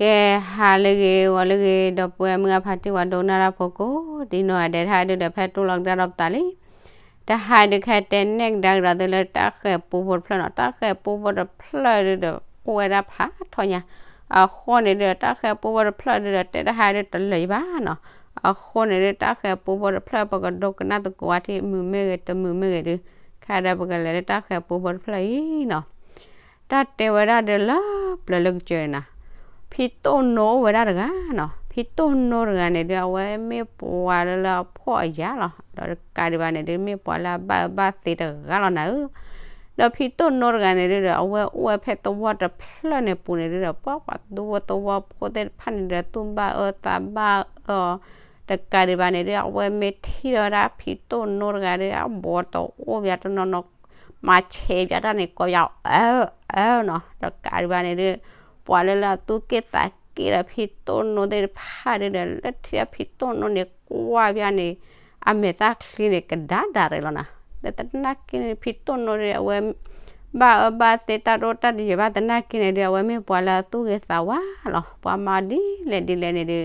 ကဲ ဟါလၢအဂ့ၤ ဂီၤလၢအဂ့ၤ ဒီပုၢ်ဝဲၢ်မုၢ်အဖါတံၢ် ပှၤဒိကနၣ်တၢ်ဖိကိးဒံနီၢ်ဂၤဒဲး တဟါဒုဒီး ဖဲတိၢ်လီၤကဒါဒီးပသးလံ. တဟါဒုး ခဲတဲနဲၣ်ကဒါကဒီးသုလၢတၢ်ဃဲၤပူဖိတဖျၢၣ်နီၤ. တၢ်ဃဲၤပူဖိတဖျၢၣ်ဒုဒီး အိၣ်ဝဲဒၣ်ဖးထီညါ. အဃိန့ၣ်ဒုဒီး တၢ်ဃဲၤပူဖိတဖျၢၣ်ဒုဒီး တဲတဟါဒုတလၢာ်ယဘၣ်နီၤ. အဃိန့ၣ်ဒု တၢ်ဃဲၤပူဖိတဖျၢၣ် ပကဒိကနၣ်သကိးဝဲထံၣ် မုာ်မ့ၢ်ဂ့ၤ တမုာ်မ့ၢ်ဂ့ၤဒု ခဲဒီးပကလဲၤလၢတၢ်ဃဲၤပူဖိတဖျၢၣ်အံၤနီၤ. တၢ်တဲဝဲဒၣ်ဒီးလၢပျၢၤလၢကစၢၢ်နၤ, ဖံတိၣ်နိအိၣ်ဝဲဒၣ်တဂၤနီၤ. ဖံတိၣ်နိတဂၤန့ၣ်ဒု အဝဲမ့ၢ်ပှၤလၢလၢအဖှီၣ်အယာ်လီၤ. ဒီးတကးဒံးဘၣ်န့ၣ်ဒု မ့ၢ်ပှၤလၢအဘၣ်အၢဘၣ်သီတဂၤလီၤနၤဧၢ. ဒီးဖံတိၣ်နိတဂၤန့ၣ်ဒုဒီး အဝဲအိၣ်ဝဲဖဲသဝီတဖျၢၣ်န့ၣ်ပူၤန့ၣ်ဒုဒီး ပှၤပှၤဒူဖိသဝီဖိသ့ၣ်တဖၣ်န့ၣ်ဒီး သူၣ်ဘၣ်အၢသးဘၣ်အၢအီၤ, တကးဒံးဘၣ်န့ၣ်ဒု အဝဲမ့ၢ်ထံၣ်ဒီးဝဲဒၣ်ဖံတိၣ်နိတဂၤဒီး အဘီတအိၣ်ဘၣ်တနီၤနီၤ မၤဆဲးဘၣ်တၢ်န့ၣ် ကိးဘၣ်အၢ အၢနီၤ. တကးဒံးဘၣ်န့ၣ်ဒု ပှၤလၢလၢအသူၣ်က့ၣ်သးက့ၣ်ဒီးဖံတိၣ်နိသ့ၣ်တဖၣ်ဒုဒီး လၢထံၣ်ဖံတိၣ်နိန့ၣ် ကွၢ်ဘၣ်န့ၣ် အမဲာ်သၣ်ချံန့ၣ် ကဒါဒါရဲၣ်လီၤနၤ. ဒီးသနာ်က့န့ၣ် ဖံတိၣ်နိဒီး အဝဲ ဘၣ်အၢဘၣ်သီတၢ်ဒိၣ်တၢ်တယၢၤဘၣ်သနာ်က့န့ၣ်ဒု အဝဲမ့ၢ်ပှၤလၢအသူၣ်ဂ့ၤသးဝါလီၤ. ပှၤမၤဒ်လဲၣ်ဒ်လဲၣ်န့ၣ်ဒု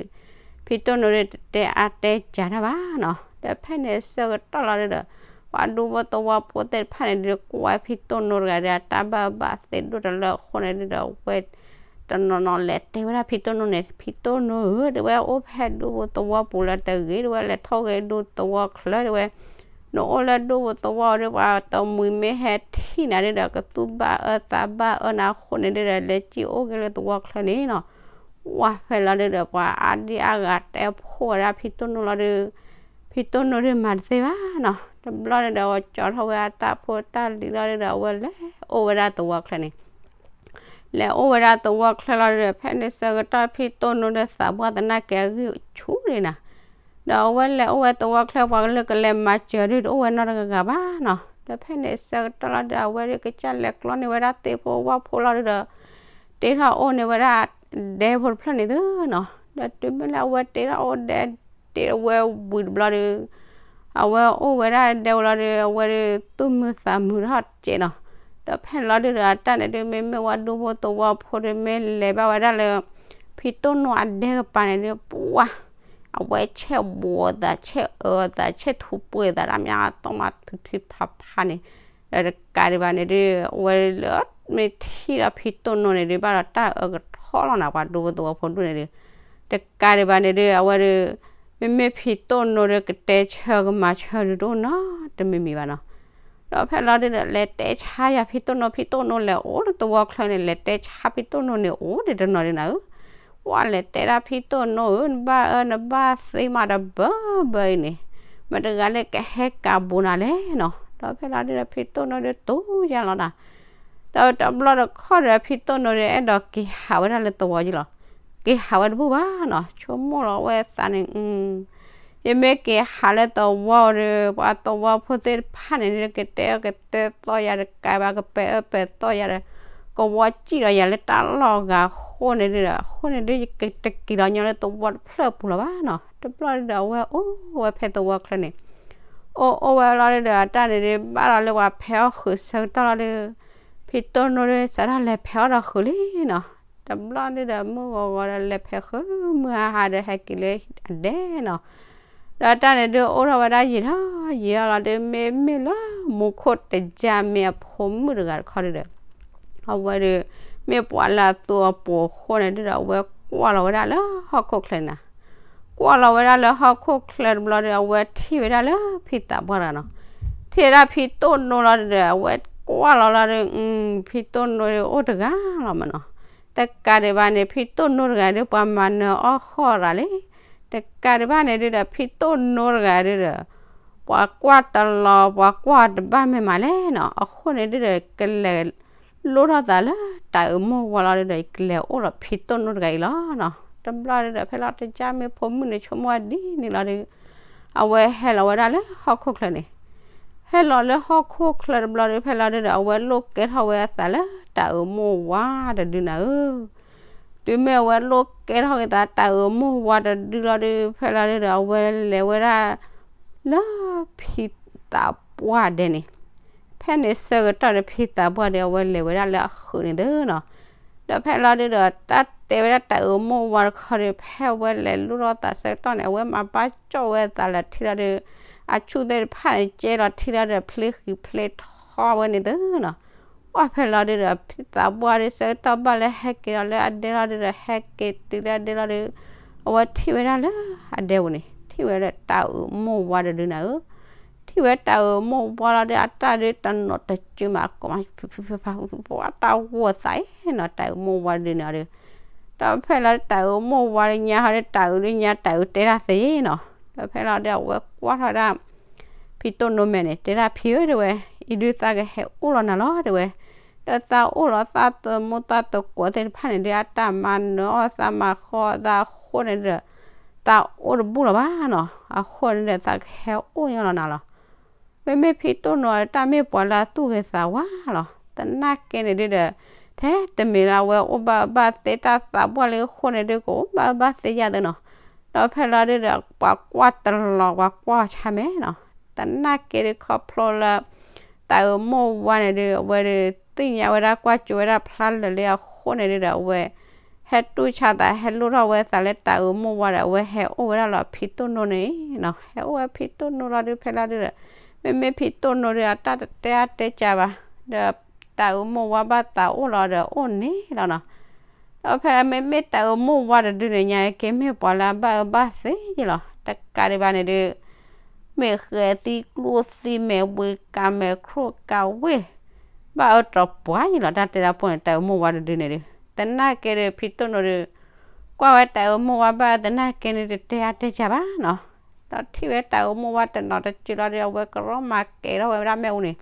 ဖံတိၣ်နိဒီး တတဲအါတဲစှၤတၢ်ဘၣ်နီၤ. ဒီးဖဲန့ၣ်ဆၢကတီၢ်လီၤဒုဒီး ပှၤဒူဖိသဝီဖိသ့ၣ်တဖၣ်န့ၣ်ဒု ကွၢ်ဖံတိၣ်နိတဂၤဒီး အတၢ်ဘၣ်အၢဘၣ်သီဒိၣ်တလၢအဃိန့ၣ်ဒုဒီး အဝဲ တနီၤနီၤလဲၤတဲဝဲဒၣ်ဖံတိၣ်နိန့ၣ် ဖံတိၣ်နိဧၢ တဲဝဲ အိၣ်ဖဲဒူဖိသဝီပူၤလၢတဂ့ၤ တဲဝဲ လဲၤထီၣ်ဂ့ၤဒူသဝီချၢ တဲဝဲ နအိၣ်လၢဒူဖိသဝီဒီး ပှၤတမှံၤမ့ၢ်ဟဲထံၣ်နၤဒုဒီး ကသူၣ်ဘၣ်အၢသးဘၣ်အၢနၤအဃိန့ၣ်ဒုဒီး လဲၤစံၣ်အိၣ်က့ၤလၢသဝီချၢန့ၣ်နီၤ. ဝံၤဖဲလီၤဒုဒီး ပှၤအါဒံအါဂၤတဲဖှိၣ်ဝဲဒၣ်ဖံတိၣ်နိလီၤဒု ဖံတိၣ်နိဒုမၤတသ့ဘၣ်နီၤ. တဘျီန့ၣ်ဒီး အဝဲကၠီထီၣ်ဝဲအတၢ်ဖိတၢ်လံၤလီၤဒုဒီး အဝဲလဲၤအိၣ်ဝဲဒၣ်သဝီချၢန့ၣ် လဲၤအိၣ်ဝဲဒၣ်သဝီချၢလီၤဒုဒီး ဖဲန့ၣ်ဆၢကတီၢ်ဖံတိၣ်နိဒီးသးပှၢ်သနာ်က့အဂံၢ်ဆူၣ်ဒံးနၤ. ဒီးအဝဲလဲၤအိၣ်ဝဲသဝီချၢ ပှၤကလုာ်ကလဲၤမၤစၢၤဒုတအိၣ်ဝဲနီတဂၤဘၣ်နီၤ. ဒီးဖဲန့ၣ်ဆၢကတီၢ်လီၤဒုဒီး အဝဲဒုကစၢ်လဲၤကျီန့ၢ်ဝဲဒၣ်သ့ၣ်ဖိဝၣ်ဖိလီၤဒုဒီး တ့ထီၣ်အိၣ်န့ၢ်ဝဲဒၣ်ဒဲဖိတဖျၢၣ်န့ၣ်သုနီၤ. ဒီးတုၤမ့ၢ်လၢအဝဲတ့ထီၣ်အိၣ်ဒဲ တ့ဝဲဝံၤတဘျီဒု အဝဲအိၣ်ဝဲဒၣ်ဒဲဝဲလီၤဒု အဝဲဒုသူၣ်မုာ်သးမုာ်ထီၣ်စဲးနီၤ. ဒီးဖဲန့ၣ်လီၤဒုဒီး အတၢ်န့ၣ်ဒု မ့မ့ၢ်ဝဲဒူဖိသဝီဖိဒု မ့ၢ်လဲၤဘၣ်ဝဲဒၣ်လၢ ဖံတိၣ်နိအဒဲကပၤန့ၣ်ဒု ပှၤ အဝဲဆဲးဘှီးသး ဆဲးအၢသး ဆဲးထူးပှဲၤသး တၢ်မၤတီၢ်မၤဖံဖံဖးဖးန့ၣ် ဒီးတကးဒံးဘၣ်န့ၣ်ဒု အဝဲလၢမ့ၢ်ထံၣ်ဒီးဖံတိၣ်နိန့ၣ်ဒု ဘၣ်ဒီးတၢ်အၢကထီၣ်လီၤနၤ ပှၤဒူဖိသဝီဖိဒုန့ၣ်ဒု တကးဒံးဘၣ်န့ၣ်ဒု အဝဲဒု မ့မ့ၢ်ဖံတိၣ်နိဒီး ကတဲဆၢကမၤဆၢဒုတအိၣ်နီတမံၤမံၤဘၣ်နီၤ. ဒီးဖဲလီၤဒုဒီး လဲၤတဲဆါယၤဖံတိၣ်နိ ဖံတိၣ်နိလဲၤအိၣ်လၢသဝီချၢန့ၣ် လဲၤတဲဆါဖံတိၣ်နိန့ၣ် အိၣ်ဒံးတနီၤဒံးနၤဧၢ. ပှၤလဲၤတဲဒၣ်ဖံတိၣ်နိဧၢ နဘၣ်အၢနဘၣ်သီမးတဘၢဘၢအံၤန့ၣ် မတၤတဂၤလၢကဟဲကးဘူးနၤလဲၣ်နီၤ. ဒီးဖဲလီၤဒုဒီး ဖံတိၣ်နိဒုတိၤယါလီၤနၤ. ဒီးတဘျီတခီၣ်ဒီး ဖံတိၣ်နိဒီး အဲၣ်ဒိးက့ၤဟးဝဲဒၣ်လၢသဝီယံလီၤ. က့ၤဟးဝဲတဘူၣ်ဘၣ်နီၤ ဆိကမိၣ်လီၤဝဲသးန့ၣ် ယမ့ၢ်က့ၤဟးလၢသဝီဒီး ပှၤသဝီဖိသ့ၣ်တဖၣ်န့ၣ်ဒု ကတဲအၢကတဲသီယၤတကးဘၣ် ကပဲာ်အၢပဲာ်သီယၤဒီး ကဝီစံၣ်ဒီးယၤလၢတၢ်လီၢ်ဂၤအဃိန့ၣ်ဒုဒီး အဃိန့ၣ်ဒု ယတက့ၤလီၤညီလၢသဝီတဖျၢၣ်ပူၤလီၤဘၣ်နီၤ. တဘျီဒုဒီး အဝဲအိၣ်ဝဲဖဲသဝီချၢန့ၣ် အိၣ်အိၣ်ဝဲလီၤဒုဒီး အတၢ်န့ၣ်ဒု ဘၣ်ဒီးလၢပှၤဖဲးအီၣ်ဃုာ်ဆၢကတီၢ်လီၤဒု ဖံတိၣ်နိဒု စးထီၣ်လဲၤဖဲးအီၣ်ဒီးဃုာ်လံနီၤ. တဘျီဒုဒီး မုၢ်ဂီၤဂီၤဒီးလဲၤဖဲးဃုာ် မုၢ်ဟါဟါဒီးဟဲက့ၤလၢအဒဲနီၤ. ဒီးတၢ်န့ၣ်ဒု အိၣ်ထီၣ်ဝဲဒၣ်ယံာ်ထီၣ်ယံာ်ထီၣ်လီၤဒု မ့မ့ၢ်လၢမူခိၣ်တယၢ်မ့ၢ်အဖိမုၣ်တဂၤတခီဒုဒီး အဝဲဒု မ့ၢ်ပှၤလၢအသူအပိာ်အဃိန့ၣ်ဒုဒီး အဝဲကွၢ်လီၤဝဲဒၣ်လၢဟီၣ်ခိၣ်ချၢန့ၣ် ကွၢ်လီၤဝဲဒၣ်လၢဟီၣ်ခိၣ်ချၢတဘျီဒီး အဝဲထံၣ်ဝဲဒၣ်လၢဖံသးပှၢ်တဂၤနီၤ. ထံၣ်ဝဲဒၣ်ဖံတိၣ်နိလီၤဒုဒီး အဝဲကွၢ်လီၤလီၤဒု ဖံတိၣ်နိဒုအိၣ်တဂၤလီၤမးနီၤ. တကးဒံးဘၣ်န့ၣ် ဖံတိၣ်နိတဂၤဒု ပှၤမၤနၢၤအီၣ်ဃီၣ်ရၤလံ. တကးဒံးဘၣ်န့ၣ်ဒုဒီး ဖံတိၣ်နိတဂၤဒုဒီး ပှၤကွၢ်တလီၤ ပှၤကွၢ်တဘၣ်မ့ၢ်မးလဲၣ်နီၤ. အဃိန့ၣ်ဒုဒီး ကလဲၤ လိၣ်ထီၣ်သးလၢတၢ်အၢမိၢ်ဝါလီၤဒုဒီး ယကလဲၤအိၣ်ဒီးဖံတိၣ်နိတဂၤအံၤလီၤနီၤ. တဘျီဒုဒီး ဖဲလီၤတယၢ်မ့ၢ်ဖိမုၣ်န့ၣ် ဆိကမိၣ်ဝဲဒ်န့ၣ်လီၤဒု အဝဲဟဲလီၤဝဲဒၣ်လၢဟီၣ်ခိၣ်ချၢန့ၣ် ဟဲလီၤလၢဟီၣ်ခိၣ်ချၢတဘျီဒု ဖဲလီၤဒုဒီး အဝဲလိၣ်ကဲထီၣ်ဝဲအသးလၢတၢ်အၢမိၢ်ဝါတဒုနၤဧၢ. တုၤမ့ၢ်အဝဲလိၣ်ကဲထီၣ်က့ၤသးတၢ်အၢမိၢ်ဝါတဒုလီၤဒု ဖဲလီၤဒုဒီး အဝဲလဲၤဝဲဒၣ်လၢဖံသးပှၢ်ဒဲန့ၣ် ဖဲန့ၣ်ဆၢကတီၢ်ဒီး ဖံသးပှၢ်ဒီး အဝဲလဲၤဝဲဒၣ်လၢအဃုာ်န့ၣ်သုနီၤ. ဒီးဖဲလီၤဒုဒီး တၢ်တဲဝဲဒၣ်တၢ်အုးမိၢ်ဝါတခီဒီး ဖဲအဝဲလဲၤလိၣ်ထီၣ်သးဆၢကတီၢ်န့ၣ် အဝဲမၤဘၣ်ကၠီၣ်ဝဲသးလၢထံလီၤဒီး အဆူၣ်သ့ၣ်တဖၣ်န့ၣ် ကဲလီၤထံလီၤဒီး ဖျ့ဃံးဖျ့ထီဝဲန့ၣ်သုနီၤ. ပှၢ်ဖဲလီၤဒုဒီး သးပှၢ်ဒီးဆၢကတီၢ်ဘၣ်လၢဟဲက့ၤဒီးလၢအဒဲလီၤဒုဒီး ဟဲက့ၤတုၤလၢအဒဲလီၤဒီး အဝဲထံၣ်ဝဲဒၣ်လၢအဒဲပူၤန့ၣ် ထံၣ်ဝဲဒၣ်တၢ်အုးမိၢ်ဝါတဒုန့ၣ်ဧၢ ထံၣ်ဝဲတၢ်အုးမိၢ်ဝါလီၤဒီး အတၢ်ဒုတနီၤတစုမး ကိးမး ပှၤတၢ်ဂီၤသးအံၤနီၤ တၢ်အုးမိၢ်ဝါဒုန့ၣ်အီၤဒီး ဒီးဖဲလီၤဒုတၢ်အုးမိၢ်ဝါဒုညါဟီဒီး တၢ်အုးဒုညါ တၢ်အုးတဲဒၣ်သ့နီၤ. ဒီးဖဲလီၤဒုအဝဲကွၢ်ထီၣ်ဒၣ် ဖံတိၣ်နိမဲာ်န့ၣ် တဲဒၣ်ဖံဧၢတဲဝဲ, အံၤဒုသးကဟဲအိၣ်လီၤနၤလီၤတဲဝဲ, ဒီးသးအိၣ်လီၤသးသမူသးသကိးသ့ၣ်တဖၣ်န့ၣ်ဒု အတၢ်မၤနၢၤအီၣ်သးမၤဃီသးအဃိန့ၣ်ဒီး သးအိၣ်တဘူၣ်လီၤဘၣ်နီၤ, အဃိန့ၣ်ဒီးသးကဟဲအိၣ်ညီလီၤနၤလီၤ. မ့မ့ၢ်ဖံတိၣ်နိဒီး တၢ်မ့ၢ်ပှၤလၢအသူၣ်ဂ့ၤသးဝါလီၤ. သနာ်က့န့ၣ်ဒုဒီး ထဲတမံၤလၢအဝဲအိၣ်ဘၣ်အၢဘၣ်သီ တၢ်သးပှၢ်လၢအဃိန့ၣ်ဒု ကအိၣ်ဘၣ်အၢဘၣ်သီယါသုနီၤ. ဒီးဖဲလီၤဒုဒီး ပှၤကွၢ်တလီၤ ပှၤကွၢ်ဆါမဲာ်နီၤ. သနာ်က့ဒုခီဖျိလၢ တၢ်အုးမိၢ်ဝါန့ၣ်ဒု အဝဲဒု သ့ၣ်ညါဝဲဒၣ်ကွၢ်ကၠိဝဲဒၣ်ဖျါလၢာ်လံအဃိန့ၣ်ဒုဒီး အဝဲ ဟဲတူၢ်ဆါသး ဟဲလိၣ်ထီၣ်ဝဲသးလၢတၢ်အုးမိၢ်ဝါဒီး အဝဲဟဲအိၣ်ဝဲဒၣ်လီၤဖံတိၣ်နိန့ၣ်နီၤ. ဟဲအိၣ်ဝဲဖံတိၣ်နိလီၤဒု ဖဲလီၤဒုဒီး မ့မ့ၢ်ဖံတိၣ်နိဒု အတၢ်တတဲအါတဲကၢဘၣ်, ဒီးတၢ်အုးမိၢ်ဝါဘၣ်သးအိၣ်လီၤဒီးအိၣ်န့ၣ်လီၤနီၤ. ဒီးဖဲမ့မ့ၢ်တၢ်အုးမိၢ်ဝါတဒုန့ၣ်ညါ က့ၤမ့ၢ်ပှၤလၢအဘၣ်အၢဘၣ်သီယါလီၤ. တကးဒံးဘၣ်န့ၣ်ဒု မ့ၢ်ဃဲၤသံကျိသံမဲာ် ဝ့ၤကၤမဲာ် ချိၣ်ကၤဝ့ၢ် ဘၣ်အၢတြီၤပှၤယါလီၤ. တၢ်တဲတၢ်ပိၢ်န့ၣ် တၢ်အုးမိၢ်ဝါတဒုန့ၣ်ဒု သနာ်က့ဒု ဖံတိၣ်နိဒု ကွၢ်ဝဲတၢ်အုးမိၢ်ဝါဘၣ်အၢသနာ်က့န့ၣ် တတဲအါတဲကၢဘၣ်နီၤ. ဒီးထံၣ်ဝဲတၢ်အုးမိၢ်ဝါတနီၤတစုလီၤဒု အဝဲကရီမၤကဲၤထီၣ်ဝဲဒၣ်မ့ၣ်အူန့ၣ်,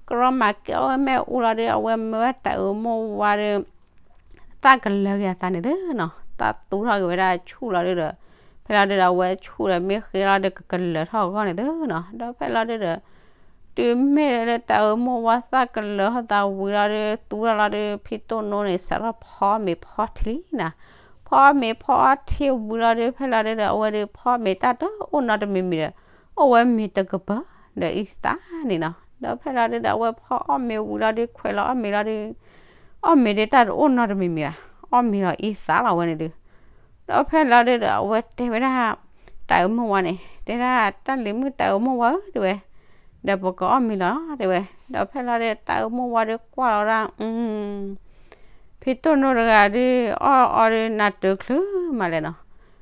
ကရီမၤကဲၤအီၣ်ဝဲမ့ၣ်အူလီၤဒု အဝဲမၢဝဲတၢ်အုးမိၢ်ဝါဒု သၣ်ကလၢၤက့ၤအသးန့ၣ်သုနီၤ. သၣ်သူထီၣ်က့ၤဝဲဒၣ်ဆူၣ်လီၤဒုဒီး ဖဲလီၤဒုဒီး အဝဲဆူၣ်ဒီးမ့ၢ်ဃ့လီၤဒု ကကလၢၤထီၣ်အဂီၢ်န့ၣ်သုနီၤ. ဒီးဖဲလီၤဒုဒီး တုၤမ့ၢ်လၢတၢ်အုးမိၢ်ဝါသၣ်ကလၢၤထီၣ်သးဝံၤလီၤဒု သူထီၣ်လီၤဒု ဖံတိၣ်နိန့ၣ် စးထီၣ်ဖီမ့ၤဖီထံလံနီၤ. ဖီမ့ၤဖီထံဝံၤလီၤဒု ဖဲလီၤဒုဒီး အဝဲဒု ဖီမ့ၤတၢ်တအိၣ်နီတမံၤမံၤဒီး အိၣ်ဝဲမ့ၤတကပၤဒီးအံသၣ်န့ၣ်နီၤ. ဒီးဖဲလီၤဒုဒီး အဝဲဖီအီၣ်မ့ၤဝံၤလီၤဒု ခွဲးလီၤအီၣ်မ့ၤလီၤဒု အီၣ်မ့ၤဒုတၢ်တအိၣ်နီတမံၤမံၤဘၣ်, အီၣ်မ့ၤလီၤအံသၣ်လီၤဝဲန့ၣ်ဒု ဒီးဖဲလီၤဒုဒီး အဝဲတဲဝဲဒၣ် တၢ်အုးမိၢ်ဝါန့ၣ် တဲဒၣ် တၢ်လံၤမုၣ်တၢ်အုးမိၢ်ဝါဧၢ တဲဝဲ, ဒီးပကအီၣ်မ့ၤလီၤ တဲဝဲ. ဒီးဖဲလီၤဒု တၢ်အုးမိၢ်ဝါဒုကွၢ်လီၤဝဲဒၣ် ဖံတိၣ်နိတဂၤဒု အီၣ်အီဒုနးတၢၤချုးမးလဲၣ်နီၤ.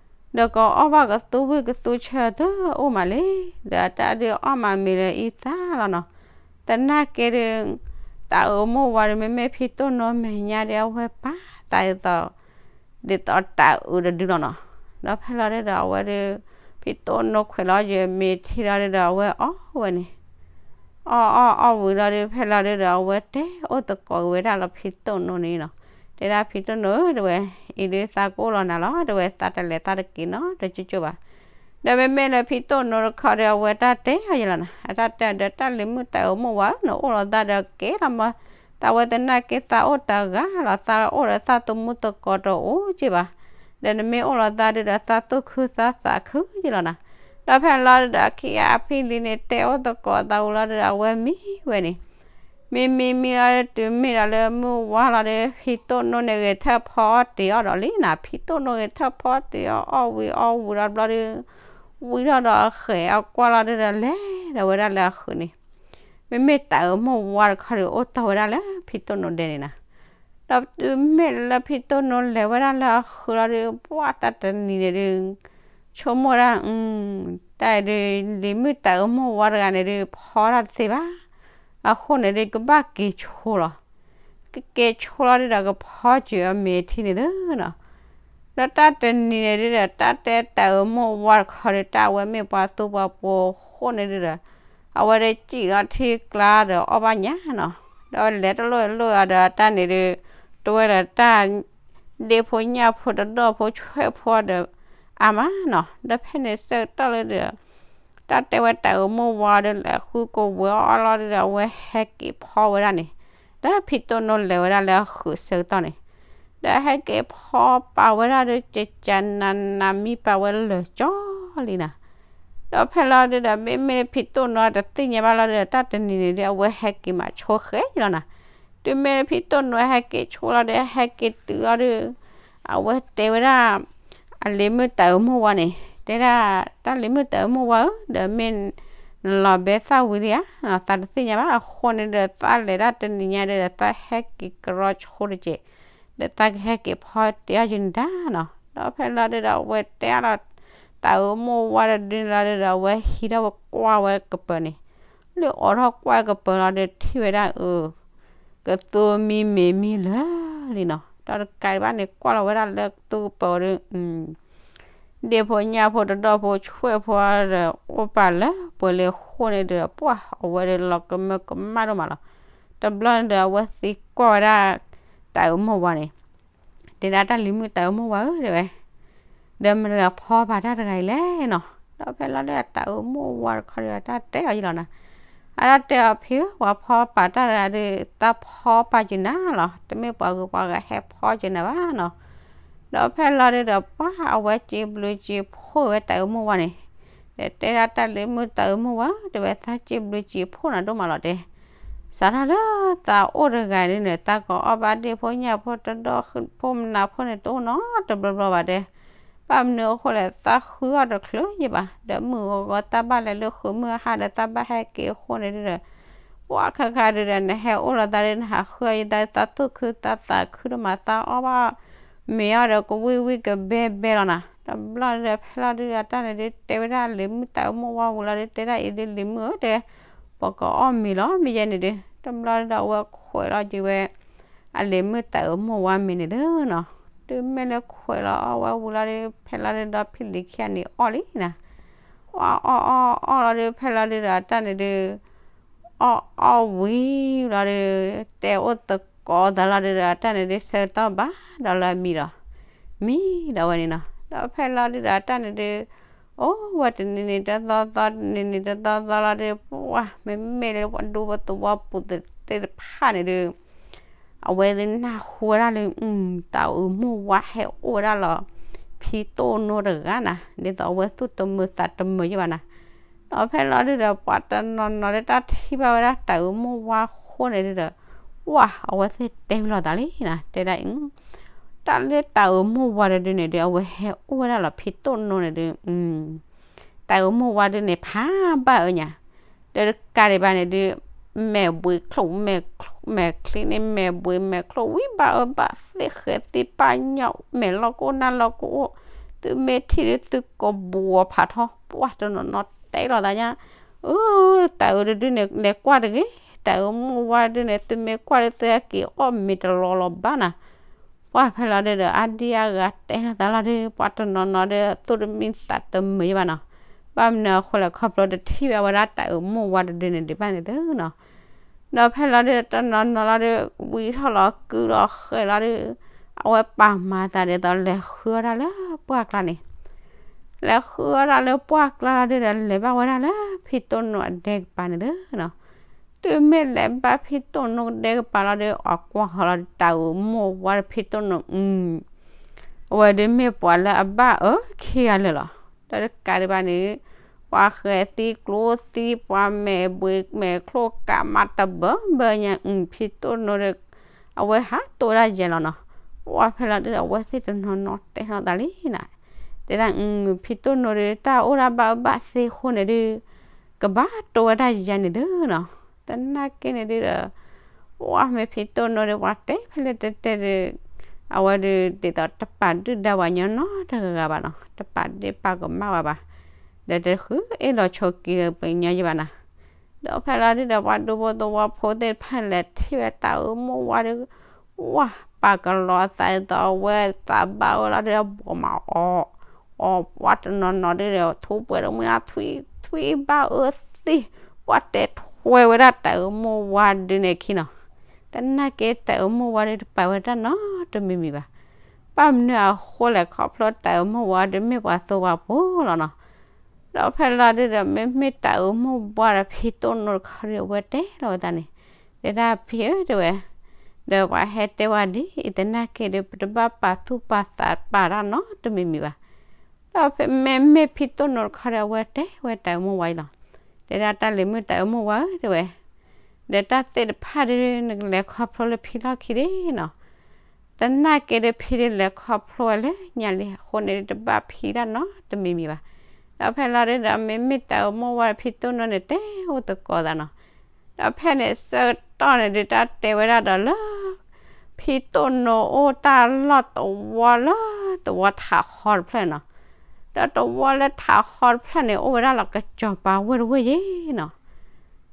ဒီးကအီၣ်ဘၣ်ကသူဝံၣ်ကသူဆၢတအိၣ်မးလဲၣ်, ဒီးအတၢ်ဒုးအီၣ်မးမ့ၤလၢအံသၣ်လီၤနီၤ. သနာ်က့ဒု တၢ်အုးမိၢ်ဝါဒု မ့မ့ၢ်ဖံတိၣ်နိမဲာ်ညါဒု အဝဲပာ်သးဒ်သိး ဒ်သိးတၢ်အုးတဒုလီၤနီၤ. ဒီးဖဲလီၤဒုဒီး အဝဲဒု ဖံတိၣ်နိခွဲးလီၤယမ့ၤထံလီၤဒုဒီး အဝဲအီၣ်ဝဲန့ၣ် အီၣ်အီၣ်အီၣ်ဝံၤလီၤဒု ဖဲလီၤဒုဒီး အဝဲတဲအိၣ်သကိးက့ၤဝဲဒၣ်လၢဖံတိၣ်နိန့ၣ်နီၤ. တဲဒၣ်ဖံတိၣ်နိဧၢ တဲဝဲ, အံၤဒုသးကအိၣ်လီၤနၤလီၤ တဲဝဲ, သးတလဲၤသးတက့ၤနီတကၠိၢ်ကၠိၢ်ဘၣ်. ဒီးမ့မ့ၢ်လၢဖံတိၣ်နိတခီဒီး အဝဲတၢ်တဲအီၤယဲလီၤနီၤ, အတၢ်တဲဒီး တၢ်လံၤမုၣ်တၢ်အုးမိၢ်ဝါဧၢ နအိၣ်လီၤသးဒီးကဲလီၤမး, သးဝဲသနာ်က့သးအိၣ်တဂၤလီၤ, သးအိၣ်ဒီးသးသမူသကိးတအိၣ်က့ဘၣ်. ဒီးနမ့ၢ်အိၣ်လီၤသးဒုဒီး သးသူၣ်ခုသးသးခုယဲလီၤနီၤ. ဒီးဖဲလီၤဒုဒီး ခံဂၤအဖံလံၤန့ၣ် တဲအိၣ်သကိးသးဝံၤလီၤဒုဒီး အဝဲမံဝဲန့ၣ် မံမံမံလီၤဒု တုၤမ့ၢ်ဒီးလၢမုၢ်ဝါလီၤဒု ဖံတိၣ်နိန့ၣ်ဂဲၤထၢၣ်ဖီအီၣ်တ့ၤအီၣ်ဒီးလံနီၤ. ဖံတိၣ်နိဂဲၤထၢၣ်ဖီတ့ၤအီၣ် အီၣ်ဝံၤအီၣ်ဝံၤဒီးဘျီဒု ဝံထီၣ်ဒီးအဃဲၤအကွၢ်လီၤဒုဒီး လဲၤဒီးဝဲဒၣ်လၢအဃုာ်န့ၣ်, မ့မ့ၢ်တၢ်အုးမိၢ်ဝါတခီဒု အိၣ်တီၢ်ဝဲဒၣ်လၢဖံတိၣ်နိဒဲန့ၣ်နီၤ. ဒီးတုၤမ့ၢ်လၢဖံတိၣ်နိလဲၤဝဲဒၣ်လၢအဃုာ်လီၤဒု ပှၢ်တၢ်တနံၤန့ၣ်ဒု ဆိကမိၣ်ဒၣ် တၢ်အံၤဒု လံၤမုၣ်တၢ်အုးမိၢ်ဝါတဂၤန့ၣ်ဒု ဖီတၢ်တသ့ဘၣ်. အဃိန့ၣ်ဒု ကဘၣ်က့ၤဆိလီၤ. ကက့ၤဆိလီၤဒုဒီး ကဖီစၢၤအီၤမ့ၤထံန့ၣ်သုနီၤ. ဒီးတၢ်တနံၤန့ၣ်ဒုဒီး တၢ်တဲတၢ်အုးမိၢ်ဝါတခီဒု တၢ်အဝဲမ့ၢ်ပှၤသူပှၤပိာ်အဃိန့ၣ်ဒုဒီး အဝဲဒၣ်စံၣ်လီၤထံကျါဒီးအီၣ်ဘၣ်ညါနီၤ. ဒီးလဲၤတလိၣ်တလိၣ်အီၤဒီး တၢ်န့ၣ်ဒု တဝဲဒီးတၢ် ဒ့ဖိညၣ်ဖိတဒီၣ်ဖိဆွဲၣ်ဖိဒီး အါမးနီၤ. ဒီးဖဲန့ၣ်ဆၢကတီၢ်လၢဒု တၢ်တဲဝဲတၢ်အုးမိၢ်ဝါဒု လဲၤဃုကဝဲၤအီၣ်လီၤဒုဒီး အဝဲဟဲက့ၤဖီဝဲဒၣ်န့ၣ် လၢဖံတိၣ်နိလဲၤဝဲဒၣ်လၢအဃုာ်ဆၢကတီၢ်န့ၣ် ဒီးဟဲက့ၤဖီပာ်ဝဲဒၣ်ဒု ကကနးနးမံပာ်ဝဲလၢာ်ကၠီလံနီၤ. ဒီးဖဲလီၤဒုဒီး မ့မ့ၢ်ဖံတိၣ်နိတသ့ၣ်ညါဘၣ်လီၤဒုဒီး တၢ်တနံၤန့ၣ်ဒု အဝဲဟဲက့ၤမးဆိဃဲၤလီၤနီၤ. တုၤမ့ၢ်ဖံတိၣ်နိဟဲက့ၤဆိလီၤဒီး ဟဲက့ၤတုၤလီၤဒီး အဝဲတဲဝဲဒၣ် အလံၤမုၣ်တၤအုးမိၢ်ဝါန့ၣ် တဲဒၣ် တၢ်လံၤမုၣ်တၤအုးမိၢ်ဝါဧၢ, ဒီးမ့ၢ်နလီၤဘဲသၣ်ဝံၤလံဧါ, သးတသ့ၣ်ညါဘၣ်. အဃိန့ၣ်ဒီး သးလဲၤဒၣ်တနံၤညါဒီး သးဟဲက့ၤကရီဆိတက့ၢ်, ဒီးသးကဟဲက့ၤဖီတဲအီၣ်ယုာ်နတၢ်နီၤ. ဒီးဖဲလီၤဒုဒီး အဝဲတဲအါလီၤ တၤအုးမိၢ်ဝါတဒုန့ၣ်လီၤဒုဒီး အဝဲဟံးထီၣ်ဝဲကွၢ်ဝဲကပၤန့ၣ် လၢအိးထီၣ်ကွၢ်ကပၤလီၤဒီး ထံၣ်ဝဲဒၣ်အုး ကသူမံမ့ၤမံလၢာ်လံနီၤ. ဒီးတကးဒံးဘၣ်န့ၣ် ကွၢ်လီၤဝဲဒၣ်လၢကသူကပၤဒီး ဒ့ၣ်ဖိညၣ်ဖိတဒီၣ်ဖိဆွဲၣ်ဖိဒီး အိၣ်ပာ်လၢပှဲၤလၢဃိန့ၣ်ဒီး ပှၢ်အဝဲဒီးလီၤကမၢကမၣ်ဒိၣ်မးလီၤ. တဘျီန့ၣ်ဒီး အဝဲသံကွၢ်ဝဲဒၣ် တၤအုးမိၢ်ဝါန့ၣ် တဲဒၣ် တၢ်လံၤမုၣ်တၤအုးမိၢ်ဝါဧၢ တဲဝဲ, ဒီးမတၤတဂၤဖီပာ်တၢ်တဂၤအံၤလဲၣ်နီၤ. ဒီးဖဲလီၤဒုဒီး တၤအုးမိၢ်ဝါတခီဒီး တၢ်တဲအီၤယံလီၤနီၤ. အတၢ်တဲအီၤဖံဧၢ, ပှၤဖီပာ်တၢ်တဂၤဒီး တၢ်ဖီပာ်က့ၤနၤလီၤ, တမ့ၢ်ပှၤဂုၤပှၤဂၤဟဲဖီက့ၤနၤဘၣ်နီၤ. ဒီးဖဲလီၤဒုဒီး ပှၢ်အဝဲစံးဘျုးစံးဖှိၣ်ဝဲတၤအုးမိၢ်ဝါန့ၣ်, ဒီးတဲဒၣ် တၢ်လံၤမုၣ်တၤအုးမိၢ်ဝါဧၢ တဲဝဲ, သးစံးဘျုးစံးဖှိၣ်နၤဒိၣ်မးလီၤတဲ စးထီၣ်လၢသးအိၣ်တဂၤဒုန့ၣ် သးကအီၣ်ဘၣ်ဒ့ၣ်ဖိညၣ်ဖိတဒီၣ်ဖိမနၤဖိန့ၣ် တအိၣ်နီတဘျီဘျီဘၣ်တဲ. ဘၣ်မနုၤအဃိလဲၣ် သးဃုအီၣ်တချုးယံာ်ဘၣ်, ဒီးမုၢ်ဂီၤဂီၤတၢ်ဘၣ်လဲၤလၢဃုာ်မုၢ်ဟါဒီး သးဘၣ်ဟဲက့ၤအဃိန့ၣ်ဒုဒီး ပှၢ်ခါခါဒုဒီး နဟဲအိၣ်လီၤသးဒီး နဟးဃုအီၣ်ယသး သးသူၣ်ခုသးသးခုဒိၣ်မး သးအီၣ်ဘၣ်မ့ၤအီၣ်ဒီး ကဝံၣ်ဝံၣ်ကဘဲဘဲလီၤနီၤ. တဘျီဒုဒီး ဖဲလီၤဒုဒီး တၢ်န့ၣ်ဒု တဲဝဲဒၣ်လံၤမုၣ်တၤအုးမိၢ်ဝါဝံၤလီၤဒု တဲဒၣ်အံၤဒု လံၤမုၣ်ဧၢ တဲ ပကအီၣ်မ့ၤလီၤ မ့ၢ်ယဲန့ၣ်ဒု. တဘျီဒုဒီး အဝဲခွဲးလီၤက့ၤဝဲ အလံၤမုၣ်တၤအုးမိၢ်ဝါမ့ၤန့ၣ်သုနီၤ. တုၤမ့ၢ်လၢခွဲးလီၤအီၣ်ဝဲဝံၤလီၤဒု ဖဲလီၤဒုဒီး ဖံလံၤခံဂၤန့ၣ်အီၣ်လံနီၤ. အီၣ်အီၣ်အီၣ်အီၣ်လီၤဒု ဖဲလီၤဒုဒီး တၢ်န့ၣ်ဒု အီၣ်အီၣ်ဝံၤလီၤဒု တဲအိၣ်သကိးသးလီၤဒုဒီး တၢ်န့ၣ်ဒု ဆၢကတီၢ်ဘၣ်ဒီးလၢအမံဒီး မံဒီးဝဲန့ၣ်နီၤ. ဒီးဖဲလီၤဒုဒီး တၢ်န့ၣ်ဒု အိၣ်ဝဲတနံၤနံၤတသီသီ တနံၤနံၤတသီသီလီၤဒု ပှၢ်မ့မ့ၢ်လၢပှၤဒူဖိသဝီပူၤသ့ၣ်တဖၣ်န့ၣ်ဒု အဝဲသ့ၣ်နၢ်ဟူဝဲဒၣ်လၢ တၤအုးမိၢ်ဝါဟဲအိၣ်ဝဲဒၣ်လီၤ ဖံတိၣ်နိတဂၤနီၤ, ဒ်သိးအဝဲသူၣ်တမုာ်သးတမုာ်ယဲၢ်ဘၣ်နီၤ. ဒီးဖဲလီၤဒုဒီး ပှၤတနီၤနီၤလၢတၢ်ထံၣ်ဘၣ်ဝဲဒၣ်တၤအုးမိၢ်ဝါဃိန့ၣ်ဒုဒီး ဝၢ် အဝဲသ့ၣ်တဲဝံၤလိာ်သးလံနီၤ, တဲဒၣ်အံၤ တၢ်လၢတၤအုးမိၢ်ဝါတဒုန့ၣ်ဒု အဝဲဟဲအိၣ်ဝဲဒၣ်လီၤဖံတိၣ်နိန့ၣ်ဒု တၤအုးမိၢ်ဝါဒုန့ၣ် ဖးဘၣ်အၢညါ, ဒီးတကးဒံးဘၣ်န့ၣ်ဒု မဲာ်ဘှံးချိၣ် မဲာ်ချံန့ၣ် မဲာ်ဘှံးမဲာ်ချိၣ်ဝံၤ ဘၣ်အၢဘၣ်သီ ဃဲၤသံပာ်ညီၣ် မဲာ်လီၢ်ကအိၣ်နၢ်လီၢ်ကအိၣ်, သုမ့ၢ်ထံၣ်ဒု သုကဘှီဖးထီ ပှၢ်တနီၤနီၤတဲလိာ်သးညါ, အၢ တၤအုးတဒုန့ၣ် လဲၤကွၢ်တဂ့ၤ, တၤအုးမိၢ်ဝါဒုန့ၣ် သုမ့ၢ်ကွၢ်ဒု သုဟဲက့ၤအီၣ်မ့ၤတလီၤလီၤဘၣ်နီၤ. ပှၢ်ဖဲလီၤဒုဒီး အါဒံအါဂၤတဲလိာ်သးလီၤဒု ပှၤတနီၤနီၤဒု သူၣ်တမံသးတမုာ်ယဲၢ်ဘၣ်နီၤ. ဘၣ်မနုၤအဃိလဲၣ် ခီဖျိတထံၣ်ဘၣ်ဝဲဒၣ်တၤအုးမိၢ်ဝါတဒုန့ၣ်ဒံးဘၣ်န့ၣ်သုနီၤ. ဒီးဖဲလီၤဒု တနီၤနီၤလီၤဒု ဝံထီၣ်လီၤကုလီၤဃဲၤလီၤဒု အဝဲပာ်မၤသးဒ်သိးလဲၤဃုအီၣ်တၢ်လၢပှၢ်ကျါန့ၣ်, လဲၤဃုအီၣ်တၢ်လၢပှၢ်ကျါလီၤဒုဒီး လဲၤဘၣ်ဝဲဒၣ်လၢဖံတိၣ်နိအဒဲကပၤန့ၣ်သုနီၤ. တုၤမ့ၢ်လဲၤဘၣ်ဖံတိၣ်နိကဒဲကပၤလီၤဒု အကွၢ်ဃီလီၤဒု တၤအုးမိၢ်ဝါဖံတိၣ်နိ အဝဲဒုမ့ၢ်ပှၤလၢအဘၣ်အၢခံဂၤလၢာ်လီၤ. ဒီးတကးဒံးဘၣ်န့ၣ် ပှၤဃဲၤသံကျိသံ ပှၤမဲာ်ဘှံးမဲာ်ချိၣ်ကးမးတဘၢဘၢညါ ဖံတိၣ်နိဒီး အဝဲဟးတိၢ်ဝဲဒၣ်ယဲၢ်လီၤနီၤ. ပှၢ်ဖဲလီၤဒုဒီး အဝဲသ့ၣ်တနီၤနီၤတဲလိာ်သးလံနီၤ, တဲဒၣ် ဖံတိၣ်နိဒီး တၢ်အိၣ်ဒၣ်ဘၣ်အၢဘၣ်သီအဃိန့ၣ်ဒု ကဘၣ်တိၢ်ဝဲဒၣ်ယဲၢ်န့ၣ်သုနီၤ. သနာ်က့န့ၣ်ဒုဒီး ပှၢ်မ့ၢ်ဖံတိၣ်နိဒီး ပှၤတဲဖဲလဲၣ်တဲတဲဒီး အဝဲဒုးဒ်သိးတပာ်ဒုၣ်ဒါပှၤညီနီတဂၤဘၣ်နီၤ, တပာ်ဒ့ၣ်ပာ်ကမၣ်ဝဲဘၣ်, ဒီးတဃုအ့ၣ်လိာ်ဆိးက့ဒီးပှၤညီယဲၢ်ဘၣ်နီၤ. ဒီးဖဲလီၤဒုဒီး ပှၤဒူဖိသဝီဖိသ့ၣ်တဖၣ်န့ၣ်လဲၤထံၣ်ဝဲတၤအုးမိၢ်ဝါဒီး ဝၢ် ပာ်ကလီၤအသးဒ်သိးအဝဲသးဘၣ်အၢလီၤဒု အဘီမးအီၤ အီၤ ပှၢ်တနီၤနီၤဒုဒီး ထူးပှဲၤတမုၢ်လၢ် ထွံၣ်ဘၣ်အၢသံ, ပှၢ်တဲထွဲဝဲဒၣ်တၤအုးမိၢ်ဝါဒုန့ၣ်အခံနီၤ. သနာ်က့တၤအုးမိၢ်ဝါဒုတပာ်ဝဲတၢ်နီတမံၤမံၤဘၣ်. ဘၣ်မနုၤအဃိလဲၣ် ခီဖျိတၤအုးမိၢ်ဝါဒုမ့ၢ်ပှၤသဝီဖိလီၤနီၤ. ဒီးဖဲလီၤဒုဒီး မ့မ့ၢ်တၤအုးမိၢ်ဝါဒီးဖံတိၣ်နိတခီဒီး အဝဲတဲလီၤဝဲသးန့ၣ်, တဲဒၣ်ဖံဧၢ တဲဝဲ, ဒီးပှၤဟဲတဲဝဲဒ်အံၤ သနာ်က့ဒီး ပတဘၣ်ပာ်သူၣ်ပာ်သးပာ်တၢ်နီတမံၤမံၤဘၣ်. ဒီးမ့မ့ၢ်ဖံတိၣ်နိတခီဒီး အဝဲတဲဝဲတၤအုးမိၢ်ဝါအံၤလီၤ. တဲဒၣ်တၢ်လံၤမုၣ်တၤအုးမိၢ်ဝါဧၢ တဲဝဲ, ဒီးတၢ်သ့ၣ်တဖၣ်ဒုး နကလဲၤခီဖျိလၢဖံလီၢ်ခံဒၣ်နီၤ. တနာ်က့ဒုး ဖံဒုးလဲၤခီဖျိဝဲလၢညါလံအဃိန့ၣ်ဒုး တဘၣ်ဖံတၢ်နီတမံၤမံၤဘၣ်. ဒီးဖဲလီၤဒုးဒီး မ့မ့ၢ်တၢ်အိၣ်မိၢ်ဝဲဖံတိၢ်နိန့ၣ် တဲအိၣ်သကိးသးနီၤ. ဒီးဖဲန့ၣ်ဆၢကတီၢ်န့ၣ်ဒုး တၢ်တဲဝဲဒၣ်ဒီးလၢ ဖံတိၢ်နိအိၣ်တၢ်လီၢ်သဝီလၢသဝီထးဟီတဖျၢၣ်နီၤ. ဒီးသဝီလၢထးဟီတဖျၢၣ်န့ၣ် အိၣ်ဝဲဒၣ်လီၤကစီၤပၤဝ့ၢ်တဝ့ၢ်ယ့ၤနီၤ.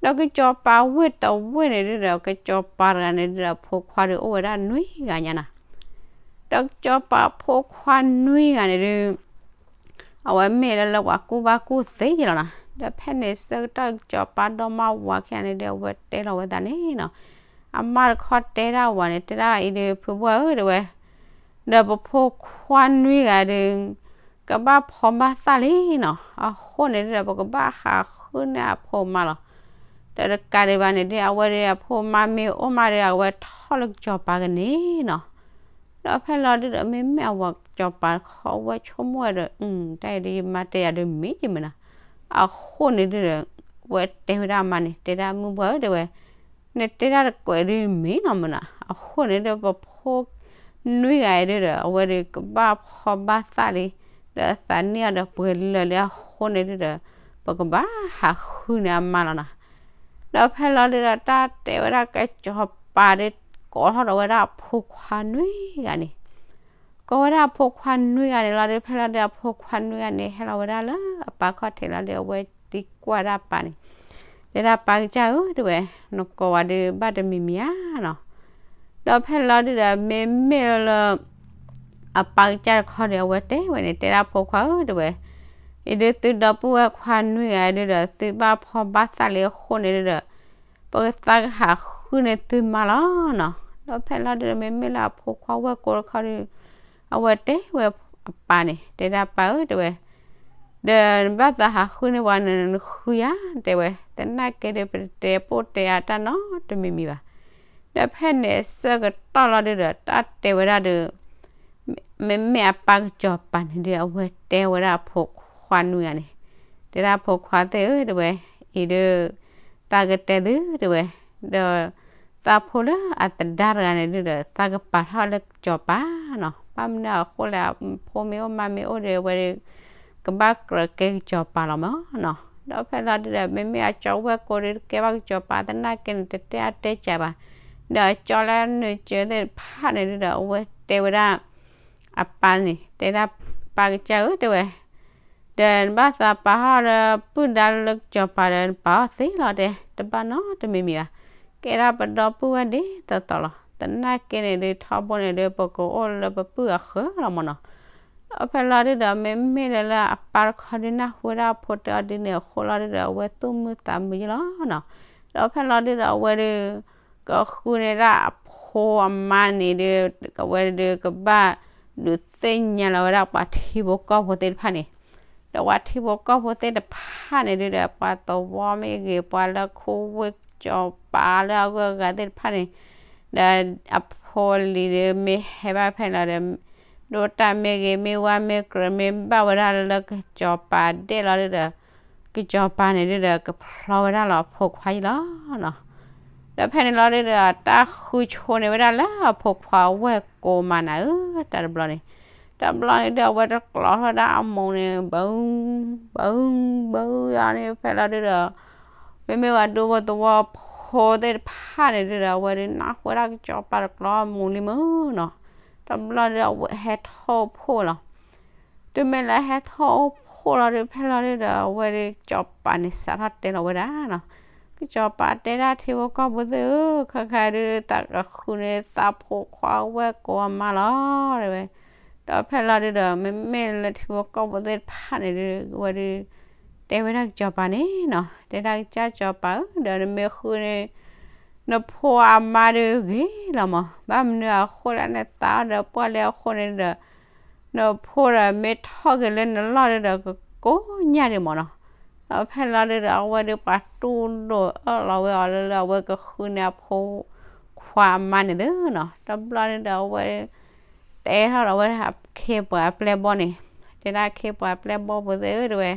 ဒီးကစီၤပၤဝ့ၢ်တဝ့ၢ်န့ၣ်ဒုးဒီး ကစီၤပၤတဂၤန့ၣ်ဒုးဒီး ဖိခွါဒုးအိၣ်ဝဲဒၣ်နွံဂၤညါနီၤ. ဒီးကစီၤပၤဖိခွါနွံဂၤန့ၣ်ဒုး အဝဲမ့ၢ်လၢလၢပှၤကူၣ်ဘၣ်ကူၣ်သ့ယ့ၤလီၤနီၤ. ဒီးဖဲန့ၣ်ဆၢကတီၢ်ကစီၤပၤဒီမါဝၤခံဂၤန့ၣ်ဒုး အဝဲတဲလီၤဝဲသးန့ၣ်နီၤ. အမါတခီတဲဒၣ်ဝၤန့ၣ် တဲဒၣ်အံၤဒုး ဖုဘှၢ်ဧၢ တဲဝဲ, ဒီးပဖိခွါနွံဂၤဒုး ကဘၣ်ဖီဘၣ်သၣ်လံနီၤ. အဃိန့ၣ်ဒုးဒီး ပကဘၣ်ဟးဃုန့ၢ်အဖိမါလီၤ. ဒီးတကးဒံးဘၣ်န့ၣ်ဒုး အဝဲဒုးအဖိမါမ့ၢ်အိၣ်မးဒီး အဝဲထီၣ်လၢကစီၤပၤကန့ၢ်နီၤ. ဒီးဖဲလီၤဒုးဒီး မ့မ့ၢ်အဝၤကစီၤပၤတခီ အဝဲဆိကမိၣ်ဝဲဒီး တၢ်အံၤဒုးယမါတဲယၤဒုးမ့ၢ်ယမုၢ်နီၤ. အဃိန့ၣ်ဒုးဒီး ဝဲတဲဝဲဒၣ်အမါန့ၣ် တဲဒၣ်မုၢ်ဘှၢ်ဧၢ တဲဝဲ, နတဲဒၣ်တကွဲးဒုးမ့ၢ်နီၤမုၢ်နီၤ. အဃိန့ၣ်ဒုး ပဖိနွံဂၤအံၤဒုးဒီး အဝဲဒုးကဘၣ်ဖီဘၣ်သၣ်လံ, ဒီးအသးနံၣ်အီၤဒီးပှဲၤလၢာ်လံအဃိန့ၣ်ဒုးဒီး ပကဘၣ်ဟးဃုန့ၢ်အမါလီၤနီၤ. ဒီးဖဲလီၤဒုးဒီး တၢ်တဲဝဲဒၣ်ကစီၤပၤဒုး ကိးထီၣ်ဒီးဝဲဒၣ်အဖိခွါနွံဂၤန့ၣ် ကိးဝဲဒၣ်အဖိခွါနွံဂၤန့ၣ်လီၤဒုး ဖဲလီၤဒုးအဖိခွါနွံဂၤန့ၣ် ဟဲလီၤဝဲဒၣ်လၢအပၢ်ခီၣ်ထံးလီၤဒုး အဝဲသံကွၢ်ဒၣ်ပၢ်န့ၣ်, တဲဒၣ်ပၢ်ကစၢ်ဧၢ တဲဝဲ, နကိးဝဲဒုးဘၣ်တမံၤမံၤဧါနီၤ. ဒီးဖဲလီၤဒုးဒီး မ့မ့ၢ်လၢ အပၢ်ကစၢ်တခီဒီး အဝဲတဲဝဲန့ၣ် တဲဒၣ်ဖိခွါဧၢ တဲဝဲ, အံၤဒုးသုဒီပုၢ်ဝဲၢ်ခွါနွံဂၤဒုးဒီး သုဘၣ်ဖီဘၣ်သၣ်လံအဃိန့ၣ်ဒုးဒီး ပကသးကဟးဃုန့ၢ်သုမါလီၤနီၤ. ဒီးဖဲလီၤဒုးဒီး မ့မ့ၢ်လၢအဖိခွါဝဲၢ်ကိတခီဒုး အဝဲတဲဝဲအပၢ်န့ၣ် တဲဒၣ်ပၢ်ဧၢ တဲဝဲ, ဒီးနဘၣ်သးဟးဃုန့ၢ်ပှၤန့ၣ် နဃုယၤ တဲဝဲ, တနာ်က့ဒုး ပတတဲပိာ်တဲအါတၢ်နီတမံၤမံၤဘၣ်. ဒီးဖဲန့ၣ်အဆၢကတီၢ်လီၤဒုးဒီး တၢ်တဲဝဲဒၣ်ဒုး မ့မ့ၢ်အပၢ်ကစီၤပၤန့ၣ်ဒုး အဝဲတဲဝဲဒၣ်အဖိခွါနွံဂၤန့ၣ်, တဲဒၣ်ဖိခွါသ့ၣ်ဧၢ တဲဝဲ, အံၤဒုး သးကတဲသု တဲဝဲ, ဒီးသးဖိလၢအသဒါတဂၤန့ၣ်ဒုးဒီး သးကပာ်ထီၣ်လၢကစီၤပၤနီၤ. ဘၣ်မနုၤအဃိလဲၣ် အဖိမ့ၢ်အိၣ်မါမ့ၢ်အိၣ်ဒီး အဝဲဒုး ကဘၣ်ကြၢးကဲကစီၤပၤလီၤမးနီၤ. ဒီးဖဲလီၤဒုးဒီး မ့မ့ၢ်အကၠီဝဲၢ်ကိဒုး တကဲဘၣ်ကစီၤပၤ တနာ်က့န့ၣ် တတဲအါတဲကၢ်ဘၣ်. ဒီးအကၠီလၢအနုာ်စၢၤသ့ၣ်တဖၣ်န့ၣ်ဒုးဒီး အဝဲတဲဝဲဒၣ် အပၢ်န့ၣ် တဲဒၣ်ပၢ်ကစၢ်ဧၢ တဲဝဲ, ဒီးနဘၣ်သးပာ်ထီၣ်လၢပုၢ်ဒါလၢကစီၤပၤဒီး နပာ်ထီၣ်သ့လီၤတဲ တဘၣ်နီတမံၤမံၤဘၣ်. ကဲဒၣ်ပဒီပုၢ်ဝဲၢ်ဒ်သိးသိးလီၤ. တနာ်က့န့ၣ်ဒုး ထီဘိန့ၣ်ဒုး ပကအိၣ်လၢပပုၢ်အဃၢၤလီၤမးနီၤ. ဒီးဖဲလီၤဒုးဒီး မ့မ့ၢ်လၢလၢအပၢ်တခီဒုး နၢ်ဟူဝဲဒၣ်အဖိတဲအီၤဒ်န့ၣ်အဃိလီၤဒုးဒီး အဝဲသူၣ်မုာ်သးမုာ်ယ့ၢ်လီၤနီၤ. ဒီးဖဲလီၤဒုးဒီး အဝဲဒုး ကဃုန့ၢ်ဒၣ်အဖိအမါန့ၣ်ဒုး အဝဲဒုးကဘၣ်ဒုးသ့ၣ်ညါလီၤဝဲဒၣ်ပှၤထံဖိကီၢ်ဖိသ့ၣ်တဖၣ်န့ၣ်, ဒီးပှၤထံဖိကီၢ်ဖိသ့ၣ်တဖၣ်န့ၣ်ဒုးဒီး ပှၤသဝီမ့ၢ်ဂ့ၤ ပှၤလၢခိဝ့ၢ်ကစီၤပၤလၢအဂုၤအဂၤသ့ၣ်တဖၣ်န့ၣ်, ဒီးအဖိလံၤဒုးမ့ၢ်ဟဲဘၣ်ဖဲလီၤဒီး ဒိၣ်တၢ်မ့ၢ်ဂ့ၤ မ့ၢ်ဝါမ့ၢ်ကြၢး မ့ၢ်ဘၣ်ဝဲဒၣ်လၢကစီၤပၤဒဲၣ်လီၤဒုးဒီး ကစီၤပၤန့ၣ်ဒုးဒီး ကဖျီဝဲဒၣ်လီၤအဖိခွါယ့ၢ်လီၤနီၤ. ဒီးဖဲန့ၣ်လီၤဒုးဒီး တၢ်ဃုဆိန့ၢ်ဝဲဒၣ်လၢအဖိခွါဝဲၢ်ကိမါနၤဧၢ တၢ်တဘျီန့ၣ်, တဘျီန့ၣ်ဒုး အဝဲတကျိးထီၣ်ဒၣ်အမိၢ်န့ၣ် ဘၢ ဘၢ ဘၢယါန့ၣ် ဖဲလီၤဒုးဒီး မ့မ့ၢ်ဝဲဒိဖိသဝီဖိသ့ၣ်တဖၣ်န့ၣ်ဒုးဒီး အဝဲဒုးနၢ်ဟူဝဲဒၣ်ကစီၤပၤတကျိးအမိၢ်လံမးနီၤ. တဘျီဒုး အဝဲဟဲထီၣ်အိၣ်ဖှိၣ်လီၤ. တုၤမ့ၢ်လၢဟဲထီၣ်အိၣ်ဖှိၣ်လီၤဒုး ဖဲလီၤဒုးဒီး အဝဲဒုးကစီၤပၤန့ၣ် စးထီၣ်တဲလီၤဝဲဒၣ်နီၤ, ကစီၤပၤတဲဒၣ်ထံဖိကီၢ်ဖိသ့ၣ်ဧၢ, ခဲခါဒုး သးကဃုန့ၢ်သးဖိခွါဝဲၢ်ကိအမါလီၤ တဲဝဲ. ဒီးဖဲလီၤဒုးဒီး မ့မ့ၢ်လၢထံဖိကီၢ်ဖိသ့ၣ်တဖၣ်န့ၣ်ဒုး အဝဲဒုး တဲဝဲဒၣ်ကစီၤပၤန့ၣ်နီၤ, တဲဒၣ်ကစၢ်ကစီၤပၤဧၢ, ဒီးနမ့ၢ်ဃုန့ၢ် နဖိအမါဒုးဂ့ၤလီၤမး, ဘၣ်မနုၤအဃိလဲၣ် နသးအီၤဒီးပှၢ်လၢအဃိန့ၣ်ဒီး နဖိဒီးမ့ၢ်ထီၣ်က့ၤလၢနလီၢ်ဒုးဒီး ကကိးညၣ်ဒံးမးနီၤ. ဒီးဖဲလီၤဒုးဒီး အဝဲဒုးပှၤတူၢ်လိာ်အၢၣ်လီၤဝဲအီၤလၢ လၢအဝဲကဃုန့ၢ်အဖိခွါအမါန့ၣ်သ့နီၤ. တဘျီန့ၣ်ဒီး အဝဲ တဲထီၣ်ဒီးဝဲဒၣ်အခ့ပှၤအပျဲၢ်ဘီၣ်န့ၣ်, တဲဒၣ်အခ့ပှၤအပျဲၢ်ဘီၣ်ဖိသ့ၣ်ဧၢ တဲဝဲ,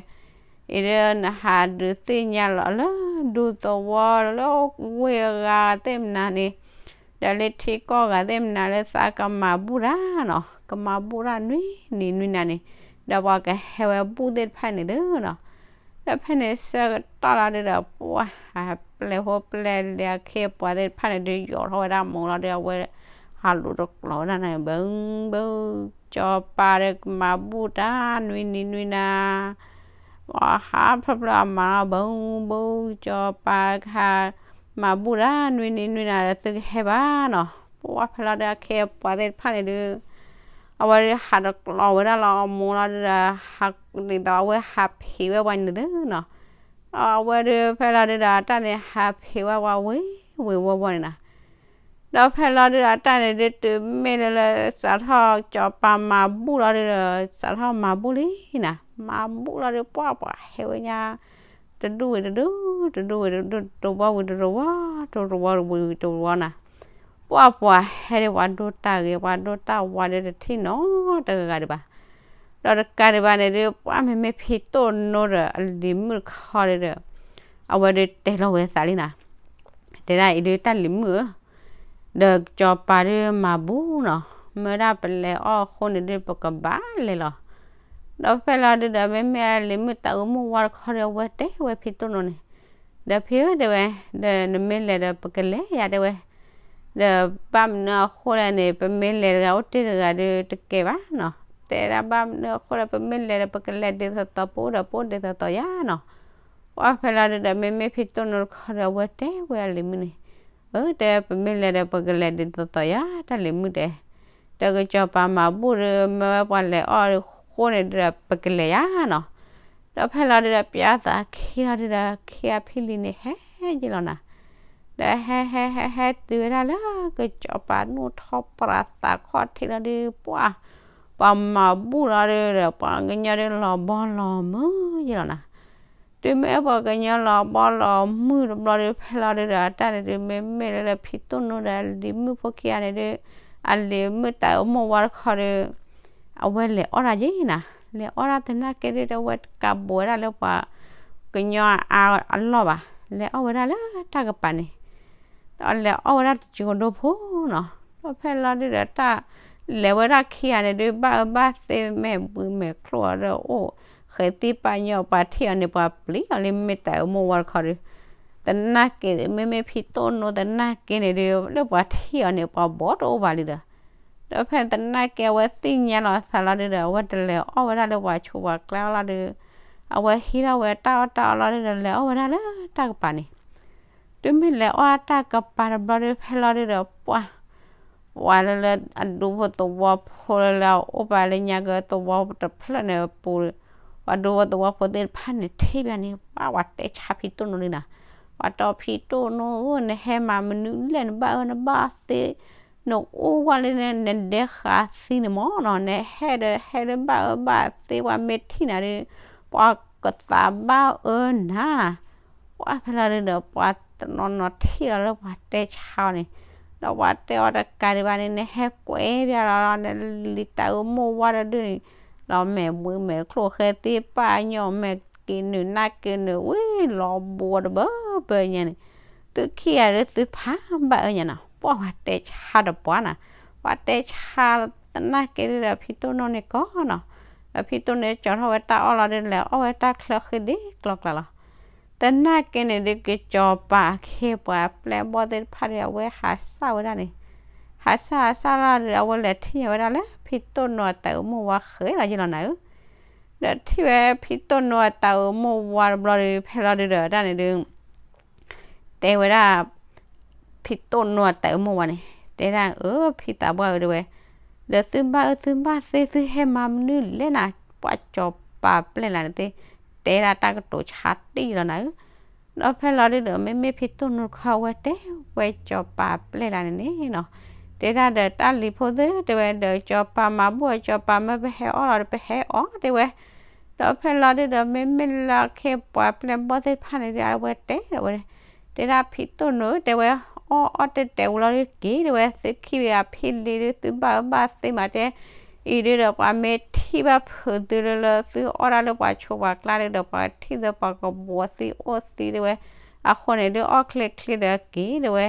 အံၤဒုးနဟးဒုးသ့ၣ်ညါလီၤလၢ ဒူသဝီလၢဝ့ၢ်အဂၤသ့ၣ်မနၤန့ၣ်, ဒီးလၢထံကီၢ်ဂၤသ့ၣ်မနၤလၢသးကမၤဘူၣ်တၢ်နီၤ, ကမၤဘူၣ်တၢ်နွံနံၤနွံနၤန့ၣ်, ဒီးပှၤကဟဲဝဲဘူၣ်သ့ၣ်တဖၣ်န့ၣ်သ့နီၤ. ဒီးဖဲန့ၣ်ဆၢကတီၢ်လီၤဒုဒီး ပှၤပျဲၢ်ဖိပျဲၢ်လံၤအခ့အပှၤသ့ၣ်တဖၣ်န့ၣ်ဒုး ယိးထီၣ်ဝဲဒၣ်မူလီၤဒု အဝဲဟးလူၤတကျိၤဝဲဒၣ်န့ၣ် ဘၣ်ဘၣ် ကၠီၤပၤဒီးကမၤဘူၣ်တၢ်နွံနံၤနွံနၤ ပှၤဟးဖျၢၣ်ဖျၢၣ်အမၤလီၤ ဘၣ်ဘၣ် ကၠီၤပၤကဟးမၤဘူၣ်တၢ်နွံနံၤနွံနၤဒီး သုကဟဲဘၣ်နီၤ. ပှၤဖဲလီၤဒုးအခ့အပှၤသ့ၣ်တဖၣ်န့ၣ်ဒုး အဝဲဒုးဟးတကျိၤဝဲဒၣ်လီၤအမူလီၤဒုဒီး ဒ်သိးအဝဲဟးဖံးဝဲပှၤန့ၣ်သ့နီၤ. အဝဲဒုးဖဲလီၤဒုဒီးအတၢ်န့ၣ်ဟးဖံးဝဲပှၤဝ့ၢ်ဝ့ၢ်ဝီဝီန့ၣ်နီၤ. ဒီးဖဲလီၤဒုဒီးအတၢ်န့ၣ်ဒုးတုၤမ့ၢ်လၢလၢ စးထီၣ်ကၠီၤပၤမၤဘူၣ်လီၤဒုဒီး စးထီၣ်မၤဘူၣ်လံနီၤ. မၤဘူၣ်လီၤဒုး ပှၤပှၤဟဲဝဲညါ တဒူၣ်ဝံၤတဒူၣ် တဒူၣ်ဝံၤတဒူၣ် တဝီဝံၤတဝီ တဝီဝံၤတဝီနီၤ. ပှၤပှၤဟဲဒုး ပှၤဒိတၢ်ဂ့ၤ ပှၤဒိတၢ်ဝါဒုး တထံၣ်နီတဂၤဂၤဒံးဘၣ်. ဒီးတကးဒံးဘၣ်န့ၣ်ဒုး ပှၤမ့မ့ၢ်ဖံတိၣ်နိဒီးအလံၤမုၣ်တခီဒုဒီး အဝဲဒုးတဲလီၤဝဲသးလံနီၤ. တဲဒၣ်အံၤဒုး တၢ်လံၤမုၣ်ဧၢ, ဒီးကၠီၤပၤဒုးမၤဘူၣ်နီၤ, မ့ၢ်ဒၣ်ပလဲၤအီၣ်အဃိန့ၣ်ဒုး ပကဘၣ်လဲၤလီၤ. ဒီးဖဲလီၤဒုဒီး မ့မ့ၢ်အလံၤမုၣ်တၢ်အိၣ်မူဝါတခီဒီး အဝဲတဲဝဲဖံတိၣ်နိန့ၣ်, ဒီးဖံဧၢတဲဝဲ, ဒီးနမ့ၢ်လဲၤဒီးပကလဲၤယၤတဲဝဲ, ဒီးဘၣ်မနုၤအဃိလဲၣ်န့ၣ် ပမ့ၢ်လဲၤတဂၤအိၣ်တ့ၢ်တဂၤဒုးတကဲဘၣ်နီၤ. တဲဒၣ်ဘၣ်မနုၤအဃိလဲၣ် ပမ့ၢ်လဲၤဒီးပကလဲၤဒ်သိးသိး ပအိၣ်ဒီးပအိၣ်ဒ်သိးသိးယါနီၤ. ပှၤဖဲလီၤဒုဒီး မ့မ့ၢ်ဖံတိၣ်နိတခီဒီး အဝဲတဲဝဲအလံၤမုၣ်န့ၣ်, အၢ တဲ ပမ့ၢ်လဲၤဒီးပကလဲၤဒ်သိးသိးယါ တၢ်လံၤမုၣ်တဲ. ဒီးကၠီၤပၤမၤဘူၣ်ဒီး မ့ၢ်ဝဲပှၤလဲၤအီၣ်ဃိန့ၣ်ဒုဒီး ပကလဲၤယါနီၤ. ဒီးဖဲလီၤဒုဒီး ပၠါသးခံလီၤဒုဒီး ခံအဖံလံၤန့ၣ်ဟဲယံၤလီၤနီၤ. ဒီးဟဲဟဲဟဲဟဲတုၤဝဲဒၣ်လၢ ကၠီၤပၤနီၣ်ထီၣ်ပြးသးခီၣ်ထံးလီၤဒုး ပှၤ ပှၤမၤဘူၣ်လီၤဒုဒီး ပှၤကညီဒုးလီၤဘီလီၤမုၢ်ယံၤလီၤနီၤ. တုၤမ့ၢ်ပှၤကညီလီၤဘီလီၤမုၢ်တဘျီဒုး ဖဲလီၤဒုဒီး အတၢ်န့ၣ်ဒုး မ့မ့ၢ်လၢလၢဖံတိၣ်နိဒီးအလံၤမုၣ်ဖိခံဂၤန့ၣ်ဒုး အလံၤမုၣ်တၢ်အိၣ်မူဝါတခီဒီး အဝဲလဲၤအီၣ်တၢ်ယံၤနီၤ. လဲၤအီၣ်တၢ်သနာ်က့ဒုး တဝဲတကးဘိးဝဲဒၣ်လၢပှၤကညီအါအလီၢ်ဘၣ်. လဲၤအီၣ်ဝဲဒၣ်လၢတၢ်ကပၤန့ၣ် ဒီးလဲၤအီၣ်ဝဲဒၣ်တကၠိဒိဖိနီၤ. ဒီးဖဲလီၤဒုဒီးတၢ်လဲၤဝဲဒၣ်ခံဂၤန့ၣ်ဒုး ဘၣ်အၢဘၣ်သီ မဲာ်ဘှံးမဲာ်ချီၣ်အီၤဒီးအိၣ်ဃဲၤသံပာ်ညီ ပှၤထံၣ်အီၤန့ၣ် ပှၤပျံၤအီၤလၢမ့ၢ်တၢ်အိၣ်မူဝါတခီဒီး သနာ်က့ မ့မ့ၢ်ဖံတိၣ်နိသနာ်က့န့ၣ်ဒုး လၢပှၤထံၣ်အီၤန့ၣ် ပှၤဘီတအိၣ်ဘၣ်လံဒီး ဒီးဖဲသနာ်က့ အဝဲသ့ၣ်ညါလီၤအသးလီၤဒုဒီး အဝဲတလဲၤအီၣ်ဝဲဒၣ်လၢပှၤဆိးပှၤကျါအလီၢ်ဒီး အဝဲဟံးထီၣ်ဝဲတၢ်အီၣ်တၢ်အီလီၤဒုဒီး လဲၤအီၣ်ဝဲဒၣ်လၢတၢ်ကပၤန့ၣ်. တုၤမ့ၢ်လဲၤအီၣ်တၢ်ကပၤတဘျီဒုး ဖဲလီၤဒုဒီး ပှၤ ပှၤလၢလၢအဒူဖိသဝီဖိလၢလၢအအိၣ်ပာ်လၢညါက့ၤ သဝီတဖျၢၣ်န့ၣ်ပူၤ ပှၤဒူဖိသဝီဖိသ့ၣ်တဖၣ်န့ၣ်ထံၣ်ဘၣ်န့ၣ် ပှၤ ပှၤတဲဆါဖံတိၣ်နိဒုနီၤ. ပှၤတဲဖံတိၣ်နိဧၢ နဟဲမၤမနုၤလဲၣ် နဘၣ်အၢနဘၣ်သီ နအိၣ်ဝဲလၢနဒဲဃာ်သံန့ၣ်မ့ၢ်နီၤ နဟဲဒီးဟဲလၢဘၣ်အၢဘၣ်သီ ပှၤမ့ၢ်ထံၣ်နၤဒီး ပှၤကသးဘၣ်အၢနၤ ပှၤဖဲလီၤဒုဒီး ပှၤတနီၤနီၤထံၣ်လီၤလၢပှၤတဲဆါအီၤန့ၣ် ဒီးပှၤတဲအီၤတကးဒံးဘၣ်န့ၣ် နဟဲကွဲးပျးလီၤလီၤ နလံၤတၢ်အိၣ်မူဝါတဒုန့ၣ် လီၤမဲာ်ဘှံးမဲာ်ချိၣ်ဃဲသံပာ်ညီ မဲာ်က့ၤနုာ်နၢ်က့ၤနုာ်ဝံၤ လီၤဘှံးတဘၢဘၢညါန့ၣ် သုခံဂၤဒုးသုဖးဘၣ်အၢညါနီၤ ပှၤပှၤတဲဆါတပှၤနီၤ ပှၤတဲဆါသနာ်က့ဒုဒီး ဖံတိၣ်နိန့ၣ်ကီးနီၤ ဒီးဖံတိၣ်နိကၠီၤထီၣ်ဝဲတၢ်အီၣ်လီၤဒု လဲၤအီၣ်ဝဲတၢ်ချၢဃံဒံကျီကျါလီၤ သနာ်က့န့ၣ်ဒုး ကစီၤပၤအခ့အပှၤပျဲၢ်ဘီၣ်သ့ၣ်တဖၣ်ဒီး အဝဲဟးစၢ်ဝဲဒၣ်န့ၣ် ဟးစၢ်ဟးစၢ်လီၤဒီး အဝဲလဲၤထံၣ်ညါဝဲဒၣ်လၢ ဖံတိၣ်နိအတၢ်အိၣ်မူဝါဃဲလီၤယ့ၢ်လီၤနၤဧၢ ဒီးထံၣ်ဝဲဖံတိၣ်နိအတၢ်အိၣ်မူဝါတဘျီဒီး ဖဲလီၤဒုဒီးတၢ်န့ၣ်ဒုး တဲဝဲဒၣ် ဖံတိၣ်နိအတၢ်အိၣ်မူဝါန့ၣ် တဲဒၣ်အၢ ဖံသးပှၢ်ဧၢတဲဝဲ ဒီးသုဘၣ်အၢသုဘၣ်သီ သုဟဲမၤမနုၤလဲၣ်နၤ ပှၤကစီၤပၤပျဲၢ်လၢန့ၣ်သ့ တဲဒၣ်တၢ်ကတိၤဆါတံၢ်လီၤနၤဧၢ ဒီးဖဲလီၤဒုဒီး မ့မ့ၢ်ဖံတိၣ်နိတခီ အဝဲတဲဝဲကစီၤပၤပျဲၢ်လၢန့ၣ်န့ၣ်နီၤ တဲဒၣ်ဒီးတၢ်လံၤဖိသ့ၣ်တဲဝဲ ဒီးကစီၤပၤမၤဘူၣ်အီၤ ကစီၤပၤမၢပဟဲအီၣ်လီၤဒီး ပဟဲအီၣ်တဲဝဲ ဒီးဖဲလီၤဒုဒီး မ့မ့ၢ်လၢအခ့ပှၤပျဲၢ်ဘီၣ်သ့ၣ်တဖၣ်န့ၣ်ဒီး အဝဲတဲဒီးဝဲ တဲဒၣ်ဖံတိၣ်နိဧၢ တဲဝဲ အီၣ်အီၣ်တဲတဲာ်ဝံၤလီၤဒုက့ၤတဲဝဲ သုခံဂၤဖံလံၤဒု သုဘၣ်အၢဘၣ်သီမးတဲ အံၤဒုဒီး ပှၤမ့ၢ်ထံၣ်ဘၣ်ဖုးသုလၢလၢသုအီၣ်ဒၣ်လၢပှၤဆိးပှၤကျါဒုဒီး ပှၤထံၣ်သုပှၤကဘှီသံအိၣ်သံတဲဝဲ အဃိန့ၣ်ဒုးအီၣ်ချ့ချ့ဒီးက့ၤတဲဝဲ,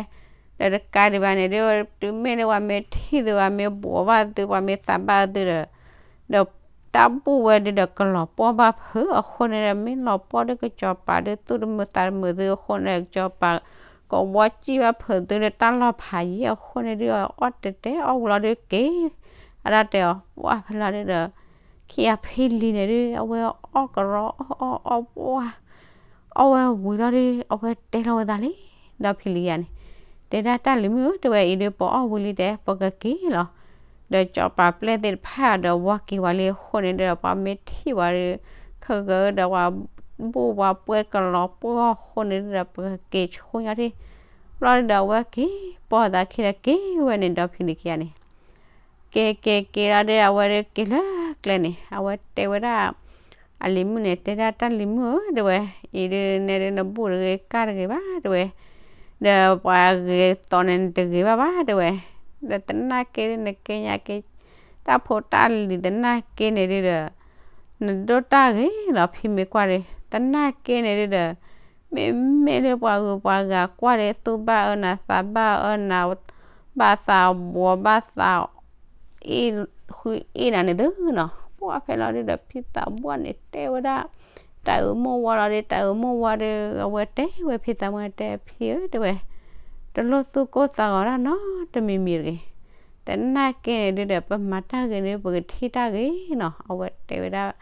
ဒီးတကးဒံးဘၣ်န့ၣ်ဒုး တုၤမ့ၢ်လၢပှၤမ့ၢ်ထံၣ်သု ပှၤမ့ၢ်ဘိးဘၣ်သု ပှၤမ့ၢ်သးဘၣ်သုဒီး ဒီးတၢ်ဘူၣ်ဝဲဒုးဒီးကလီၤပှီၢ်ဘၣ်ဖုးအဃိန့ၣ်ဒီး မ့ၢ်လီၤပှီၢ်ဒုးကစီၤပၤဒုးသူၣ်တမုာ်သးတမုာ်သုအဃိန့ၣ်ဒီး ကစီၤပၤကဝီၤစံၣ်ဘၣ်ဖုးသုလၢတၢ်လီၢ်ဖးယံၤအဃိန့ၣ်ဒုး အီၣ်တဲာ်တဲာ်အီၣ်ဝံၤလီၤဒုးက့ၤ အတၢ်တဲအီၤ ပှၢ်ဖဲလီၤဒုးဒီး ခံဂၤဖံလံၤန့ၣ်ဒုး အဝဲအီၣ်ကရီအီၣ်အီၣ်အီၣ်ပှၢ် အီၣ်ဝဲဝံၤလီၤဒုး အဝဲတဲလီၤဝဲသးလံ ဒီးဖံလံၤခံဂၤန့ၣ် တဲဒၣ်တၢ်လံၤမုၣ်ဧၢ တဲဝဲအံၤဒုး ပအီၣ်ဝံၤလံတဲ ပကက့ၤလီၤ ဒီးစီၤပၤပျဲၢ်သ့ၣ်တဖၣ်ဒီးဝါက့ၤဝဲလံအဃိန့ၣ်ဒီး ပှၤမ့ၢ်ထံၣ်ဝဲဒုး ခဲကဒီးပှၤဘူၣ်ပှၤပှဲၤကလီၤပှီၢ်အဃိန့ၣ်ဒီး ပကက့ၤဆိညါထံၣ် ဘျီဒုးဒီးအဝဲက့ၤပိာ်သးခံဒီး က့ၤဝဲန့ၣ်ဒီးဖံလံၤခံဂၤန့ၣ် က့ၤက့ၤက့ၤလီၤဒုး အဝဲဒုးက့ၤလၢကျဲန့ၣ် အဝဲတဲဝဲဒၣ် အလံၤမုၣ်န့ၣ် တဲဒၣ်တၢ်လံၤမုၣ်ဧၢ တဲဝဲ, အံၤဒုးနဲဒုး နဘူၣ်တဂ့ၤ ကၢ်တဂ့ၤဘၣ် တဲဝဲ, ဒီးပှၤဂဲၤသိးန့ၣ် နတဂ့ၤဘၣ်ဘၣ် တဲဝဲ, ဒီးသနာ်က့ဒုး နက့ညါက့ၤ တၢ်ဖိတၢ်လံၤသနာ်က့န့ၣ်ဒုးဒီး နဒိၣ်တၢ်ဂ့ၤလီၤ ဖံမ့ၢ်ကွၢ်ဒီး သနာ်က့န့ၣ်ဒုးဒီး မ့မ့ၢ်လၢပှၤဂုၤပှၤဂၤကွၢ်ဒီး သူၣ်ဘၣ်အၢနၤ သးဘၣ်အၢနၤ ဘၣ်သးဘှီး ဘၣ်သး အ့ၣ်ဃုအ့ၣ်နၤန့ၣ်သုနီၤ, ပှၢ်ဖဲလီၤဒုးဒီး ဖံသးပှၢ်န့ၣ်တဲဝဲဒၣ် တၢ်အၢမိၢ်ဝါလီၤဒီး တၢ်အၢမိၢ်ဝါဒီး အဝဲတဲဝဲဖံသးပှၢ်တဲ ဖံဧၢ တဲဝဲ, တလိၣ်သူၣ်ကိၢ်သးဂီၤတၢ်နီတမံၤမံၤတဂ့ၤ, သနာ်က့န့ၣ်ဒုးဒီး ပမၤတၢ်ဂ့ၤန့ၣ် ပကထံၣ်တၢ်ဂ့ၤနီၤ, အဝဲတဲဝဲဒၣ်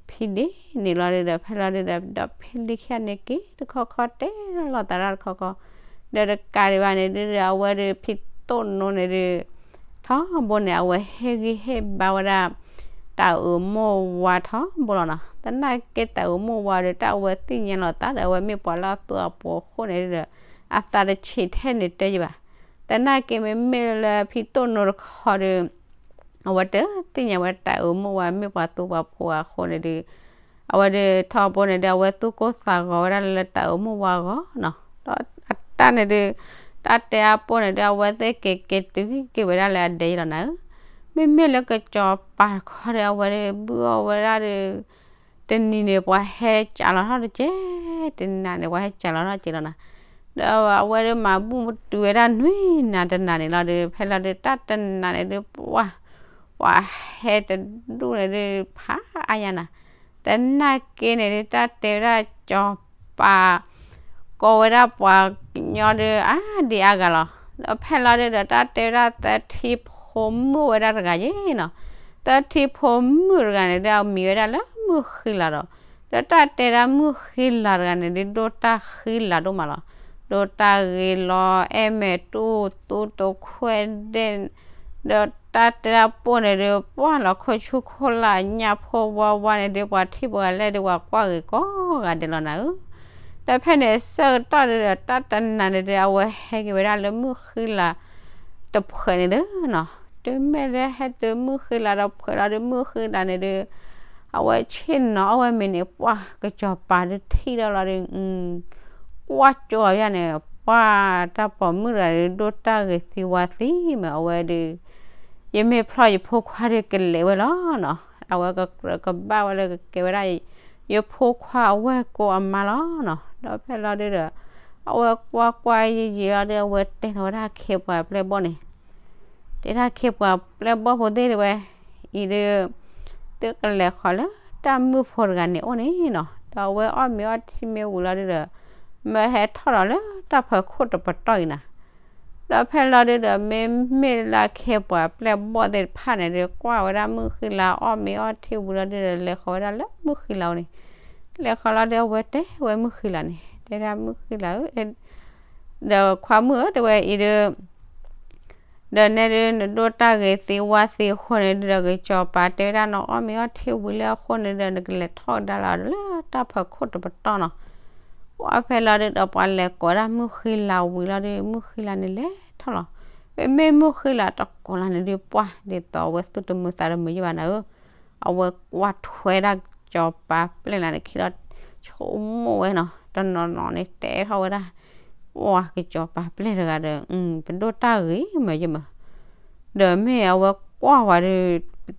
ဖံဒ့န့ၣ်လီၤဒုးဒီး ဖဲလီၤဒုးဒီး ဒီးဖံလံၤခံဂၤန့ၣ်က့ၤတခီခီ တဲလီၤသးဒၣ်တခီခီ, ဒီးတကးဒံးဘၣ်န့ၣ်ဒုးဒီး အဝဲဒုးဖံသိၣ်နိန့ၣ်ဒုး ထီဘိန့ၣ် အဝဲဟ့ၣ်ဂံၢ်ဟ့ၣ်ဘါဝဲဒၣ် တၢ်အၢမိၢ်ဝါထီဘိလီၤနီၤ, သနာ်က့တၢ်အၢမိၢ်ဝါဒီး တၢ်အဝဲသ့ၣ်ညါလီၤသးဒီး အဝဲမ့ၢ်ပှၤလၢအသူအပိာ်အဃိန့ၣ်ဒုးဒီး အသးတဆံးထဲန့ၣ်တဲယဘၣ်, သနာ်က့မ့မ့ၢ်လၢဖံသိၣ်နိတခီဒီး အဝဲတသ့ၣ်ညါဝဲတၢ်အၢမိၢ်ဝါ မ့ၢ်ပှၤသူပှၤဖိအဃိန့ၣ်ဒုး အဝဲဒုးထီဘိန့ၣ်ဒုး အဝဲသူၣ်ကိၢ်သးဂီၤဝဲဒၣ်လၢတၢ်အၢမိၢ်ဝါအဂီၢ်နီၤ, ဒီးအတၢ်န့ၣ်ဒုး တၢ်တဲအပိၢ်န့ၣ်ဒုး အဝဲသ့ၣ်က့ၤက့ၤတုၤက့ၤဝဲဒၣ်လၢအဒဲလီၤနၤဧၢ, မ့မ့ၢ်လၢကစီၤပၤတခီဒီး အဝဲဒုးဘုၣ်အီၣ်ဝဲဒၣ်ဒီး တနံၤန့ၣ် ပှၤဟဲကးလီၤထီၣ်တက့ၢ်, တနံၤန့ၣ် ပှၤဟဲကးလီၤထီၣ်က့ၤလီၤနၤ, ဒီးအဝဲဒုးမၤဘူၣ်တုၤဝဲဒၣ်နွံနၤတနၤန့ၣ်လီၤဒီး ဖဲလီၤဒုးတၢ်တနၤန့ၣ်ဒုး ပှၢ် ပှၤဟဲတဒူၣ်န့ၣ်ဒုး ဖးအါညါနၤ, သနာ်က့န့ၣ်ဒုး တၢ်တဲဝဲဒၣ်စီၤပၤ ကိးဝဲဒၣ်ပှၤကညီဒုး အါဒံအါဂၤလီၤ, ဒီးဖဲလီၤဒုးဒီးတၢ်တဲဝဲဒၣ်သၢထံဖိမုၣ်ဝဲဒၣ်တဂၤယ့ၤနီၤ, သၢထံဖိမုၣ်တဂၤန့ၣ်ဒုး အမံၤဝဲဒၣ်လၢမုၢ်ဃံလၤဒီး, ဒီးတၢ်တဲဒၣ်မုၢ်ဃံလၤတဂၤန့ၣ်ဒုး ဒိၣ်တၢ်ဃံလၤဒိၣ်မးလီၤ, ဒိၣ်တၢ်ဂ့ၤလီၤ အဲၣ်မဲာ်တူၢ်သူတခွဲးဒဲး ဒီးတၢ်တဲဒၣ်ပိၢ်န့ၣ်ဒုး ပှၢ်လီၤခိၣ်ဆူၣ်ခိၣ်လၢ် ညၣ်ဖိဝါဝါန့ၣ်ဒုး ပှၤထံၣ်ပှၤလဲၣ်ဒုး ပှၤကွၢ်ဂ့ၤကိးဂၤဒဲးလီၤနၤဧၢ, ဒီးဖဲန့ၣ်ဆၢကတီၢ်ဒုးဒီး တၢ်တနၤန့ၣ်ဒုး အဝဲဟဲက့ၤဝဲဒၣ်လၢမုၢ်ဃံလၤ တဖှဲးန့ၣ်သုနီၤ, တုၤမ့ၢ်လၢဟဲတုၤမုၢ်ဃံလၤတဖှဲးလီၤဒုး မုၢ်ဃံလၤန့ၣ်ဒုး အဝဲဆ့ၣ်နီၤအီၣ်ဝဲမ့ၤန့ၣ် ပှၢ်ကစီၤပၤဒုးထံၣ်ဒီးလီၤဒုး ကွၢ်ကၠိအီၤယၤန့ၣ် ပှၢ်တၢ်ပိာ်မုၣ်တဂၤဒုး ဒိၣ်တၢ်ဂ့ၤသံဝါသံမ့ၢ်အဝဲဒုး ယမ့ၢ်ဖျီယဖိခွါဒုးကလဲၤဝဲလီၤနီၤ, အဝဲကကြၢးကဘၣ်ဝဲလၢကကဲဝဲဒၣ် ယဖိခွါအဝဲၢ်ကိအမါလီၤနီၤ, ဒီးဖဲလီၤဒုးဒီး အဝဲကွၢ်ကွၢ်ယံာ်ယံာ်လီၤဒုး အဝဲတဲလီၤဝဲဒၣ်ခ့ပှၤပျဲၢ်ဘီၣ်န့ၣ် တဲဒၣ်ခ့ပှၤပျဲၢ်ဘီၣ်ဖိသ့ၣ်တဝဲ အံၤဒုး သုကလဲၤဃီၤလၢတၢ်မုၣ်ဖိတဂၤန့ၣ်အိၣ်န့ၣ်နီၤ, ဒီးအဝဲအီၣ်မ့ၤအီထံမ့ၢ်ဝံၤလီၤဒုးဒီး မၢဟဲထီၣ်ဒီးလၢတၢ်ဖီခိၣ်တပတီၢ်အံၤနၤ, ဒီးဖဲလီၤဒုးဒီး မ့မ့ၢ်လၢခ့ပှၤပျဲၢ်ဘီၣ်သ့ၣ်တဖၣ်န့ၣ်ဒုး ကွၢ်ဝဲဒၣ်မုၣ်ဃံလၤအီၣ်မ့ၤအီထံဝံၤလီၤဒုးဒီး လဲၤဃီၤဝဲဒၣ်လၢမုၣ်ဃံလၤအိၣ်န့ၣ်, လဲၤဃီၤလီၤဒုး အဝဲတဲဝဲမုၣ်ဃံလၤန့ၣ် တဲဒၣ်မုၣ်ဃံလၤဧၢ ဒီးခွါမုၣ်ဧၢ တဲဝဲအံၤဒုး ဒီးနဲဒုး နဒိၣ်တၢ်ဂ့ၤသ့ဝါသ့အဃိန့ၣ်ဒုးဒီး ကစီၤပၤတဲဝဲဒၣ် နအီၣ်မ့ၤအီထံဝံၤလၢအဃိန့ၣ်ဒီး နကလဲၤထီၣ်ကဒါလီၤလၢတၢ်ဖီခိၣ်တပတီၢ်နီၤ, ပှၢ်ဖဲလီၤဒုးဒီး ပှၤလဲၤကိးဒၣ်မုၣ်ဃံလၤဝံၤလီၤဒုး မုၣ်ဃံလၤန့ၣ်လဲၤထီၣ်လီၤ, မ့မ့ၢ်မုၣ်ဃံလၤတကိးလီၤန့ၣ်ဒုး ပှၢ်ဒ်သိးအဝဲသူၣ်တမုာ်သးတမုာ်ယဘၣ်နၤဧၢ အဝဲကွၢ်ထွဲဒၣ်ကစီၤပၤပျဲၢ်လၢန့ၣ်ခံဒီး ဆိကမိၣ်ဝဲနီၤ တနီၤနီၤန့ၣ် တဲထီၣ်ဝဲဒၣ် ပှၢ်ကစီၤပၤပျဲၢ်တဂၤဒီး ပဒိၣ်တၢ်ဂ့ၤမးယမး, ဒီးမ့ၢ်အဝဲကွၢ်ဝဲဒီး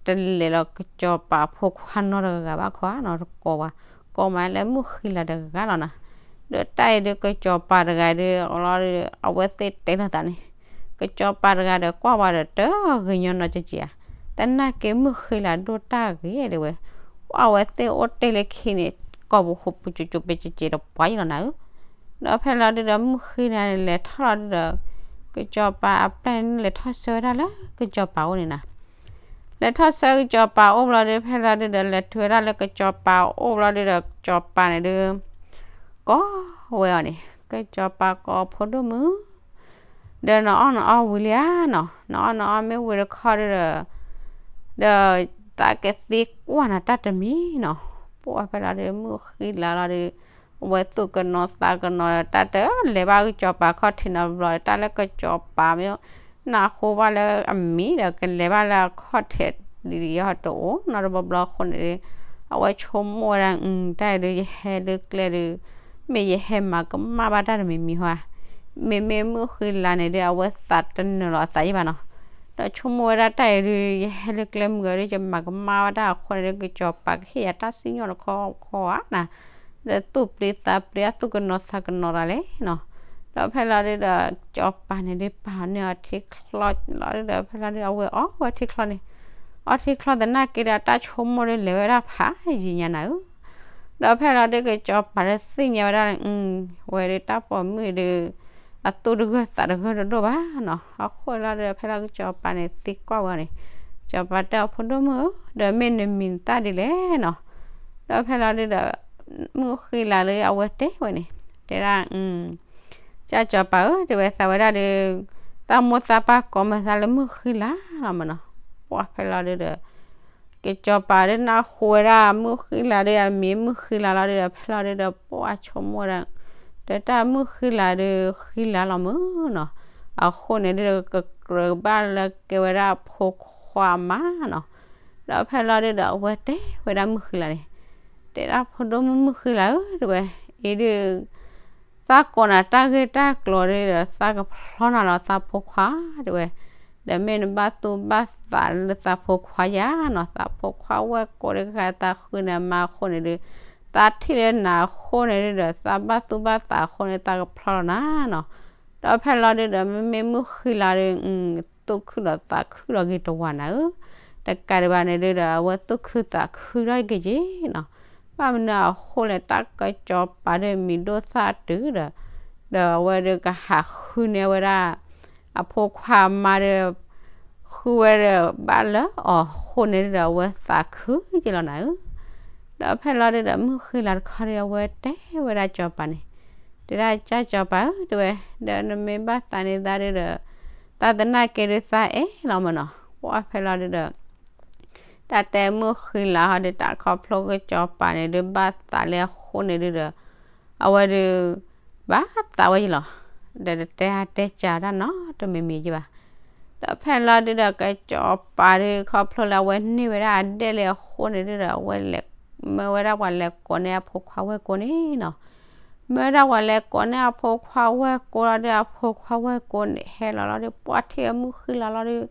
တလဲၤလီၤကစီၤပၤဖိခွါနီတဂၤဘၣ်ခီနီၤ တကိးဝဲ ကိးမးလၢမုၣ်ဃံလၤတဂၤလီၤနၤ, ဒီးတၢ်အံၤဒုး ကစီၤပၤတဂၤဒုး အလီၤဒုး အဝဲသ့ၣ်တဲလိာ်သးန့ၣ်, ကစီၤပၤတဂၤဒီးကွၢ်ဝဲဒီးတဂ့ၤညီနီတစဲးဧါ, သနာ်က့မုၣ်ဃံလၤဒိၣ်တၢ်ဂ့ၤဒၣ်ဝဲ, အဝဲသ့ၣ်အိၣ်တ့ၢ်လၢခံန့ၣ် ကိာ်ပူၤဃိာ်ပူၤကၠိကၠိပ့ကက့ၤဒီးပှၤယလီၤနၤဧၢ. ဒီးဖဲလီၤဒုးဒီး မုၣ်ဃံလၤန့ၣ် လဲၤထီၣ်လီၤဒုးဒီး ကစီၤပၤအပျဲၢ်န့ၣ် လဲၤထီၣ်ဆၢဝဲဒၣ်လၢကစီၤပၤအိၣ်န့ၣ်နၤ. လဲၤထီၣ်ဆၢကစီၤပၤအိၣ်ဘျီဒုး ဖဲလီၤဒုးဒီး လဲၤတုၤဝဲဒၣ်လၢကစီၤပၤအိၣ်ဘျီဒုးဒီး ကစီၤပၤန့ၣ်ဒုး ကိးဝဲအီၤန့ၣ်, ကစီၤပၤကိးဖိဒိၣ်မုၣ်, ဒီးနအီၣ်နအီဝံၤလံဧါနီၤ, နအီၣ်နအီမ့ၢ်ဝံၤတခီဒုးဒီး ဒီးသးကသံကွၢ်နၤတၢ်တမံၤနီၤ. ပှၢ်ဖဲလီၤဒုး မုၣ်ဃံလၤလီၤဒုး အဝဲသူၣ်ကနိးသးကနိး တၢ်တလဲၤဘၣ်ကစီၤပၤခီၣ်ထံးနီတဘျီ တၢ်လၢကစီၤပၤမ့ၢ် နၢ်ဟူဘၣ်လၢအမံၤဒီး ကလဲၤဘၣ်လၢအခီၣ်ထံးဒ်ယဟီၣ်တအိၣ်နီတဘျီဘျီအဃိန့ၣ်ဒုး အဝဲဆိကမိၣ်ဝဲဒၣ် အတၢ်အံၤဒုး ယဟဲလၢကျဲဒုး မ့ၢ်ယဟဲမၤကမၣ်ဘၣ်တၢ်တမံၤမံၤဟီဧါ. မ့မ့ၢ်မုၣ်ဃံလၤန့ၣ်ဒုး အဝဲသးတနၢၤလီၤအသးယံၣ်ဘၣ်နီၤ. ဒီးဆိကမိၣ်ဝဲဒၣ်တၢ်အံၤဒုး ယဟဲလၢကျဲမုၢ်ဂီၤဒုး ယမၤကမၣ်ဘၣ်တၢ်အဃိန့ၣ်ဒုး ကစီၤပၤကဟ့ၣ်ယၤတၢ်စံၣ်ညီၣ်တခီခီဧါနၤ. ဒီးသူၣ်ပျံၤသးပျံၤ အသူၣ်ကနိးသးကနိးတၢ်လဲၣ်နီၤ. ဒီးဖဲလီၤဒုးဒီး ကစီၤပၤန့ၣ်ဒုးပာ်န့ၢ်အီၤထံချီလီၤဒုးဒီး ဖဲလီၤဒုး အဝဲအီဝဲထံချီန့ၣ် အီထံချီသနာ်က့ဒီး အတၢ်ဆိကမိၣ်ဒုးလဲၤဝဲဒၣ်ဖးယံာ်ညါနၤဧၢ. ဒီးဖဲလီၤဒုး ကစီၤပၤဒီးသ့ၣ်ညါဝဲဒၣ်န့ၣ် ဝဲဒုးတၢ်ပိာ်မုၣ်အံၤဒုး အသူၣ်တဂၢၢ်သးတဂၢၢ်တဒိၣ်ဘၣ်နီၤ. အဃိလီၤဒုး ဖဲလီၤကစီၤပၤန့ၣ်သံကွၢ်ဝဲအီၤန့ၣ်, ကစီၤပၤတဲအီၤ ဖိဒိၣ်မုၣ်ဧၢ, ဒီးမ့ၢ်နမံၤနသၣ်ဒ်လဲၣ်နီၤ. ဒီးဖဲလီၤဒုးဒီး မုၣ်ဃံလၤလၢအဝဲတဲဝဲန့ၣ် တဲဒၣ် ကစီၤပၤဧၢ, တဲဝဲသးဝဲဒၣ်ဒီး သးမိၢ်သးပၢ်ကိးမုၢ်သးလၢမုၣ်ဃံလၤလီၤမးနီၤ. ပှၢ်ဖဲလီၤဒုးဒီး ကစီၤပၤဒုးနၢ်ဟူဝဲဒၣ်မုၣ်ဃံလၤဒီးအမံၤမုၣ်ဃံလၤလီၤဒုးဒီး ဖဲလီၤဒုးဒီး ပှၢ်ဆိကမိၣ်ဝဲဒၣ် ဒီးတၢ်မုၣ်ဃံလၤဒုးဃံလၤလီၤမးနီၤ. အဃိန့ၣ်ဒုးဒီး ကကြၢးဘၣ်လၢကဲဝဲဒၣ်အဖိခွါမးနီၤ. ဒီးဖဲလီၤဒုးဒီး အဝဲတဲဝဲဒၣ်မုၣ်ဃံလၤန့ၣ်, တဲဒၣ်ဖိဒိၣ်မုၣ်မုၣ်ဃံလၤဧၢ, တဲဝဲ အံၤဒုး သးကိးနၤတၢ်ဂ့ၢ်တၢ်ကျိၤဒုးဒီး သးကဖျီနၤလီၤသးဖိခွါ, တဲဝဲ, ဒီးမ့ၢ်နဘၣ်သူၣ်ဘၣ်သးလၢသးဖိခွါယၤနီၤ, သးဖိခွါဝဲၢ်ကိးဒုး ကသးဃုန့ၢ်မါအဃိန့ၣ်ဒုး သးထံၣ်လၢနၤအဃိန့ၣ်ဒုးဒီး သးဘၣ်သူၣ်ဘၣ်သးအဃိန့ၣ် သးကဖျီလီၤနၤနီၤ. ဒီးဖဲလီၤဒုးဒီး မ့မ့ၢ်မုၣ်ဃံလၤဒီး သူၣ်ခုဒီးသးခုဒီးဂ့ၤတဝၤနၤဧၢ. တကးဒံးဘၣ်န့ၣ်ဒုးဒီး အဝဲသူၣ်ခုသးခုထီၣ်က့ၤက့ၤနီၤ. ဘၣ်မနုၤအဃိလဲၣ် တၢ်ကစီၤပၤဒီးမံၤဒိၣ်သၣ်တုၤဒီး ဒီးအဝဲဒုးကဟးဃုန့ၢ်ဝဲဒၣ် အဖိခွါမါဒီး ဃုဝဲဒီးဘၣ်လၢအီၤအဃိန့ၣ်ဒုးဒီး အဝဲသးခုက့ၤလီၤနၤဧၢ. ဒီးဖဲလီၤဒုးဒီး မုၣ်ဃံလၤတခီဒီး အဝဲတဲဝဲဒၣ်ကစီၤပၤန့ၣ်, တဲဒၣ်ကစီၤပၤဧၢ, တဲဝဲ, ဒီးနမ့ၢ်ဘၣ်သးန့ၢ်သးဒုးဒီး သးသနာ်က့ဒုးသးအဲၣ်လီၤမးနီၤ. ပှၢ်ဖဲလီၤဒုးဒီး တၢ်တဲမုၣ်ဃံလၤဟီဒီး တၢ်ခီဖျိကစီၤပၤန့ၣ်ဒုး ဘၣ်သးလၢအဃိန့ၣ်ဒုးဒီး အဝဲဒုး ဘၣ်သးဝဲယလီၤ. ဒီးတတဲအါတဲစှၤတၢ်နီတမံၤမံၤယံၣ်ဘၣ်. ဒီးဖဲလီၤဒုးဒီး ကစီၤပၤဒုး ခီဖျိလၢအဝဲန့ၢ်ဝဲဒၣ်အဒဲၣ်လၢအဃိန့ၣ်ဒုးဒီး အဝဲလဲၤ မၢဝဲဒၣ်ပှၤလဲၤကိးန့ၢ်အဖိခွါဝဲၢ်ကိးန့ၣ်နီၤ. မၢဝဲဒၣ်ပှၤလဲၤကိးန့ၢ်အဖိခွါဝဲၢ်ကိးလီၤဒုး အဖိခွါဝဲၢ်ကိးန့ၣ် ဟဲလီၤလီၤဒီး ပှၢ်ထံၣ်အမုၣ်ဃံလၤလီၤဒုး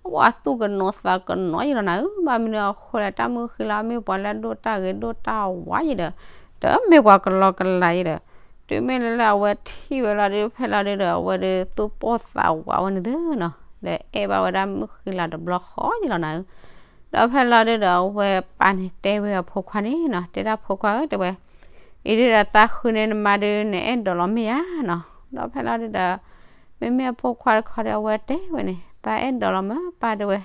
အဝဲသူၣ်ကနိးသးကနိးယလီၤနၤဧၢ. ဘၣ်မနုၤအဃိလဲၣ် တၢ်မုၣ်ဃံလၤမ့ၢ်ပှၤလၢအဒိၣ်တၢ်ဂ့ၤဒိၣ်တၢ်ဝါယံၤဒီး ဒီးမ့ၢ်ပှၤကလီကလးယံၤဒီး တုၤမ့ၢ်လၢလၢအဝဲထံၣ်ဝဲလီၤဒုး ဖဲလီၤဒုးဒီး အဝဲဒုးသူၣ်ပိၢ်သးဝးဝဲန့ၣ်သုနီၤ ဒီးအဲၣ်ဘၣ်ဝဲဒၣ်မုၣ်ဃံလၤတဘျီဃီယလီၤနၤဧၢ. ဒီးဖဲလီၤဒုးဒီး အဝဲပၢ်န့ၣ်တဲဝဲအဖိခွါန့ၣ်နီၤ တဲဒၣ်ဖိခွါဧၢ တဲဝဲ အံၤဒုးဒီးသးဃုန့ၢ်နမါဒုး နအဲၣ်ဒိးလီၤမ့ၢ်ဧါနီၤ. ဒီးဖဲလီၤဒုးဒီး မ့မ့ၢ်အဖိခွါတခီဒီး အဝဲတဲဝဲန့ၣ် သးအဲၣ်ဒိးလီၤမးပၢ် တဲဝဲ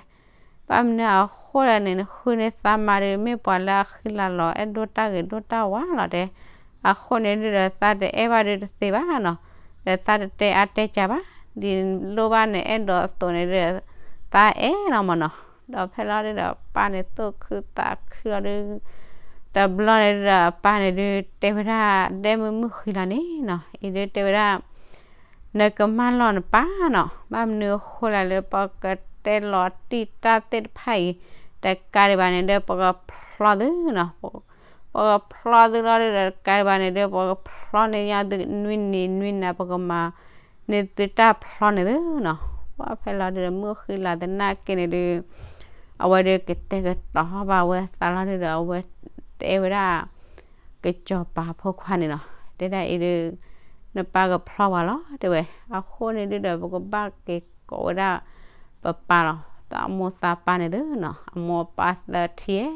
ဘၣ်မနုၤအဃိလဲၣ်န့ၣ် နဃုန့ၢ်သးမါဒုး မ့ၢ်ပှၤလၢအဃံလၤလီၤ အဲၣ်ဒိၣ်တၢ်ဂ့ၤဒိၣ်တၢ်ဝါလီၤတဲ. အဃိန့ၣ်ဒုးဒီး သးတအဲၣ်ဘၣ်ဒုးတသ့ဘၣ်နီၤ. ဒီးသးတတဲအါတဲစှၤဘၣ်. ဒ်လိၣ်ဘၣ်နအဲၣ်ဒိးအသိးန့ၣ်ဒုး သးအဲၣ်လီၤမးနီၤ. ဒီးဖဲလီၤဒုးဒီး ပၢ်န့ၣ်သူၣ်ခုသးခုလီၤဒုး တဘျီန့ၣ်ဒုးဒီး ပၢ်န့ၣ်ဒုးတဲဝဲဒၣ် ဒဲမုၣ်မုၣ်ဃံလၤန့ၣ်နီၤ အံၤဒုးတဲဝဲဒၣ် နကမၢလီၤနပၢ်နီၤ ဘၣ်မနုၤအဃိလဲၣ်လၢပကတဲလီၤတံၢ်တၢ်သ့ၣ်တဖၣ်အံၤ တကးဒံးဘၣ်န့ၣ်ဒီး ပကဖျီသုနီၤ. ပကဖျီသုလီၤဒုးဒီး တကးဒံးဘၣ်န့ၣ်ဒီး ပကဖျီန့ၢ်ညါသုနွံနံၤနွံနၤ ပကမၤန့ၢ်သုတၢ်ဖျီန့ၣ်သုနီၤ. ပှၢ်ဖဲလီၤဒုးဒီး မုၣ်ဃံလၤသနာ်က့န့ၣ်ဒုး အဝဲဒုးကတဲာ်ကတီၤဘၣ်ဝဲသးလီၤဒုးဒီး အဝဲတဲဝဲဒၣ် ကစီၤပၤဖိခွါန့ၣ်နီၤ တဲဒၣ်အံၤဒုး နပၢ်ကဖျီပှၤလီၤ တဲဝဲ. အဃိန့ၣ်ဒုးဒီး ပကဘၣ်က့ၤကိးဝဲဒၣ် ပပၢ်လီၤ, သးမိၢ်သးပၢ်န့ၣ်သုနီၤ, အမိၢ်အပၢ်သၢထံဧဲ.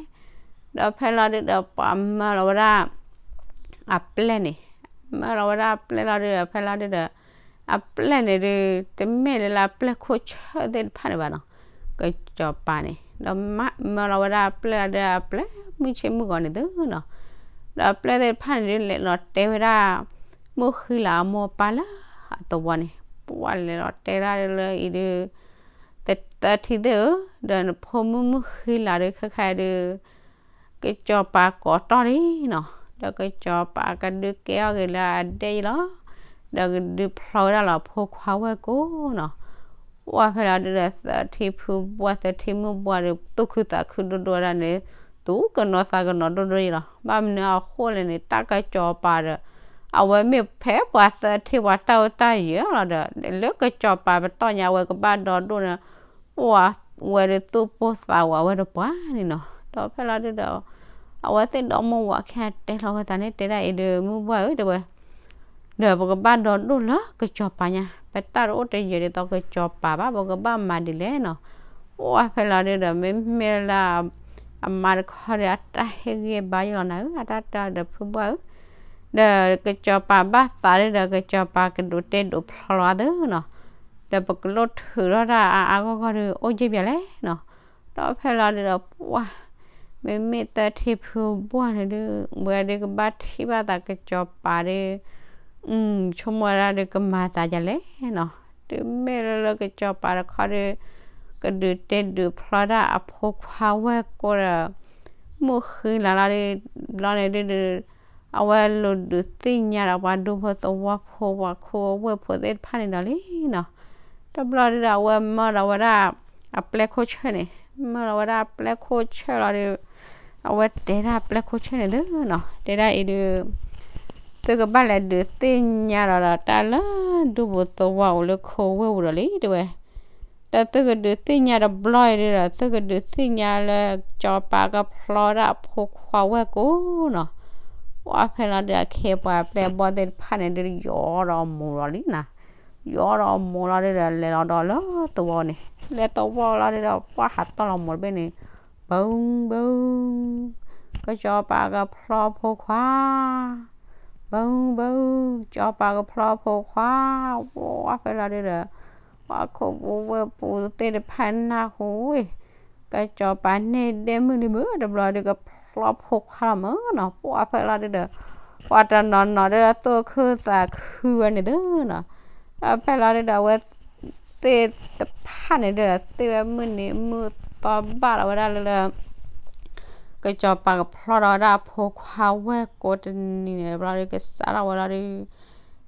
ဒီးဖဲလီၤဒုးဒီး ပှၤမၢလီၤဝဲဒၣ် အပျဲၢ်န့ၣ်, မၢလီၤဝဲဒၣ်အပျဲၢ်လီၤဒုးဒီး ဖဲလီၤဒုးဒီး အပျဲၢ်န့ၣ်ဒုး တမ့ၢ်လၢလၢအပျဲၢ်ခိၣ်ဆၢၣ်သ့ၣ်တဖၣ်န့ၣ်ဘၣ်နီၤ, ကစီၤပၤန့ၣ် ဒီးမၢလီၤဝဲဒၣ်အပျဲၢ်လီၤဒုး အပျဲၢ်မုၢ်ဆ့ၣ်မုၢ်ဂီၤန့ၣ်သုနီၤ. ဒီးအပျဲၢ်သ့ၣ်တဖၣ်န့ၣ်ဒုး လဲၤလီၤတဲဝဲဒၣ် မုၢ်ဃံလၤအမိၢ်အပၢ်လၢအသဝီန့ၣ်, ပှၤလဲၤလီၤတဲဒၣ်လၢအံၤဒုး သၢထံသ့ၣ်ဧၢ, ဒီးနဖိမုၣ်မုၢ်ဃံလၤဒုး ခဲခါဒုး ကစီၤပၤကိးတီၢ်လံနီၤ, ဒီးကစီၤပၤကဒုးကဲအီၣ်ဂ့ၤလၢအဒဲအံၤလီၤ, ဒီးကဒုးဖျီဝဲဒၣ်လီၤဖိခွါဝဲၢ်ကိာ်နီၤ. ပှၤဖဲလီၤဒုးဒီး သၢထံဖုဘှၢ် သၢထံမုၣ်ဘှၢ်ဒုး သူၣ်ခုသးခုဒိၣ်ဒိၣ်ဝဲဒၣ်န့ၣ်, သူၣ်ကနိးသးကနိးဒိၣ်ဒိၣ်အံၤလီၤ. ဘၣ်မနုၤအဃိလဲၣ်န့ၣ် တၢ်ကစီၤပၤဒီး အဝဲမ့ၢ်ဖဲပှၤသၢထံပှၤတၢ်အိၣ်တၢ်ယၢၤလီၤဒီး လၢကစီၤပၤပတီၢ်ညါအဝဲကဘၣ်ဒီဒိၣ်န့ၣ် ပှၤဝဲဒုးသူၣ်ပိၢ်သးဝးဝဲတပှၢ်န့ၣ်နီၤ. ဒီးဖဲလီၤဒုးဒီး အဝဲသ့ၣ်ဒီမိၢ်ဝၤခံဂၤတဲလီၤဝဲသးန့ၣ် တဲဒၣ်အံၤဒုး မုၢ်ဘှၢ်ဧၢ တဲဝဲ, ဒီးပကဘၣ်ဒီဒိၣ်လၢကစီၤပၤညါ, ပတၢ်တအိၣ်တယၢၤဒ်သိးကစီၤပၤဘၣ်, ပကဘၣ်မၤဒ်လဲၣ်နီၤ. ပှၤဖဲလီၤဒုးဒီး မ့မ့ၢ်လၢ အမါတခီဒီး အတၢ်ဟ့ၣ်ဂံၢ်ဘါယလီၤနၤဧၢ, အတၢ်တဲဒီးဖုဘှၢ်ဧၢ, ဒီးကစီၤပၤဘၣ်သးဒုးဒီး ကစီၤပၤကဒိးတဲဒိးဖျီလီၤအါသုနီၤ, ဒီးပကလိၣ်ထုးထီၣ်တၢ်အါအါဂီၢ်ဂီၢ်ဒုး အိၣ်ယ့ၢ်ပၠးလဲၣ်နီၤ. ဒီးဖဲလီၤဒုးဒီး ပှၤ မ့မ့ၢ်သၢထံဖုဘှၢ်န့ၣ်ဒုး ဝဲဒုးကဘၣ်ထံၣ်ဘၣ်သးကစီၤပၤဒုး ဆိကမိၣ်ဝဲဒၣ်ဒုးကမၤသးယၤလဲၣ်နီၤ. တုၤမ့ၢ်လၢလၢကစီၤပၤတခီဒုး ကဒုးတဲဒုးဖျီဒၣ်အဖိခွါဝဲၢ်ကိာ်ဒီး မုၢ်ဃံလၤလီၤဒုး ဘျီန့ၣ်ဒုး အဝဲလူၤဒုးသ့ၣ်ညါဒီးပှၤဒူဖိသဝီဖိ ပှၤခိဝဲၢ်ဖိသ့ၣ်တဖၣ်န့ၣ်ဒီးလံနီၤ. တဘျီဒုးဒီး အဝဲမၢလီၤဝဲဒၣ်အပျဲၢ်ခိၣ်ဆၢၣ်န့ၣ်, မၢလီၤဝဲဒၣ်အပျဲၢ်ခိၣ်ဆၢၣ်လီၤဒုး အဝဲတဲဒၣ်ပျဲၢ်ခိၣ်ဆၢၣ်န့ၣ်သုနီၤ, တဲဒၣ်အံၤဒုး သုကဘၣ်လဲၤဒုးသ့ၣ်ညါဒီးဒီးတၢ်လၢဒူပူၤသဝီပူၤလၢခိဝဲၢ်ပူၤဒီးလံ တဲဝဲ. ဒီးသုကဒုးသ့ၣ်ညါတဘျီအံၤဒုးဒီး သုကဒုးသ့ၣ်ညါလၢကစီၤပၤကဖျီဒၣ်အဖိခွါဝဲၢ်ကိာ်နီၤ. ပှၤဖဲလီၤဒုးအခဲပှၤပျဲၢ်ဘီၣ်သ့ၣ်တဖၣ်န့ၣ်ဒုး ယီၤဒီးအမိၢ်လီၤလံနီၤ, ယီၤဒီးအမိၢ်လီၤဒုးဒီး လဲၤလီၤဒီးလၢသဝီန့ၣ်, လဲၤသဝီလီၤဒုးဒီး ပှၤဟးတီၢ်လီၤမိၢ်တဘ့ၣ်န့ၣ် ဘု ဘု ကစီၤပၤကဖျီဖိခွါ, ဘု ဘု ကစီၤပၤကဖျီဖိခွါ, ပှၤဖဲလီၤဒုးဒီး ပှၤခိပူဝဲၢ်ပူသ့ၣ်တဖၣ်နၢ်ဟူဝဲ ကစီၤပၤန့ၢ်ဒဲမုၢ်လံမုၢ် တဘျီဒုးကဖျီဖိခွါလီၤမၢ်နီၤ. ပှၤဖဲလီၤဒုးဒီး ပှၤတနီၤနီၤဒုးသူၣ်ခုသးခုဝဲန့ၣ်သုနီၤ. ဒီးဖဲလီၤဒုးဒီး အဝဲသ့ၣ်တဖၣ်န့ၣ်ဒုး သ့ၣ်ဝဲမုၢ်နံၤမုၢ်သီဘၣ်လီၤဝဲဒၣ်လၢလၢ ကစီၤပၤကဖျီဒီးဝဲဒၣ်အဖိခွါဝဲၢ်ကိာ်တနံၤန့ၣ် တဘျီဒုးကစးထီၣ်ဝဲလီၤဒုး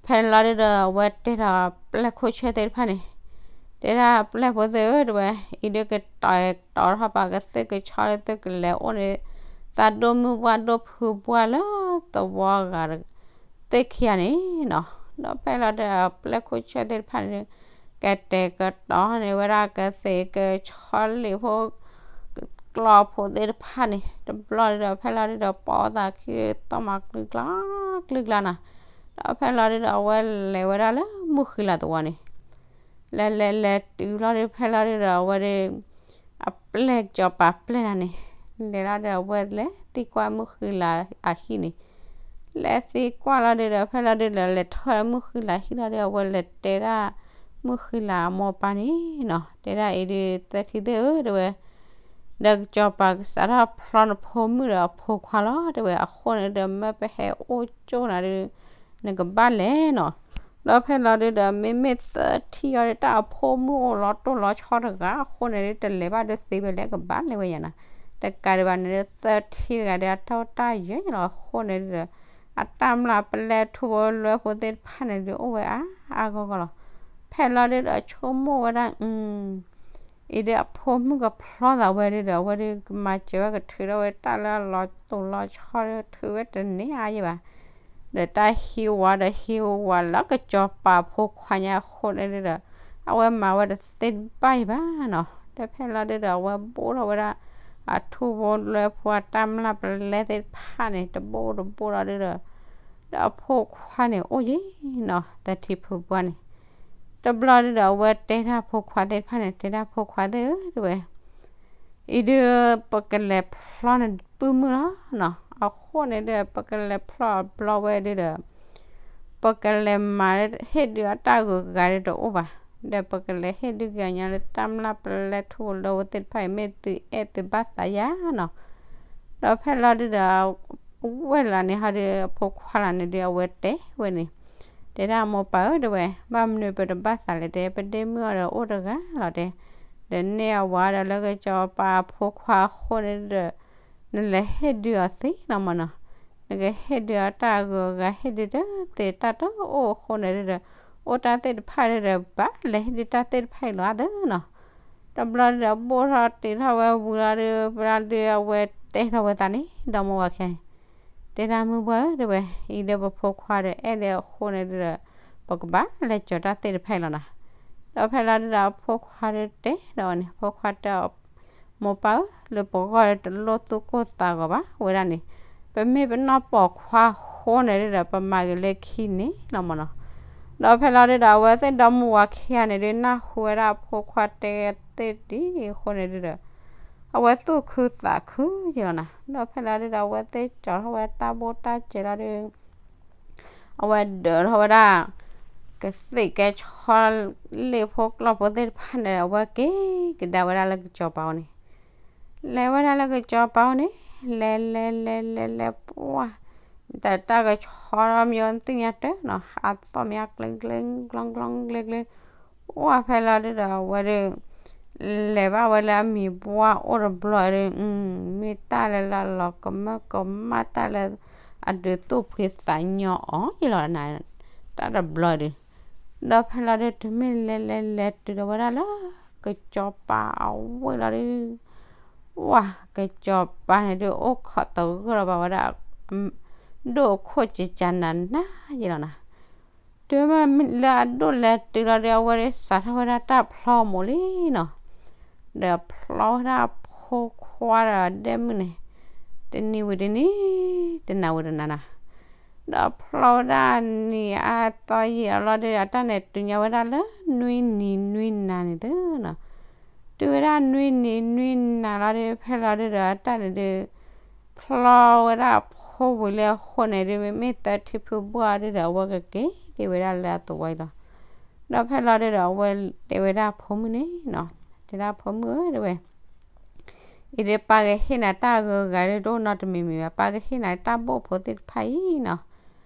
ဖဲန့ၣ်လီၤဒုးဒီး အဝဲတဲဒီးပျဲၢ်ခိၣ်ဆၢၣ်သ့ၣ်တဖၣ်န့ၣ် တဲဒၣ်ပျဲၢ်ဖိသ့ၣ်ဧၢ တဲဝဲ, အံၤဒုးကတီၤတီၤထီၣ်ပာ်ကသ့ၣ်ကဆီလၢသုကလဲၤအိၣ်န့ၣ် သးဒိၣ်မုၢ်ပှၢ်ဒိၣ်ဖုဘှၢ်လၢသဝီဂၤသ့ၣ်ခံဂၤန့ၣ်နီၤ. ဒီးဖဲလီၤဒုးဒီးပျဲၢ်ခိၣ်ဆၢၣ်သ့ၣ်တဖၣ်န့ၣ် ကတဲာ်ကတီၤန့ၢ်ဝဲဒၣ်ကသ့ၣ်ကဆီလံာ်ဖိ ကျီၢ်ဖိသ့ၣ်တဖၣ်န့ၣ် တဘျီဒုးဒီး ဖဲလီၤဒုးဒီး ပိာ်သးခံ သီၣ်မၤကျုကျါ ကျုကျါနီၤ. ဒီးဖဲလီၤဒုးဒီး အဝဲလဲၤဝဲဒၣ်လၢမုၢ်ဃံလၤသဝီန့ၣ် လဲၤလဲၤလဲၤတုၤလီၤဒုး ဖဲလီၤဒုးဒီး အဝဲဒုး အပျဲၢ်ကစီၤပၤပျဲၢ်နၤန့ၣ် လဲၤလီၤဒီး အဝဲလဲၤသံကွၢ်မုၢ်ဃံလၤအဟံၣ်န့ၣ် လဲၤသံကွၢ်လီၤဒုးဒီး ဖဲလီၤဒုးဒီး လဲၤထီၣ်လၢမုၢ်ဃံလၤဟံၣ်လီၤဒုး အဝဲလဲၤတဲဒၣ် မုၢ်ဃံလၤအမိၢ်အပၢ်န့ၣ်နီၤ တဲဒၣ်အံၤဒုး သၢထံသ့ၣ်ဧၢ တဲဝဲ, ဒီးကစီၤပၤကစးထီၣ်ဖျီနဖိမုၣ်ဒီးအဖိခွါလီၤ တဲဝဲ, အဃိန့ၣ်ဒီး မ့ၢ်ပဟဲအိၣ်ကၠိနၤဒုး နကဘၣ်လဲၤနီၤ. ဒီးဖဲလီၤဒုးဒီး မ့မ့ၢ်သၢထံအံၤဒုး တၢ်အဖိမုၣ်အိၣ်လီၤတိၢ်လီၤဆီတဂၤ အဃိန့ၣ်ဒုး တလဲၤဘၣ်ဒုးသ့ဝဲလဲၣ် ကဘၣ်လဲၤဝဲယၤနီၤ. တကးဒံးဘၣ်န့ၣ်ဒုး သၢထံတဂၤဒီး အတၢ်အိၣ်တၢ်ယၢၤလီၤ အဃိန့ၣ်ဒုး အတၢ်မျၢ်ပလဲထူဖိလွဲဖိသ့ၣ်တဖၣ်န့ၣ်ဒုး အိၣ်ဝဲအါအါဂီၢ်ဂီၢ်လီၤ. ဖဲလီၤဒုးဒီး ဆိကမိၣ်ဝဲဒၣ် အံၤဒုးအဖိမုၣ်ကဖျီသးဝဲဒုးဒီး အဝဲဒုးကမၤစၢၤဝဲကထုးထီၣ်ဝဲတၢ်လၢအလီၤတိၢ်လီၤဆီဒုး ထုးဝဲတန့ၢ်အါယဲၢ်ဘၣ်. ဒီးတၢ်ဟံးဝၤဒီးဟံးဝၤလၢကစီၤပၤဖိခွါညါအဃိန့ၣ်ဒုးဒီး အဝဲမၤဝဲတသ့တဘၣ်ယဲၢ်ဘၣ်နီၤ. ဒီးဖဲလီၤဒုးဒီး အဝဲဘိၣ်ထီၣ်ဝဲဒၣ် အထူဖိလွဲဖိအတၢ်မျၢ်ပလဲသ့ၣ်တဖၣ်န့ၣ် တဘိတဘိလီၤဒုးဒီး ဒီးအဖိခွါန့ၣ်အိၣ်ယံၤနီၤ သၢထံဖုဘှၢ်န့ၣ်. တဘျီဒုဒီးအဝဲတဲတၢ်ဖိခွါသ့ၣ်တဖၣ်န့ၣ် တဲဒၣ်ဖိခွါသ့ၣ်ဧၢ တဲဝဲ, အံၤဒုး ပကလဲၤဖျီန့ၣ်ပုၢ်မုၣ်လီၤနီၤ. အဃိန့ၣ်ဒီး ပကလဲၤဖျီအဘျီဝဲဒုဒီး ပကလဲၤမၤဟ့ၣ်ဒုးအတၢ်ဂုၤအဂၤဒုတအိၣ်ဘၣ်. ဒီးပကလဲၤဟ့ၣ်ဒုးက့ၤအီၤညါလၢတၢ်မျၢ်ပလဲထူလၢဝဲသ့ၣ်တဖၣ်အံၤ မ့ၢ်သုအဲၣ်သုဘၣ်သးယၤနီၤ. ဒီးဖဲလီၤဒုဒီး ဝဲၢ်လီၤန့ၣ်ဟီဒုး အဖိခွါလီၤန့ၣ်ဒုး အဝဲတဲဝဲန့ၣ်, တဲဒၣ်မိၢ်ပၢ်ဧၢ တဲဝဲ, ဘၣ်မနုၤပတဘၣ်သးလဲၣ်တဲ, ပဒ့မုၣ်အီၤဒီးအိၣ်တဂၤလီၤတဲ, ဒီးန့ၢ်အဝၤဒီးလၢကစီၤပၤအဖိခွါအဃိန့ၣ်ဒီး နလဲၤဟ့ၣ်ဒုးအီၤသ့လီၤမၢ်နီၤ. နကဟ့ၣ်ဒုးအီၤတၢ်အဂုၤအဂၤ ဟ့ၣ်ဒုးတသ့ တၢ်တအိၣ်အဃိန့ၣ်ဒီး အိၣ်တၢ်သ့ၣ်တဖၣ်ဒီး ဘၣ်လဲၤဟ့ၣ်ဒုးတၢ်သ့ၣ်တဖၣ်အံၤလီၤသ့နီၤ. တဘျီဒီး ဘိၣ်ထီၣ်တ့ၢ်ထီၣ်ဝဲဝံၤလီၤဒီး ဖဲလီၤဒုးအဝဲတဲထီၣ်ဝဲသးန့ၣ် ဒီမိၢ်ဝၤခံဂၤန့ၣ်, တဲဒၣ်မုၢ်ပှၢ်ဧၢ တဲဝဲ, အံၤဒီးပဖိခွါဒီးအဲၣ်ဒုးအဃိန့ၣ်ဒီး ပကဘၣ်လဲၤကၠီၤတၢ်သ့ၣ်တဖၣ်အံၤလီၤနီၤ. ဒီးဖဲလီၤဒုဒီးအဖိခွါဒီးတဲဒီးန့ၣ် ဖိခွါတဲအီၤ မိၢ်ပၢ်ဧၢ လၢပဂီၢ်ဒီးတလိၣ်သူၣ်ကိၢ်သးဂီၤဘၣ်ဝဲဒၣ်န့ၣ်, ပမ့ၢ်ပနီၢ်ပိာ်ခွါအဃိန့ၣ်ဒီး ပမၤဂ့ၤလၢခံန့ၣ်လီၤမၢ်နီၤ. ဒီးဖဲလီၤဒုဒီး အဝဲသ့ၣ်ဒီမိၢ်ဝၤခံဂၤန့ၣ်ဒုး နၢ်ဟူဝဲဒၣ်အဖိခွါတဲသ့ၣ်ဒ်အဃိန့ၣ်ဒုဒီး အဝဲသူၣ်ခုသးခုယံၤလီၤနီၤ. ဒီးဖဲလီၤဒုဒီး အဝဲသ့ၣ်ကၠီၤထီၣ်ဝဲတၢ်ဘိၣ်တၢ်စဲၤလီၤဒုး အဝဲဒၢးထီၣ်ဝဲဒၣ် ကသ့ၣ်ကဲဆီလ့ၣ်ဖိကျီၢ်ဖိသ့ၣ်တဖၣ်န့ၣ် အဝဲက့ၤကဒါဝဲဒၣ်လၢကစီၤပၤအအိၣ်န့ၣ်, လဲၤဝဲဒၣ်လၢကစီၤပၤအအိၣ်န့ၣ် လဲၤလဲၤလဲၤလဲၤလဲၤပှၢ် တၢ်တၢ်ကဆီမၠိသ့ၣ်ညါတၢ်နီၤ အသီၣ်မၠါကျ့ကျ့ ကျီကျီကျ့ကျ့ ပှၢ်ဖဲလီၤဒုဒီး အဝဲဒုး လဲၤဘၣ်ဝဲလၢအမံၤပှၢ်အိၣ်တဘျီဒီး မ့ၢ်တၢ်လၢလၢလီၤကမၢကမၣ်တၢ်လၢ အဒုးသူၣ်ဖှံသးညီအီၤယံၤလီၤနၤ တၢ်တဘျီဒုး. ဒီးဖဲလီၤဒုး တုၤမ့ၢ်လဲၤလဲၤလဲၤတုၤဒီးဝဲဒၣ်လၢ ကစီၤပၤအဝ့ၢ်လီၤဒုး ပှၢ်ကစီၤပၤန့ၣ်ဒုး အိၣ်ခိးသဂၢၢ်လီၤဘၣ်ဝဲဒၣ် ဒိၣ်အခိၣ်ကကနးနးယံၤလီၤနၤ. တုၤမ့ၢ်လၢအဒိၣ်လဲၤတုၤလီၤဒီး အဝဲဒုးစးထီၣ်ဝဲဒၣ်တၢ်ဖျီမိၢ်လံနီၤ. ဒီးဖျီဝဲဒၣ်အဖိခွါဒီးအဒဲမုၣ်န့ၣ် တနံၤဝံၤတနံၤ တနၤဝံၤတနၤနီၤ. ဒီးဖျီဝဲဒၣ်နံၤအါသီယံာ်အလီၢ်ဒုး အတၢ်န့ၣ်တုၤညါဝဲဒၣ်လၢနွံနံၤနွံနၤန့ၣ်သ့နီၤ. တုၤဝဲဒၣ်နွံနံၤနွံနၤလီၤဒုး ဖဲလီၤဒုးဒီး အတၢ်န့ၣ်ဒုး ဖျီဝဲဒၣ်အဖိဝံၤလၢအဃိန့ၣ်ဒုး မ့မ့ၢ်သၢထံဖုဘှၢ်ဒုးဒီး အဝဲကက့ၤက့ၤဝဲဒၣ်လၢအသဝီအံၤလီၤ. ဒီးဖဲလီၤဒုးဒီး အဝဲတဲဝဲဒၣ်အဖိမုၣ်န့ၣ်နီၤ, တဲဒၣ်ဖိမုၣ်ဧၢ တဲဝဲ အံၤဒုးပၢ်ကဟ့ၣ်နၤတၢ်အဂုၤအဂၤဒုး တအိၣ်နီတမံၤမံၤဘၣ်, ပၢ်ကဟ့ၣ်နၤတၢ်ဘိၣ်ဖိသ့ၣ်တဖၣ်အံၤနီၤ.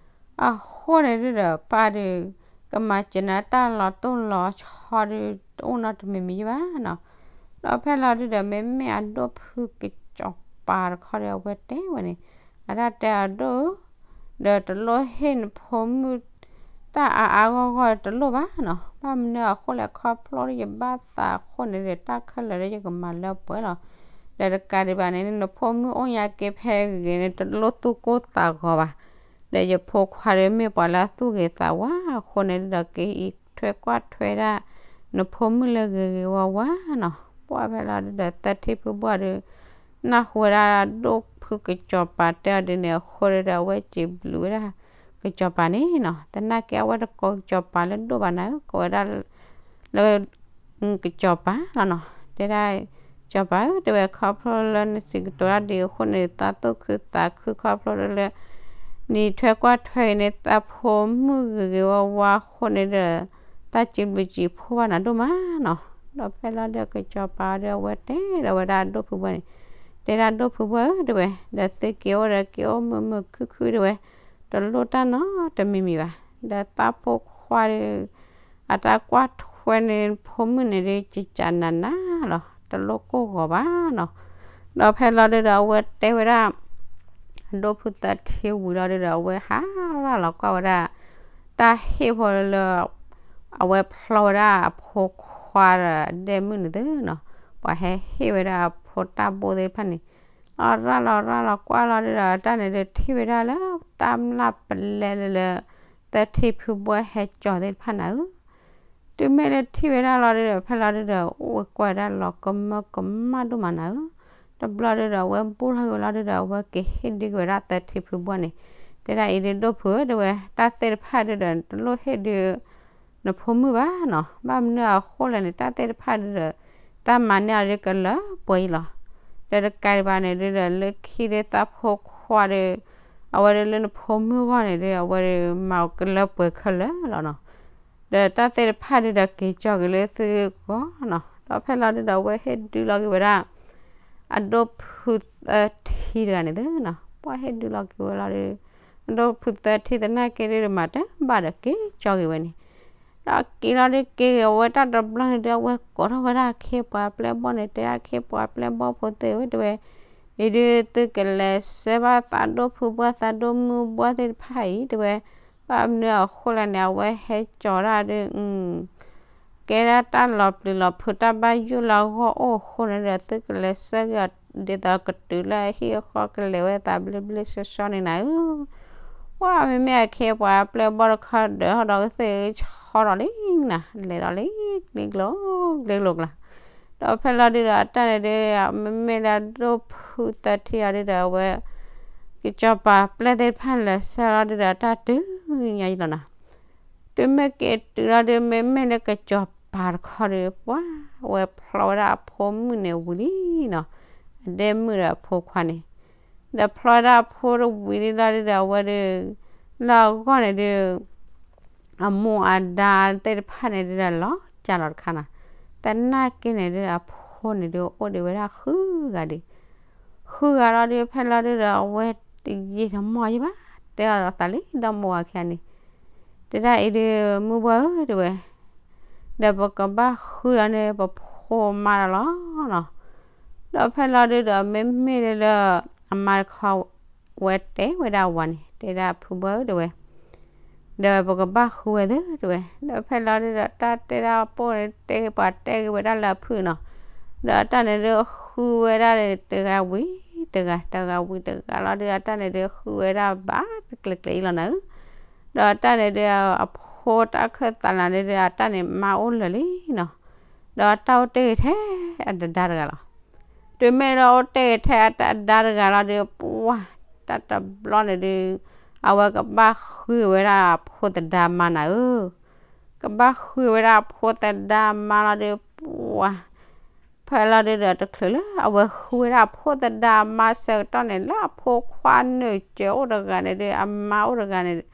အဃိန့ၣ်ဒုးဒီး ပၢ်ဒုး ကမၤစၢၤနၤတၢ်လီၤတိၢ်လီၤဆီဒုး တအိၣ်နီတမံၤမံၤယံၤဘၣ်နီၤ. ဒီးဖဲလီၤဒုးဒီး မ့မ့ၢ်အဒိၣ်ဖုကစီၤပၤတခီဒီး အဝဲတဲဝဲန့ၣ်, အတၢ်တဲအဒိၣ်ဧၢ ဒီးတလိၣ်ဟ့ၣ်နဖိမုၣ် တၢ်အါအါဂီၢ်ဂီၢ်တလိၣ်ဘၣ်နီၤ. ဘၣ်မနုၤအဃိလဲၣ် ခီဖျိလၢယဘၣ်သးအဃိန့ၣ်ဒီး တၢ်ခဲလၢာ်လၢယကမၤလၢပှဲၤလီၤ. ဒီးတကးဒံးဘၣ်န့ၣ် နဖိမုၣ်အိၣ်ညါက့ၤဖဲဂ့ၤန့ၣ် တလိၣ်သူၣ်ကိၢ်သးဂီၤဘၣ်. ဒီးယဖိခွါဒီးမ့ၢ်ပှၤလၢအသူၣ်ဂ့ၤသးဝါအဃိန့ၣ်ဒီး ကအံးထွဲကွၢ်ထွဲဒၣ် နဖိမုၣ်လၢဂ့ၤဂ့ၤဝါဝါနီၤ. ပှၢ်ဖဲလီၤဒုးဒီး သၢထံဖုဘှၢ်ဒီး နၢ်ဟူဝဲဒၣ်ဒိၣ်ဖုကစီၤပၤတဲအီၤဒ်န့ၣ်အဃိဒီး အဝဲစံးဘျုးဝဲဒၣ် ကစီၤပၤန့ၣ်နီၤ. သနာ်က့အဝဲတကိးကစီၤပၤလၢဒိၣ်ဘၣ်နၤဧၢ, ကိးဝဲဒၣ် လၢ ကစီၤပၤလီၤနီၤ. တဲဒၣ် ကစီၤပၤဧၢ တဲဝဲ ခီဖျိလၢနစံးကတိၤတၢ်ဒ်အဃိန့ၣ် သးသူၣ်ခုသးခု ခီဖျိလၢ နံၤထွဲကွၢ်ထွဲအံၤန့ၣ် သးဖိမုၣ်ဂ့ၤဂ့ၤဝါဝါအဃိန့ၣ်ဒီး သးစံးဘျုးစံးဖှိၣ်ဘၣ်နၤဒိၣ်မးနီၤ. ဒီးဖဲလီၤဒုးကစီၤပၤဒီးအဝဲတဲဒီးဝဲဒၣ်ဒိၣ်ဖုဘှၢ်န့ၣ်, တဲဒၣ်ဒိၣ်ဖုဘှၢ်ဧၢ တဲဝဲ ဒီးသုက့ၤအိၣ်ဒီးက့ၤအိၣ်မုာ်မုာ်ခုၣ်ခုၣ်တဲဝဲ တလိၣ်တၢ်နီတမံၤမံၤဘၣ်. ဒီးသးဖိခွါဒီး အတၢ်ကွၢ်ထွဲန့ၣ် ဖိမုၣ်န့ၣ်ဒီး ကကနးနးလီၤ တလိၣ်ကိၢ်ဂီၤဘၣ်နီၤ. ဒီးဖဲလီၤဒုးဒီးအဝဲတဲဝဲဒၣ် ဒိၣ်ဖုသၢထံဝံၤလီၤဒုးဒီး အဝဲဟးလီၤလီၤကွၢ်ဝဲဒၣ် တၢ်ဟ့ၣ်ဖိလၢ အဝဲဖျီဝဲဒၣ်အဖိခွါဒီးအဒဲမုၣ်န့ၣ်သ့နီၤ. ပှၤဟဲဟ့ၣ်ဝဲဒၣ်အဖိတၢ်ဘိၣ်သ့ၣ်တဖၣ်န့ၣ် အရၣ်လီၤရၣ်လီၤကွၢ်လီၤဒုးဒီး တၢ်န့ၣ်ဒုးထံၣ်ဝဲဒၣ်လၢ တၢ်မျၢ်ပလဲလၢလၢ သၢထံဖုဘှၢ်ဟဲကၠီၤသ့ၣ်တဖၣ်နၤဧၢ. တုၤမ့ၢ်လၢထံၣ်ဝဲဒၣ်လီၤဒုးဒီး ဖဲလီၤဒုးဒီး အိၣ်ဝဲကွၢ်ဝဲဒၣ်လီၤကမၢကမၣ်ဒိၣ်မးနၤဧၢ. တဘျီဒုးဒီး အဝဲဘူၣ်ထီၣ်က့ၤဝဲလီၤဒုးဒီး အဝဲက့ၤဟ့ၣ်ဒုးက့ၤဝဲဒၣ်သၢထံဖုဘှၢ်န့ၣ် တဲဒၣ်အံၤဒုး ဒိၣ်ဖုဧၢ တဲဝဲ, တၢ်သ့ၣ်တဖၣ်ဒုးဒီး တလိၣ်ဟ့ၣ်ဒုး နဖိမုၣ်ဘၣ်နီၤ, ဘၣ်မနုၤအဃိလဲၣ်န့ၣ် တၢ်သ့ၣ်တဖၣ်ဒုးဒီး တၢ်မၤန့ၢ်အီၤဒုးကလၢပှဲၤအံၤလီၤ. ဒီးတကးဒံးဘၣ်န့ၣ်ဒုးဒီး လၢခံဒုးသးဖိခွါဒီး အဝဲဒုးလၢနဖိမုၣ်ဂီၢ်န့ၣ်ဒုး အဝဲဒုးမၤအီၤကလၢပှဲၤခဲလၢာ်လီၤနီၤ. ဒီးတၢ်သ့ၣ်တဖၣ်ဒုးဒီးက့ၤကၠီက့ၤလၢသုဂီၢ်နီၤ. ဒီးဖဲလီၤဒုးဒီး အဝဲဟ့ၣ်ဒုးလီၤက့ၤဝဲဒၣ် အဒိၣ်ဖုသၢထံတဂၤန့ၣ်သုနီၤ, ပှၤဟ့ၣ်ဒုးလီၤက့ၤဝဲလီၤဒီး အဒိၣ်ဖုသၢထံသနာ်က့ဒုးဒီး မၤတဘၣ်ဒီးက့ၤကၠီက့ၤဝဲန့ၣ်. ဒီးက့ၤလီၤဒုးက့ၤက့ၤဝဲတၢ်တဘျီန့ၣ်ဒုး အဝဲကိးထီၣ်ဝဲဒၣ်အခ့အပှၤအပျဲၢ်အဘီၣ်န့ၣ် တဲဒၣ်အခ့အပှၤအပျဲၢ်အဘီၣ်ဖိသ့ၣ်ဧၢ တဲဝဲ, အံၤဒုးသုကလဲၤဆှၢဘၣ်သးဒိၣ်ဖုဘီၣ်သးဒိၣ်မုၣ်ဘီၣ်သ့ၣ်တဖၣ်အံၤ တဲဝဲ, ဘၣ်မနုၤအဃိလဲၣ်န့ၣ် အဝဲဟဲကၠီတၢ်ဒုး ကဲဒၣ်တၢ်လီၤပျံၤလီၤဖုး တၢ်ဘၣ်ယိၣ်လၢအဂီၢ်အိၣ်အဃိန့ၣ်ဒီး သုကလဲၤဆှၢက့ၤအီၤ ဒ်သိးကတုၤလၢအဟံၣ်အဃီကလဲၤဝဲသးဘျ့ဘျ့ဆှီဆှီန့ၣ်နၤဧၢ. ပှၤမ့မ့ၢ်အခ့အပှၤအပျဲၢ်အဘီၣ်တခီဒီး ဟီၣ်ဒီးကသ့ၣ်ဆီဒီးလံနၤ, လဲၤဒီးလံ ကျ့ကျိၤ ကျ့ကျိၤကျါ. ဒီးဖဲလီၤဒုးဒီးအတၢ်န့ၣ်ဒုး မ့မ့ၢ်လၢအဒိၣ်ဖုသၢထံအီၤဒုးဒီး အဝဲ ကစီၤပၤပျဲၢ်သ့ၣ်တဖၣ်လဲၤဆှၢလီၤဒုးဒီး အတၢ်တုၤညါအံၤလီၤနၤ. တုၤမ့ၢ်က့ၤတုၤလီၤဒုး မ့မ့ၢ်လၢကစီၤပၤတခီဒီး ပှၤဝဲဖျီဝဲဒၣ်အဖိမုၣ်န့ၣ်ဝံၤလံနီၤ, အဒဲမုၣ်ဒီးအဖိခွါန့ၣ်, ဒီးဖျီဝဲဒၣ်အဖိတဝံၤလီၤဒုးဒီး အဝဲဒုး လၢအဂီၢ်န့ၣ်ဒုး အမူအဒါသ့ၣ်တဖၣ်န့ၣ်ဒုးဒီး လီၤကၢ်လီၤတခါနီၤ. သနာ်က့န့ၣ်ဒုး အဖိန့ၣ်ဒုး အိၣ်ဒံးဝဲဒၣ်ဃုဂၤဒံး ဃုဂၤလီၤဒုး ဖဲလီၤဒုးဒီး အဝဲတယံာ်တမီၢ်ယံၤဘၣ် တဲအီၤသးလံ ဒီမိၢ်ဝၤခံဂၤန့ၣ်, တဲဒၣ်အံၤဒုး မုၢ်ဘှၢ်ဧၢ တဲဝဲ, ဒီးပကဘၣ်ဃုလီၤန့ၣ် ပဖိမါဒီးလီၤနီၤ. ဒီးဖဲလီၤဒုးဒီး မ့မ့ၢ်လၢ အမါတခီဝဲတဲဝဲဒၣ်ဝၤန့ၣ် တဲဒၣ်ဖုဘှၢ်ဧၢ တဲဝဲ ဒီးပကဘၣ်ဃုဝဲသ့ တဲဝဲ. ဒီးဖဲလီၤဒုးဒီး တၢ်တဲဒၣ်ပိၢ်န့ၣ် တဲပှၤတဲက့ၤဝဲဒၣ်လၢအဖုၣ်နီၤ. ဒီးတၢ်န့ၣ်ဒုး ဃုဝဲဒၣ်တဂၤဝံၤတဂၤ တဂၤဝံၤတဂၤလီၤဒုး အတၢ်န့ၣ်ဒုး ဃုဝဲဒၣ်ဘၣ်တကျဲၤကျဲၤအံၤလီၤနၤဧၢ. ဒီးတၢ်န့ၣ်ဒုး အဖိတၢ်ခၢၣ်သးလၢန့ၣ်ဒုး အတၢ်န့ၣ်မါအိၣ်လၢာ်လံနီၤ. ဒီးတၢ်အိၣ်တ့ၢ်ဂ့ၤထဲအတဒါတဂၤလီၤ. တုၤမ့ၢ်လၢအိၣ်တ့ၢ်ဂ့ၤထဲအတဒါတဂၤလီၤဒုး ပှၤ တၢ်တဘျီန့ၣ်ဒုး အဝဲကဘၣ်ဃုဝဲဒၣ်အဖိသဒါမါနၤဧၢ. ကဘၣ်ဃုဝဲဒၣ်အဖိသဒါမါလီၤဒုး ပှၤ ဖဲလီၤဒုးဒီး တချုးလၢအဝဲဃုဝဲဒၣ်အဖိသဒါမါဆၢကတီၢ်န့ၣ် လၢအဖိခွါနုာ်စၢၤအိၣ်တဂၤန့ၣ်ဒုး အမါအိၣ်တဂၤန့ၣ်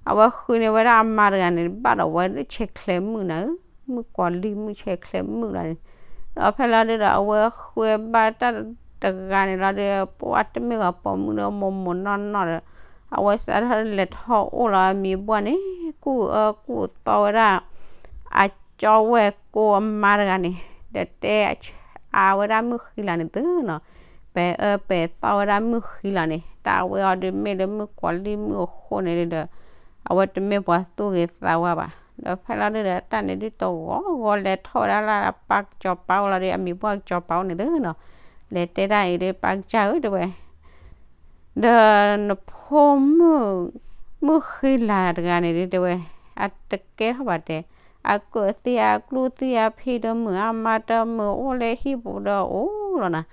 အဝဲဃုန့ၢ်ဝဲဒၣ်အမါတဂၤန့ၣ် ဘၣ်ဒီးဝဲဒၣ်ဆဲးချဲမုၣ်နၤဧၢ, မုၣ်ကီၤလံၢ်မုၣ်ဆဲးချဲမုၣ်လီၤန့ၣ်. ဒီးဖဲလီၤဒုးဒီး အဝဲဃုဝဲဘၣ်တၢ်တဂၤန့ၣ်လီၤဒုး ပှၤတမ့ၢ်ဂီၤပိာ်မုၣ်ဒီးမိၢ်မိၢ်နီၢ်နီၢ်ဒီး အဝဲစးထီၣ်လဲၤထီၣ်အိၣ်လီၤအမံၤပှၢ်န့ၣ် ကူၣ်အၢကူၣ်သီဝဲဒၣ် အကၠီဝဲၢ်ကိအမါတဂၤန့ၣ် ဒီးတဲအါဝဲဒၣ်မုၣ်ဃံလၤန့ၣ်သုနီၤ, ပဲာ်အၢပဲာ်သီဝဲဒၣ်မုၣ်ဃံလၤန့ၣ် တၢ်ဝဲအီၤဒုးမ့ၢ်လၢမုၣ်ကီၤလံၢ်မုၣ်အဃိန့ၣ်ဒုးဒီး အဝဲတမ့ၢ်ပှၤသူၣ်ဂ့ၤသးဝါဘၣ်. ဒီးဖဲလီၤဒုးဒီး တၢ်န့ၣ်ဒုးတဂီၤဂီၤလဲၤထီၣ်ဝဲဒၣ်လၢပၢ်ကစီၤပၤအိၣ်လီၤဒီး အမံၤပှၢ်ကစီၤပၤအိၣ်န့ၣ်သုနီၤ, လဲၤတဲဒၣ်အံၤဒုး ပၢ်ကစၢ်ဧၢ တဲဝဲ ဒီးနဖိမုၣ် မုၣ်ဃံလၤတဂၤန့ၣ်ဒုးတဲဝဲ အတကဲထီၣ်ဘၣ်တဲ, အကၢၣ်သံအကျူၢ်သံအဖံတမုာ် အမါတမုာ်အိၣ်လၢဟံၣ်ပူၤဒီးအိၣ်လီၤနၤ.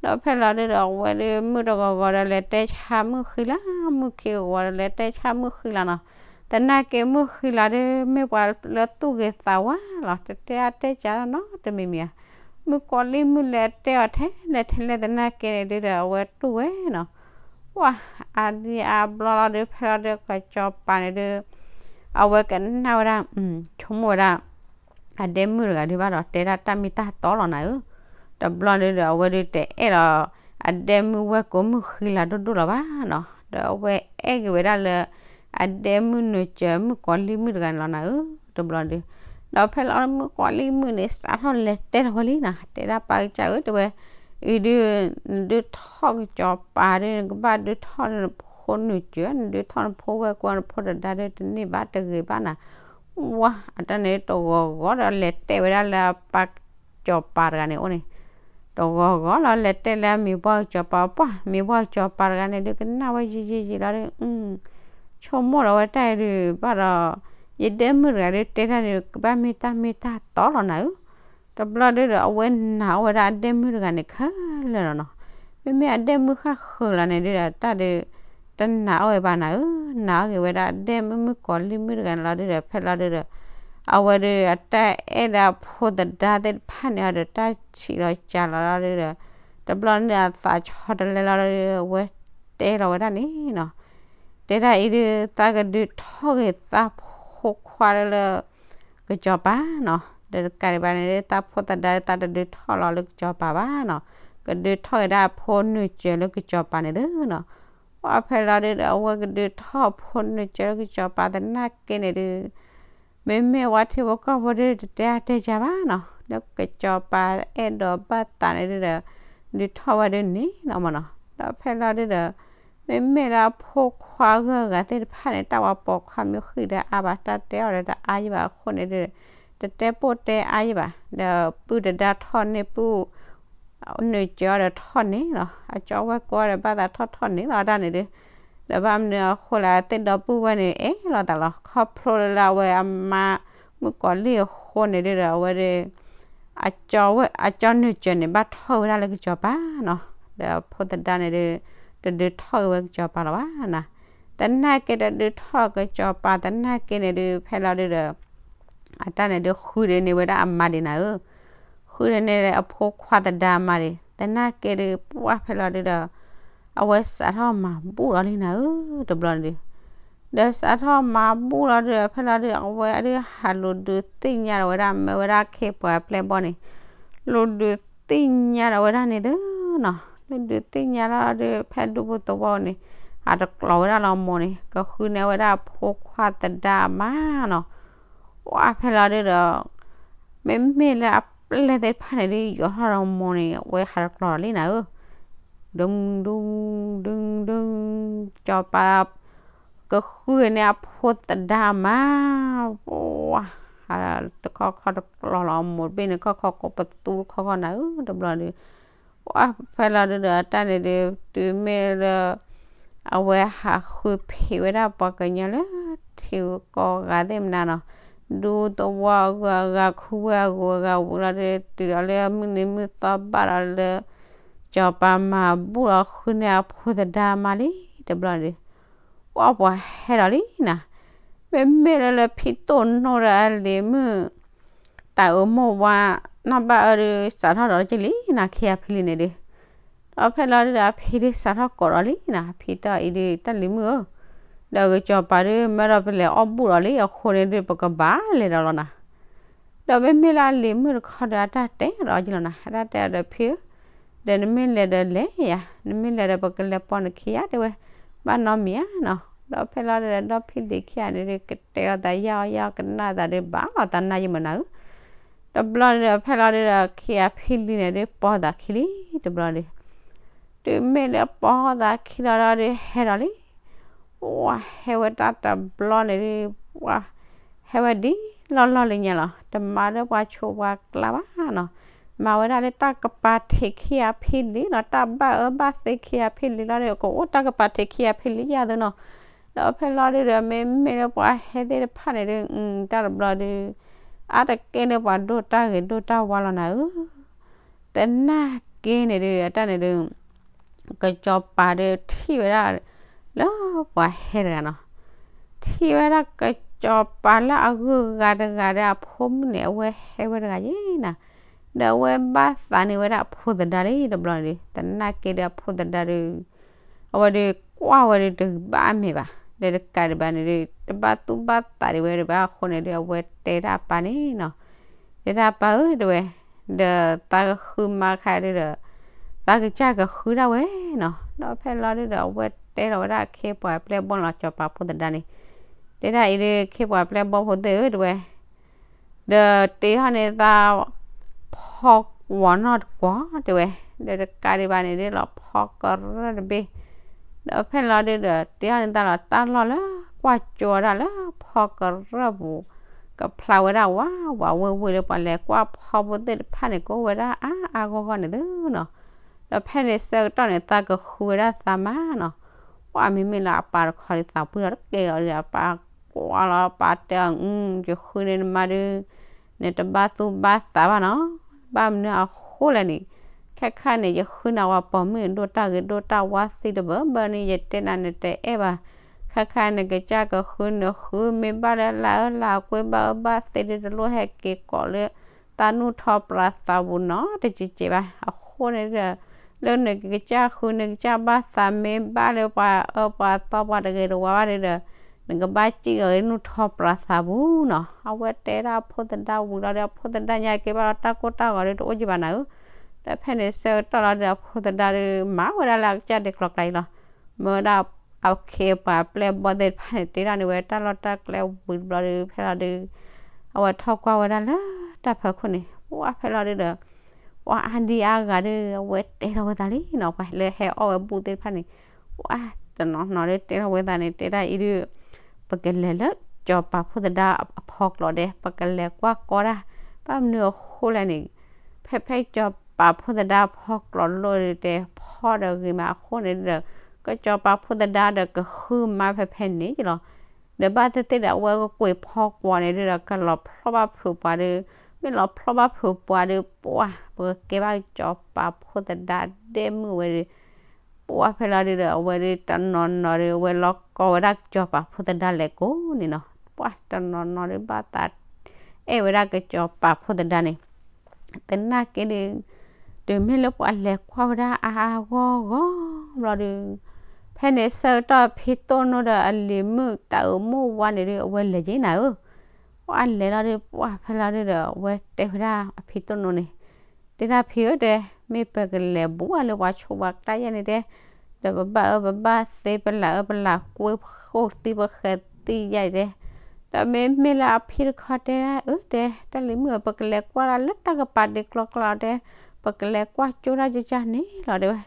ဒီးဖဲလီၤဒုးဒီး အဝဲဒုးမုၢ်တဂီၤဂီၤဒီးလဲၤတဲဆါမုၣ်ဃံလၤ, မုၣ်ခံဂီၤဂီၤဒီးလဲၤတဲဆါမုၣ်ဃံလၤနီၤ. သနာ်က့မုၣ်ဃံလၤဒုး မ့ၢ်ပှၤလၢသူၣ်ဂ့ၤသးဝါလီၤ, တတဲအါတဲစှၤလီၤနီတမံၤမံၤဧါ. မုၣ်ကီၤလံၢ်မုၣ်လဲၤတဲအီၤထဲလဲၣ်ထဲလဲၣ်သနာ်က့န့ၣ်ဒုးဒီး အဝဲတူၢ်ဝဲနီၤ. ပှၤအါဒံအါဘျီလီၤဒုး ဖဲလီၤဒုး ကစီၤပၤန့ၣ်ဒုး အဝဲကနၣ်ဝဲဒၣ် ဆိကမိၣ်ဝဲဒၣ် အဒဲမုၣ်တဂၤဒုးဘၣ်ဒီး တဲဒၣ်တၢ်မ့ၢ်တၢ်တီလီၤနၤဧၢ. တဘျီဒုးဒီး အဝဲဒုးတအဲၣ်လီၤ အဒဲမုၣ်ဝဲၢ်ကိမုၣ်ဃံလၤဒိၣ်ဒိၣ်လီၤဘၣ်နီၤ. ဒီးအဝဲအဲၣ်က့ၤဝဲဒၣ်လၢ အဒဲမုၣ်နုာ်စၢၤမုၣ်ကီၤလံၢ်မုၣ်တဂၤန့ၣ်လီၤနၤဧၢ တဘျီဒုး. ဒီးဖဲလီၤမုၣ်ကီၤလံၢ်မုၣ်န့ၣ် စးထီၣ်လဲၤတဲထီၣ်ဝဲလံနီၤ, တဲဒၣ်ပၢ်ကစၢ်ဧၢ တဲဝဲ အံၤဒုး နဒုးထီၣ်ကစီၤပၤဒုး နကဘၣ်ဒုးထီၣ်နဖိနုာ်စၢၤ နဒုးထီၣ်နဖိဝဲၢ်ကိနဖိတဒါဒုး တန့ၢ်ဘၣ်တဂ့ၤဘၣ်နၤ. ဝါ အတၢ်န့ၣ်တဂီၤဂီၤဒီးလဲၤတဲဝဲဒၣ်လၢအပၢ်ကစီၤပၤတဂၤန့ၣ်အိၣ်န့ၣ် တဂီၤဂီၤလီၤ လဲၤတဲလၢအမံၤပှၢ်ကစီၤပၤ ပှၢ် မံၤပှၢ်ကစီၤပၤတဂၤန့ၣ်ဒုး ကနၣ်ဝဲယံာ်ယံာ်ယံာ်လီၤဒီး ဆိကမိၣ်ဒီးဝဲတၢ်အံၤဒုးဘၣ်ဒီး ယဒဲမုၣ်တဂၤဒုးတဲတၢ်န့ၣ် ကဘၣ်မ့ၢ်တၢ်မ့ၢ်တၢ်တီလီၤနၤဧၢ. တဘျီဒုးဒီး အဝဲနာ်အီၣ်ဝဲဒၣ်အဒဲမုၣ်တဂၤန့ၣ်ခဲလၢာ်လီၤနီၤ. မ့မ့ၢ်အဒဲမုၣ်ဃၣ်ဃုာ်လီၤန့ၣ်ဒုးဒီး တၢ်ဒုး တနာ်အီၣ်ဝဲဘၣ်နၤဧၢ, နာ်အီၣ်က့ၤဝဲဒၣ်ဒဲၣ်မုၣ်မုၣ်ကီၤလံၢ်မုၣ်တဂၤန့ၣ်လီၤဒုဒီး ဖဲလီၤဒုဒီး အဝဲဒုးအတၢ်အဲၣ်ဒီးအဖိသဒါသ့ၣ်တဖၣ်န့ၣ်အီၤဒီး တၢ်ဆံးလီၤစှၤလီၤလီၤဒုဒီး တဘျီန့ၣ်အသးဆီတလဲလီၤဒုဒီး အဝဲတဲလီၤဝဲဒၣ်န့ၣ်နီၤ တဲဒၣ်အံၤဒုး သးကဒုးထီၣ်ဂ့ၤသးဖိခွါလၢ ကစီၤပၤနီၤ, ဒီးတကးဒံးဘၣ်န့ၣ်ဒုး သးဖိသဒါသးတဒုးထီၣ်လီၤလၢကစီၤပၤဘၣ်နီၤ, ကဒုးထီၣ်ဂ့ၤဒၣ်အဖိနုာ်စၢၤလၢကစီၤပၤန့ၣ်သုနီၤ, ပှၢ်ဖဲလီၤဒုဒီး အဝဲကဒုးထီၣ်ဖိနုာ်စၢၤလၢကစီၤပၤသနာ်က့န့ၣ်ဒုး မ့မ့ၢ်ဝဲထံဖိကီၢ်ဖိဒုးတတဲအါတဲစှၤဘၣ်နီၤ, လၢကစီၤပၤအဲၣ်ဒိးဘၣ်သးန့ၣ်ဒုဒီး ဒုးထီၣ်ဝဲဒုးန့ၣ်လီၤမ့ၢ်နီၤ, ဒီးဖဲလီၤဒုဒီး မ့မ့ၢ်လၢအဖိခွါဂၢၢ်ဂၤသ့ၣ်တဖၣ်န့ၣ် တၢ်ဝဲပိာ်ခွါမ့ၢ်ဃံၣ်ဒီးအါဘၣ် တၢ်တဲအီၤဒီးတအါယံၤဘၣ်အဃိန့ၣ်ဒုး တတဲပိၢ်တဲအါယံၤဘၣ်, ဒီးပုၢ်တဒါထီၣ်န့ၢ်ပုၢ် နုာ်စၢၤအီၤဒီးထီၣ်န့ၣ်လီၤ, အကၠီဝဲၢ်ကိဒီးဘၣ်သးထီၣ်ထီၣ်န့ၣ်လီၤ အတၢ်န့ၣ်ဒုး, ဒီးဘၣ်မနုၤအဃိလဲၣ် သ့ၣ်ဒီပုၢ်ဝဲၢ်န့ၣ် အဲၣ်လိာ်သးလီၤ ခီဖျိလၢအဝဲအမါ မုၣ်ကီၤလံၢ်အဃိန့ၣ်ဒုဒီး အဝဲဒုး အကၠီနုာ်စၢၤန့ၣ် ဘၣ်ထီၣ်ဝဲဒၣ်လၢကစီၤပၤနီၤ, ဒီးဖိသဒါန့ၣ်ဒုး တဒုးထီၣ်က့ၤဝဲကစီၤပၤလီၤဘၣ်နၤ, သနာ်က့တဒုးထီၣ်ကစီၤပၤသနာ်က့န့ၣ်ဒုး ဖဲလီၤဒုဒီး အတၢ်န့ၣ်ဒုးဃုဒုးန့ၢ်ဝဲဒၣ်အမါဒံးနၤဧၢ, ဃုဒုးန့ၢ်အဖိခွါသဒါအမါဒံး သနာ်က့ဒုး ပှၢ်ဖဲလီၤဒုဒီး အဝဲစးထီၣ်မၤဘူၣ်လီၤလံနၤဧၢ, တဘျီန့ၣ်ဒုး ဒီးစးထီၣ်မၤဘူၣ်လီၤဒုဒီး ဖဲလီၤဒုဒီး အဝဲဒုးဟးလူၤဒုးသ့ၣ်ညါဒီးဝဲဒၣ် မ့ၢ်ဝဲဒၣ်ခ့ပှၤပျဲၢ်ဘီၣ်န့ၣ် လူၤဒုးသ့ၣ်ညါဒီးဝဲဒၣ်န့ၣ်သုနီၤ, လူၤဒုးသ့ၣ်ညါလီၤဒုး ဖဲဒူပူၤသဝီန့ၣ် ဟးတကျိးဝဲဒၣ်လီၤမိၢ်န့ၣ် ကဃုန့ၢ်ဝဲဒၣ်အဖိခွါသဒါအမါနီၤ, ပှၢ်ဖဲလီၤဒုဒီး မ့မ့ၢ်လၢအပျဲၢ်သ့ၣ်တဖၣ်န့ၣ်ဒုး ယိးထီၣ်ဒီးမိၢ်န့ၣ် အဝဲဟးတကျိးလံနၤဧၢ, ဒုဒု ဒုဒု စီၤပၤ ကဃုန့ၢ်အဖိသဒါမါ, ပှၢ် တခီခီတကျိးလီၤမိၢ်တဘ့ၣ်န့ၣ် ခီခီကိးပသူတခီခီနၤဧၢ တဘျီဒုး ပှၢ်ဖဲလီၤဒုဒီး အတၢ်န့ၣ်ဒုး တုၤမ့ၢ်လၢ အဝဲဟးဃုဖံးဝဲဒၣ်ပှၤကညီလၢ ထံဂုၤကီၢ်ဂၤသ့ၣ်မနုၤနီၤ, ဒူသဝီအဂုၤအဂၤ ခူဝဲအဂုၤအဂၤဝံၤလီၤဒုး တုၤဒီးလၢမုၢ်နံၤမုၢ်သီဘၣ်ဒီးလၢ စီၤပၤမၤဘူၣ်ဒီးဃုန့ၢ်အဖိသဒါမါလံ တဘျီဒုး ပှၢ်ပှၤဟဲဒီးလံနၤ, မ့မ့ၢ်လၢလၢဖံတိၣ်နိဒီးအလံၤမုၣ် တၢ်အၢမိၢ်ဝါ နီၢ်ဘၣ်အၢဒုး စးထီၣ်ဒီးက့ၤလံနၤ ခံဂၤဖံလံၤန့ၣ်ဒုး, ဒီးဖဲလီၤဒုဒီး အဖံဒုးစးထီၣ်ကိးဒီးလံနၤ ဖံတဲအီၤအံၤဒုး တၢ်လံၤမုၣ်ဧၢ, ဒီးကစီၤပၤဒုး မၢဒီးပလဲၤအီၣ်ဘူၣ်ဒီးလံ အဃိန့ၣ်ဒုး ပကဘၣ်လဲၤဒီးလီၤနၤ ဒီးမ့မ့ၢ်လၢအလံၤမုၣ်တခီဒီး အတၢ်တဲဒီးအီၤက့ၤလီၤနၤ, အတၢ်တဲအီၤဒီး ဖံဧၢ, ဒီးနမ့ၢ်လဲၤဒီးလဲၤယၤ, နမ့ၢ်လဲၤဒီးပကလဲၤပိာ်နခံဂၤတဲဝဲ, ဘၣ်နီတမံၤဧါနီၤ, ဒီးဖဲလီၤဒုဒီး ဒီဖံလံၤခံဂၤန့ၣ်ဒုး ကတဲလိာ်သးယၢ်အီၣ်ယၢ်အီၣ် ကနၣ်သးဒုး ဘၣ်လီၤသးနၢ်ယံမနၤဧၢ, တဘျီန့ၣ်ဒီး ဖဲလီၤဒုဒီး ခံဂၤဖံလံၤန့ၣ်ဒုး ပိာ်သးခံလံ တဘျီဒုး တုၤမ့ၢ်လၢပိာ်သးခံလီၤဒီး ဟဲဒီးလံ, ပှၤဟဲဝဲတၢ်တဘျီန့ၣ်ဒုး ပှၤဟဲဝဲဒ်လီၢ်လီၢ်လၢညါလီၤ, တမၤလၢပှၤဆူးပှၤကျါဘၣ်နီၤ, မၤဝဲဒၣ်လၢတၢ်ကပၤထံးခံဂၤဖံလံၤလီၤ, တၢ်ဘၣ်အၢဘၣ်သီခံဂၤဖံလံၤလီၤဒီး ကအိၣ်တၢ်ကပၤထံးခံဂၤဖံလံၤယၤသုနီၤ, ဒီးဖဲလီၤဒုဒီး မ့မ့ၢ်လၢပှၤဟဲသ့ၣ်တဖၣ်န့ၣ်ဒုး တၢ်တဘျီဒုး အါတက့ၢ်လၢပှၤဒိၣ်တၢ်ဂ့ၤဒိၣ်တၢ်ဝါလီၤနၤဧၢ သနာ်က့န့ၣ်ဒုး အတၢ်န့ၣ်ဒုး ကစီၤပၤဒုးထံၣ်ဝဲဒၣ်လၢပှၤဟဲတဂၤနီၤ, ထံၣ်ဝဲဒၣ်ကစီၤပၤလၢအဂုၤအဂၤတဂၤဒီးအဖိမုၣ်န့ၣ် အဝဲဟဲဝဲတဂၤယဲနၤ, ဒီးအဝဲဘၣ်သးန့ၢ်ဝဲဒၣ်အဖိသဒါလံတဘျီန့ၣ်ဒုး သနာ်က့ဒီးအဖိသဒါဒုး အဝဲဒုးကွၢ်ဝဲဒုးတဘၣ်အမဲာ်ဘၣ်, ဒီးတကးဒံးဘၣ်န့ၣ်ဒုး တဘၣ်သူၣ်ဘၣ်သးဒံးဝဲဒံးဘၣ်အဃိန့ၣ်ဒုး အဝဲတဲဒၣ်အပၢ်န့ၣ်နီၤ တဲဒၣ်ပၢ်ဧၢ တဲဝဲ, ဒီးသးကဃုမါခါဒုးဒီး သးကစၢ်ကဃုဒၣ်ဝဲနီၤ, ဒီးဖဲလီၤဒုးဒီး အဝဲတဲလီၤဝဲဒၣ်ခ့ပှၤပျဲၢ်ဘီၣ်လီၤ စီၤပၤဖိသဒါန့ၣ်, တဲဒၣ်အံၤဒုး ခ့ပှၤပျဲၢ်ဘီၣ်ဖိသ့ၣ်ဧၢ တဲဝဲ, ဒီးတ့ထီၣ်န့ၢ်သး ဖီကွီၤနီၢ်တကွီၤ တဲဝဲ, ဒီးတကးဒံးဘၣ်န့ၣ်ဒုးလီၤ ဖီကရၢၢ်တဘ့ၣ်, ဒီးဖဲလီၤဒုးဒီး တ့ထီၣ်န့ၢ်သးလီၤ တၢ်လီၢ်လၢကွၢ်ကၠိဒၣ်လၢဖီကရၢၢ်ပူၤ ကဖျါဝဲဒၣ်ဝးဝးဝ့ၢ်ဝ့ၢ်လၢပှၤလဲၤကွၢ်ဖီဖိသ့ၣ်တဖၣ်န့ၣ် ကအိၣ်ဝဲဒၣ်အါအါဂီၢ်ဂီၢ်န့ၣ်သုနီၤ, ဒီးဖဲန့ၣ်ဆၢကတီၢ်န့ၣ် သးကဃုဝဲဒၣ်သးမါနီၤ, ပှၤမ့မ့ၢ်လၢအပၢ်တခီဒုး သးပှံၢ်လီၤတကဲလီၤဒီး အပၢ်ကွၢ်လီၤ ပၢ်တဲအီၤ ယဃုန့ၢ်နမါဒုး နတဘၣ်သူၣ်ဘၣ်သးဘၣ်နီၤ, ဘၣ်မနုၤအဃိလဲၣ်န့ၣ်, ခ ခဲခါန့ၣ် ယဃုနၤဝဲပိာ်မုၣ်ဒိၣ်တၢ်ဂ့ၤဒိၣ်တၢ်ဝါသံတဘၢဘၢန့ၣ် ယတဲနၤနတအဲၣ်ဘၣ်. ခဲခါန့ၣ် ကစၢ်ကဃုနဃု မ့ၢ်ဘၣ်လၢလၢအၢလၢအကွဲဘၣ်အၢဘၣ်သ့ဒီး တလိၣ်ဟဲက့ၤကိးလၢ တၢ်နူၢ်ထီပြးသးပူၤနီတစဲးကဲးဘၣ်. အဃိန့ၣ်ဒီး လၢနကစၢ်ဃုနကစၢ်ဘၣ်သး မ့ၢ်ဘၣ်လၢပှၤအၢပှၤသီပှၤတဂ့ၤတဝါဘၣ်ဒီး နကဘၣ်စံၣ်လီၤနူၢ်ထီပြးသးပူၤနီၤ. အဝဲတဲဒၣ်အဖိသဒါဝံၤလီၤဒီး အဖိသဒါညါက့ၤဘၣ်ဒီးတၢ်ကိၢ်တၢ်ဂီၤဒီး တအိၣ်က့ၤဘၣ်နၤဧၢ. ဒီးဖဲန့ၣ်ဆၢကတီၢ်လီၤဒီး အဖိသဒါဒီး မၤဝဲဒၣ်လၢအကစၢ်ဒဲးကျိၤကျါအံၤလီၤ. မၢဝဲဒၣ်အခ့အပှၤပျဲၢ်ဘီၣ်သ့ၣ်တဖၣ်န့ၣ် တ့ထီၣ်န့ၢ်ဝဲတၢ်လီၢ်တၢ်ကျဲဝံၤတဘျီဒီး ဖဲလီၤဒီး အဝဲထီၣ်ကွၢ်ဝဲဒၣ်လၢတၢ်ဖီခိၣ်န့ၣ် ပှၢ်ဖဲလီၤဒီး ပှၤအါဒံအါဂၤဒီး အဝဲတဲထီၣ်ဝဲသးလံနီၤ. ပှၤလၢဟဲအီၣ်ဝဲဘူၣ်သ့ၣ်တဖၣ်န့ၣ် ပှၢ်တနီၤနီၤဒီးတဲထီၣ်ဝဲသးန့ၣ် တဲဒၣ်အံၤဒီး ပကလဲၤလၢကၠီၤပၤဖိသဒါအဖီကျိးဒဲး ပကလဲၤကွၢ်ကီဒၣ် ဘၣ်မနုၤအဃိလဲၣ်န့ၣ် ဖဲဖဲကၠီၤပၤဖိသဒါအဖီကျိးလိၣ်ဒီး တဲဖီဒီးဂ့ၤမးအဃိန့ၣ်ဒီး ကၠီၤပၤဖိသဒါဒီးကဃုမါဖဲဖဲန့ၣ်လီၤ. ဒီးဘၣ်သ့ၣ်သ့ၣ်ဒီး အဝဲကကွံာ်ဖီကွီၤန့ၣ်ဒီး ကလီၤဖျီၣ်ဘၣ်ဖုးပှၤဒီး မ့ၢ်လီၤဖျီၣ်ဘၣ်ဖုးပှၤဒီး ပှၢ် ပကကဲဘၣ်ကၠီၤပၤဖိသဒါဒဲမုၣ်ဝဲဒီး ပှၢ်ဖဲလီၤဒီး အဝဲဒီးတနီၤနီၤဒီး အဝဲလီၤကီဝဲဒၣ်ကၠီၤပၤဖိသဒါလဲၤကိးန့ၣ်နီၤ. ပှၢ်တနီၤနီၤဒီးဘၣ်သး အဲၣ်ဝဲဒၣ်ကၠီၤပၤဖိသဒါန့ၣ် သနာ်က့ဒီး တုၤမ့ၢ်လၢပှၤလဲၤကွၢ်ဝဲဒၣ်အါအါဂီၢ်ဂီၢ်ဘျီဒီး ဖဲန့ၣ်ဆၢကတီၢ်ဖံတိၣ်နိဒီးအလံၤမုၣ်တၢ်အုးမိၢ်ဝါန့ၣ်ဒီး အဝဲလဲၤက့ၤနၤဧၢ. ပှၢ်လဲၤလီၤဒီး ပှၢ်ဖဲလီၤဒီး အဝဲတဲဝဲဒၣ်အဖံတိၣ်နိန့ၣ် တဲဒၣ်ဖံဧၢတဲ မ့ၢ်ပကလဲၤဘူးဘၣ်လၢပှၤဆိးပှၤကတၢၢ်ယဲၢ်န့ၣ်တဲ ဒီးပဘၣ်အၢပဘၣ်သီပလၢ်အၢပလၢ်ကွံာ်ဃိၣ်သံပဃဲၤသံယဲၢ်န့ၣ်တဲ ဒီးမ့မ့ၢ်လၢအဖံတခီတဲဒၣ် အၢတဲ တၢ်လံၤမုၣ်ဧၢ ပကလဲၤကွၢ်ဒၣ်လၢတၢ်ကပၤဒ့ကျီကျါတဲ ပကလဲၤကွၢ်ကၠိဒၣ်ကၠၢ်ကၠၢ်န့ၣ်လီၤတဲဝဲ.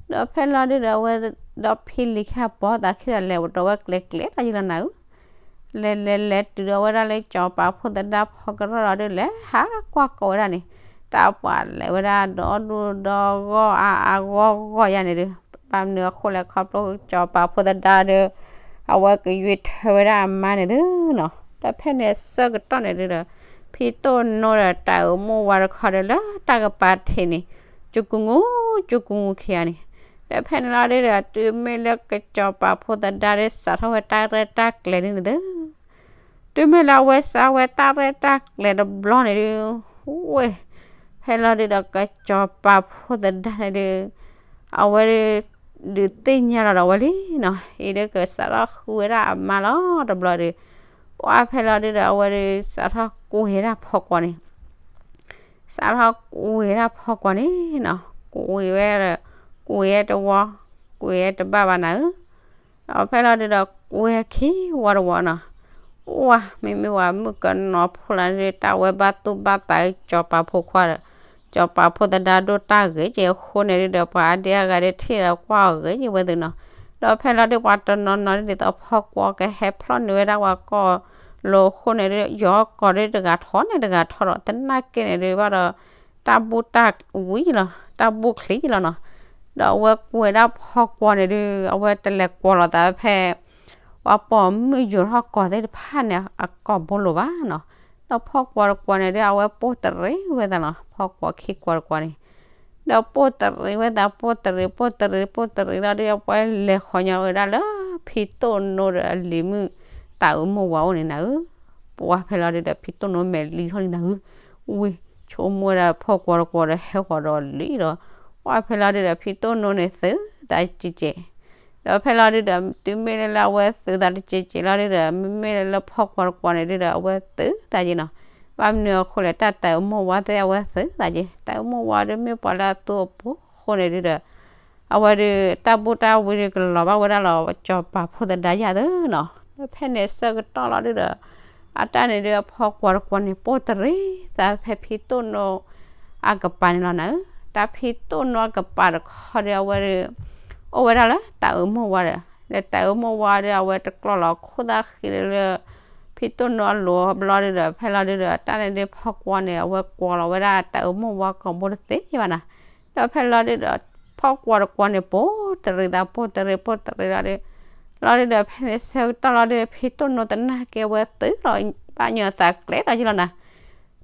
ဒီးဖဲလီၤဒုဒီးအဝဲ ဒီးဖံလံၤခၢၣ်ပီသးခံဒီးလဲၤဝဲဒီးဝဲကျဲၤကျဲၤလီၤယံၤလီၤနၤဧၢ. လဲၤလဲၤလဲၤတုၤဒီးဝဲဒၣ်လၢ ကၠီၤပၤဖိသဒါဖီကရၢၢ်လီၤဒု လဲၤဟးကွၢ်ကီဝဲဒၣ်န့ၣ် တၢ်ပှၢ်လဲၤဝဲဒၣ်ဒီဒူၣ်ဒီဂီၢ်အါအါဂီၢ်ဂီၢ်ယဲၢ်န့ၣ်ဒု ဘၣ်မနုၤအဃိလဲၣ် ခီဖျိကၠီၤပၤဖိသဒါဒီး အဝဲကယွ့ထၢဝဲဒၣ်အမါန့ၣ်သုနီၤ. ဒီးဖဲန့ၣ်အဆၢကတီၢ်န့ၣ်ဒုဒီး ဖံတိၣ်နိဒီးတၢ်အုးမိၢ်ဝါတခီဒီးလၢတၢ်ကပၤထံးန့ၣ် ကၠူကူငူ ကၠူကူငူခံဂၤန့ၣ် ဒီးဖဲန့ၣ်လီၤဒုဒီး တုၤမ့ၢ်လၢကၠီၤပၤဖိသဒါဒီး စးထီၣ်ဝဲတၢ်ရဲၣ်တၢ်ကျဲၤဒ်န့ၣ်သု တုၤမ့ၢ်လၢအဝဲစးဝဲတၢ်ရဲၣ်တၢ်ကျဲၤတဘျီန့ၣ်ဒု ဝ့ၢ် ဖဲလီၤဒုဒီး ကၠီၤပၤဖိသဒါန့ၣ်ဒု အဝဲဒု ဒုးသ့ၣ်ညါလီၤဒီးဝဲလံနီၤ အံၤဒုကစးထီၣ်ဃုဝဲဒၣ်အမါလီၤတဘျီဒီး ပှၢ်ဖဲလီၤဒုဒီး အဝဲဒု စးထီၣ်ကွံာ်ဝဲဒၣ်ဖီကွီၤန့ၣ် စးထီၣ်ကွံာ်ဝဲဒၣ်ဖီကွီၤန့ၣ်နီၤ ကွံာ်ဝဲဒီး ကွံာ်ဝဲတဝီ ကွံာ်ဝဲတဘၣ်ဘၣ်နၤဧၢ. ဒီးဖဲလီၤဒုဒီး ကွံာ်ဝဲခံဝီတဝီနီၤ ပှၢ် မ့မ့ၢ်ဝဲမုၣ်ကနီၤဖိလၢန့ၣ်ဒု တၢ်ဝဲဘၣ်သူၣ်ဘၣ်သး ကၠီၤပၤဖိခွါဒီး ကၠီၤပၤဖိသဒါဒိၣ်တၢ်ဂ့ၤက့ၤအဃိန့ၣ်ဒုဒီး ပှၤအါဒံအါဂၤဒုထံၣ်ဒီးကွၢ်အီၤဂ့ၤက့ၤဝဲသုနီၤ. ဒီးဖဲလီၤဒုပှၤတနီၤနီၤဒ်သိးဖီကွီၤကဟဲဖျီၣ်န့ၢ်ဝဲဒၣ်ပှၤကီၢ်လိၤအဃိန့ၣ်ဒု ယီၤကီၤဒုတဂၤထီၣ်န့ၣ်တဂၤထီၣ်ဒီး သနာ်က့န့ၣ်ဒုဘၣ်ဒီး တၢ်ဘူၣ်တၢ်ဝံလီၤ တၢ်ဘူၣ်ချံလီၤနီၤ. ဒီးအဝဲကွံာ်ဝဲဒၣ်ဖီကွီၤန့ၣ်ဒု အဝဲတလဲၤကွီၤလီၤသးဖဲ ပှၤပိာ်မုၣ်ယိၤထီၣ်ကီၤသ့ၣ်တဖၣ်န့ၣ် အကိာ်ဘိလိၤဘၣ်နီၤ. ဒီးဖီကွီၤတကွီၤန့ၣ်ဒု အဝဲပိၢ်တရံးဝဲသးလီၤ ဖီကွီၤခံကွီၤတကွီၤန့ၣ် ဒီးပိၢ်တရံးဝဲသး ပိၢ်တရံး ပိၢ်တရံး ပိၢ်တရံးလီၤဒု အဝဲလဲၤဃီၤညီဝဲဒၣ်လၢ ဖံတိၣ်နိဒီးအလံၤမုၣ် တၢ်အုးမိၢ်ဝါအိၣ်န့ၣ်နၤဧၢ. ပှၢ်ဖဲလီၤဒုဒီး ဖံတိၣ်နိမဲာ်လံထီၣ်လံနၤဧၢ. ဝံၤ ဆိကမိၣ်ဝဲဒၣ်ဖီကွီၤတကွီၤဒီးဟဲဃီၤဒီးလံဒီး ပှၢ်ဖဲလီၤဒုဒီး ဖံတိၣ်နိန့ၣ်သုးသးကဲးကဲး ဒီးဖဲလီၤဒုဒီး တုၤမ့ၢ်လၢအဝဲသုးသးတကဲးကဲးလီၤဒုဒီး မ့မ့ၢ်လၢဖီကွီၤတကွီၤန့ၣ်ဒုဒီး အဝဲသုးသးကဲးနီၤ. ဘၣ်မနုၤအဃိလဲၣ် တၢ်တၢ်အုးမိၢ်ဝါသ့ၣ်အဝဲသုးသးကဲး တၢ်အုးမိၢ်ဝါဒုမ့ၢ်ပှၤလၢအသူအပူၤအဃိန့ၣ်ဒုဒီး အဝဲဒု တၢ်ဘူၣ်တၢ်ဝံဒုကလီၤဘၣ်ဝဲဒၣ်လီၤ ကၠီၤပၤဖိသဒါယၤသုနီၤ. ဒီးဖဲန့ၣ်ဆၢကတီၢ်လီၤဒုဒီး အတၢ်န့ၣ်ဒု အဖီကွီၤတကွီၤန့ၣ် ပိၢ်တရံးသးဖဲဖံတိၣ်နိအကပၤန့ၣ်လီၤနၤဧၢ. တၢ်ဖံတိၣ်နိအကပၤတခီဒီး အဝဲဒု အိၣ်ဝဲဒၣ်လၢတၢ်အုးမိၢ်ဝါဒီး ဒီးတၢ်အုးမိၢ်ဝါဒီး အဝဲတကျီၢ်လီၤခိၣ်သၣ်ဃံးလၢ ဖံတိၣ်နိအလိၤဘျီဒုဒီး ဖဲလီၤဒုဒီး တၢ်န့ၣ်ဒု ဖီကွီၤန့ၣ် အဝဲကွီၤလီၤဝဲဒၣ်တၢ်အုးမိၢ်ဝါကိာ်ဘိတသ့ဘၣ်နၤ. ဒီးဖဲလီၤဒုဒီး ဖီကွီၤတကွီၤန့ၣ် ပိၢ်တရံးသး ပိၢ်တရံး ပိၢ်တရံးလီၤဒု လီၤဒုဒီး ဖဲန့ၣ်ဆၢကတီၢ်လီၤဒု ဖံတိၣ်နိသနာ်က့ အဝဲသုးလီၤ ဘၣ်ညီသးကျဲလီၤယံၤလီၤနၤ.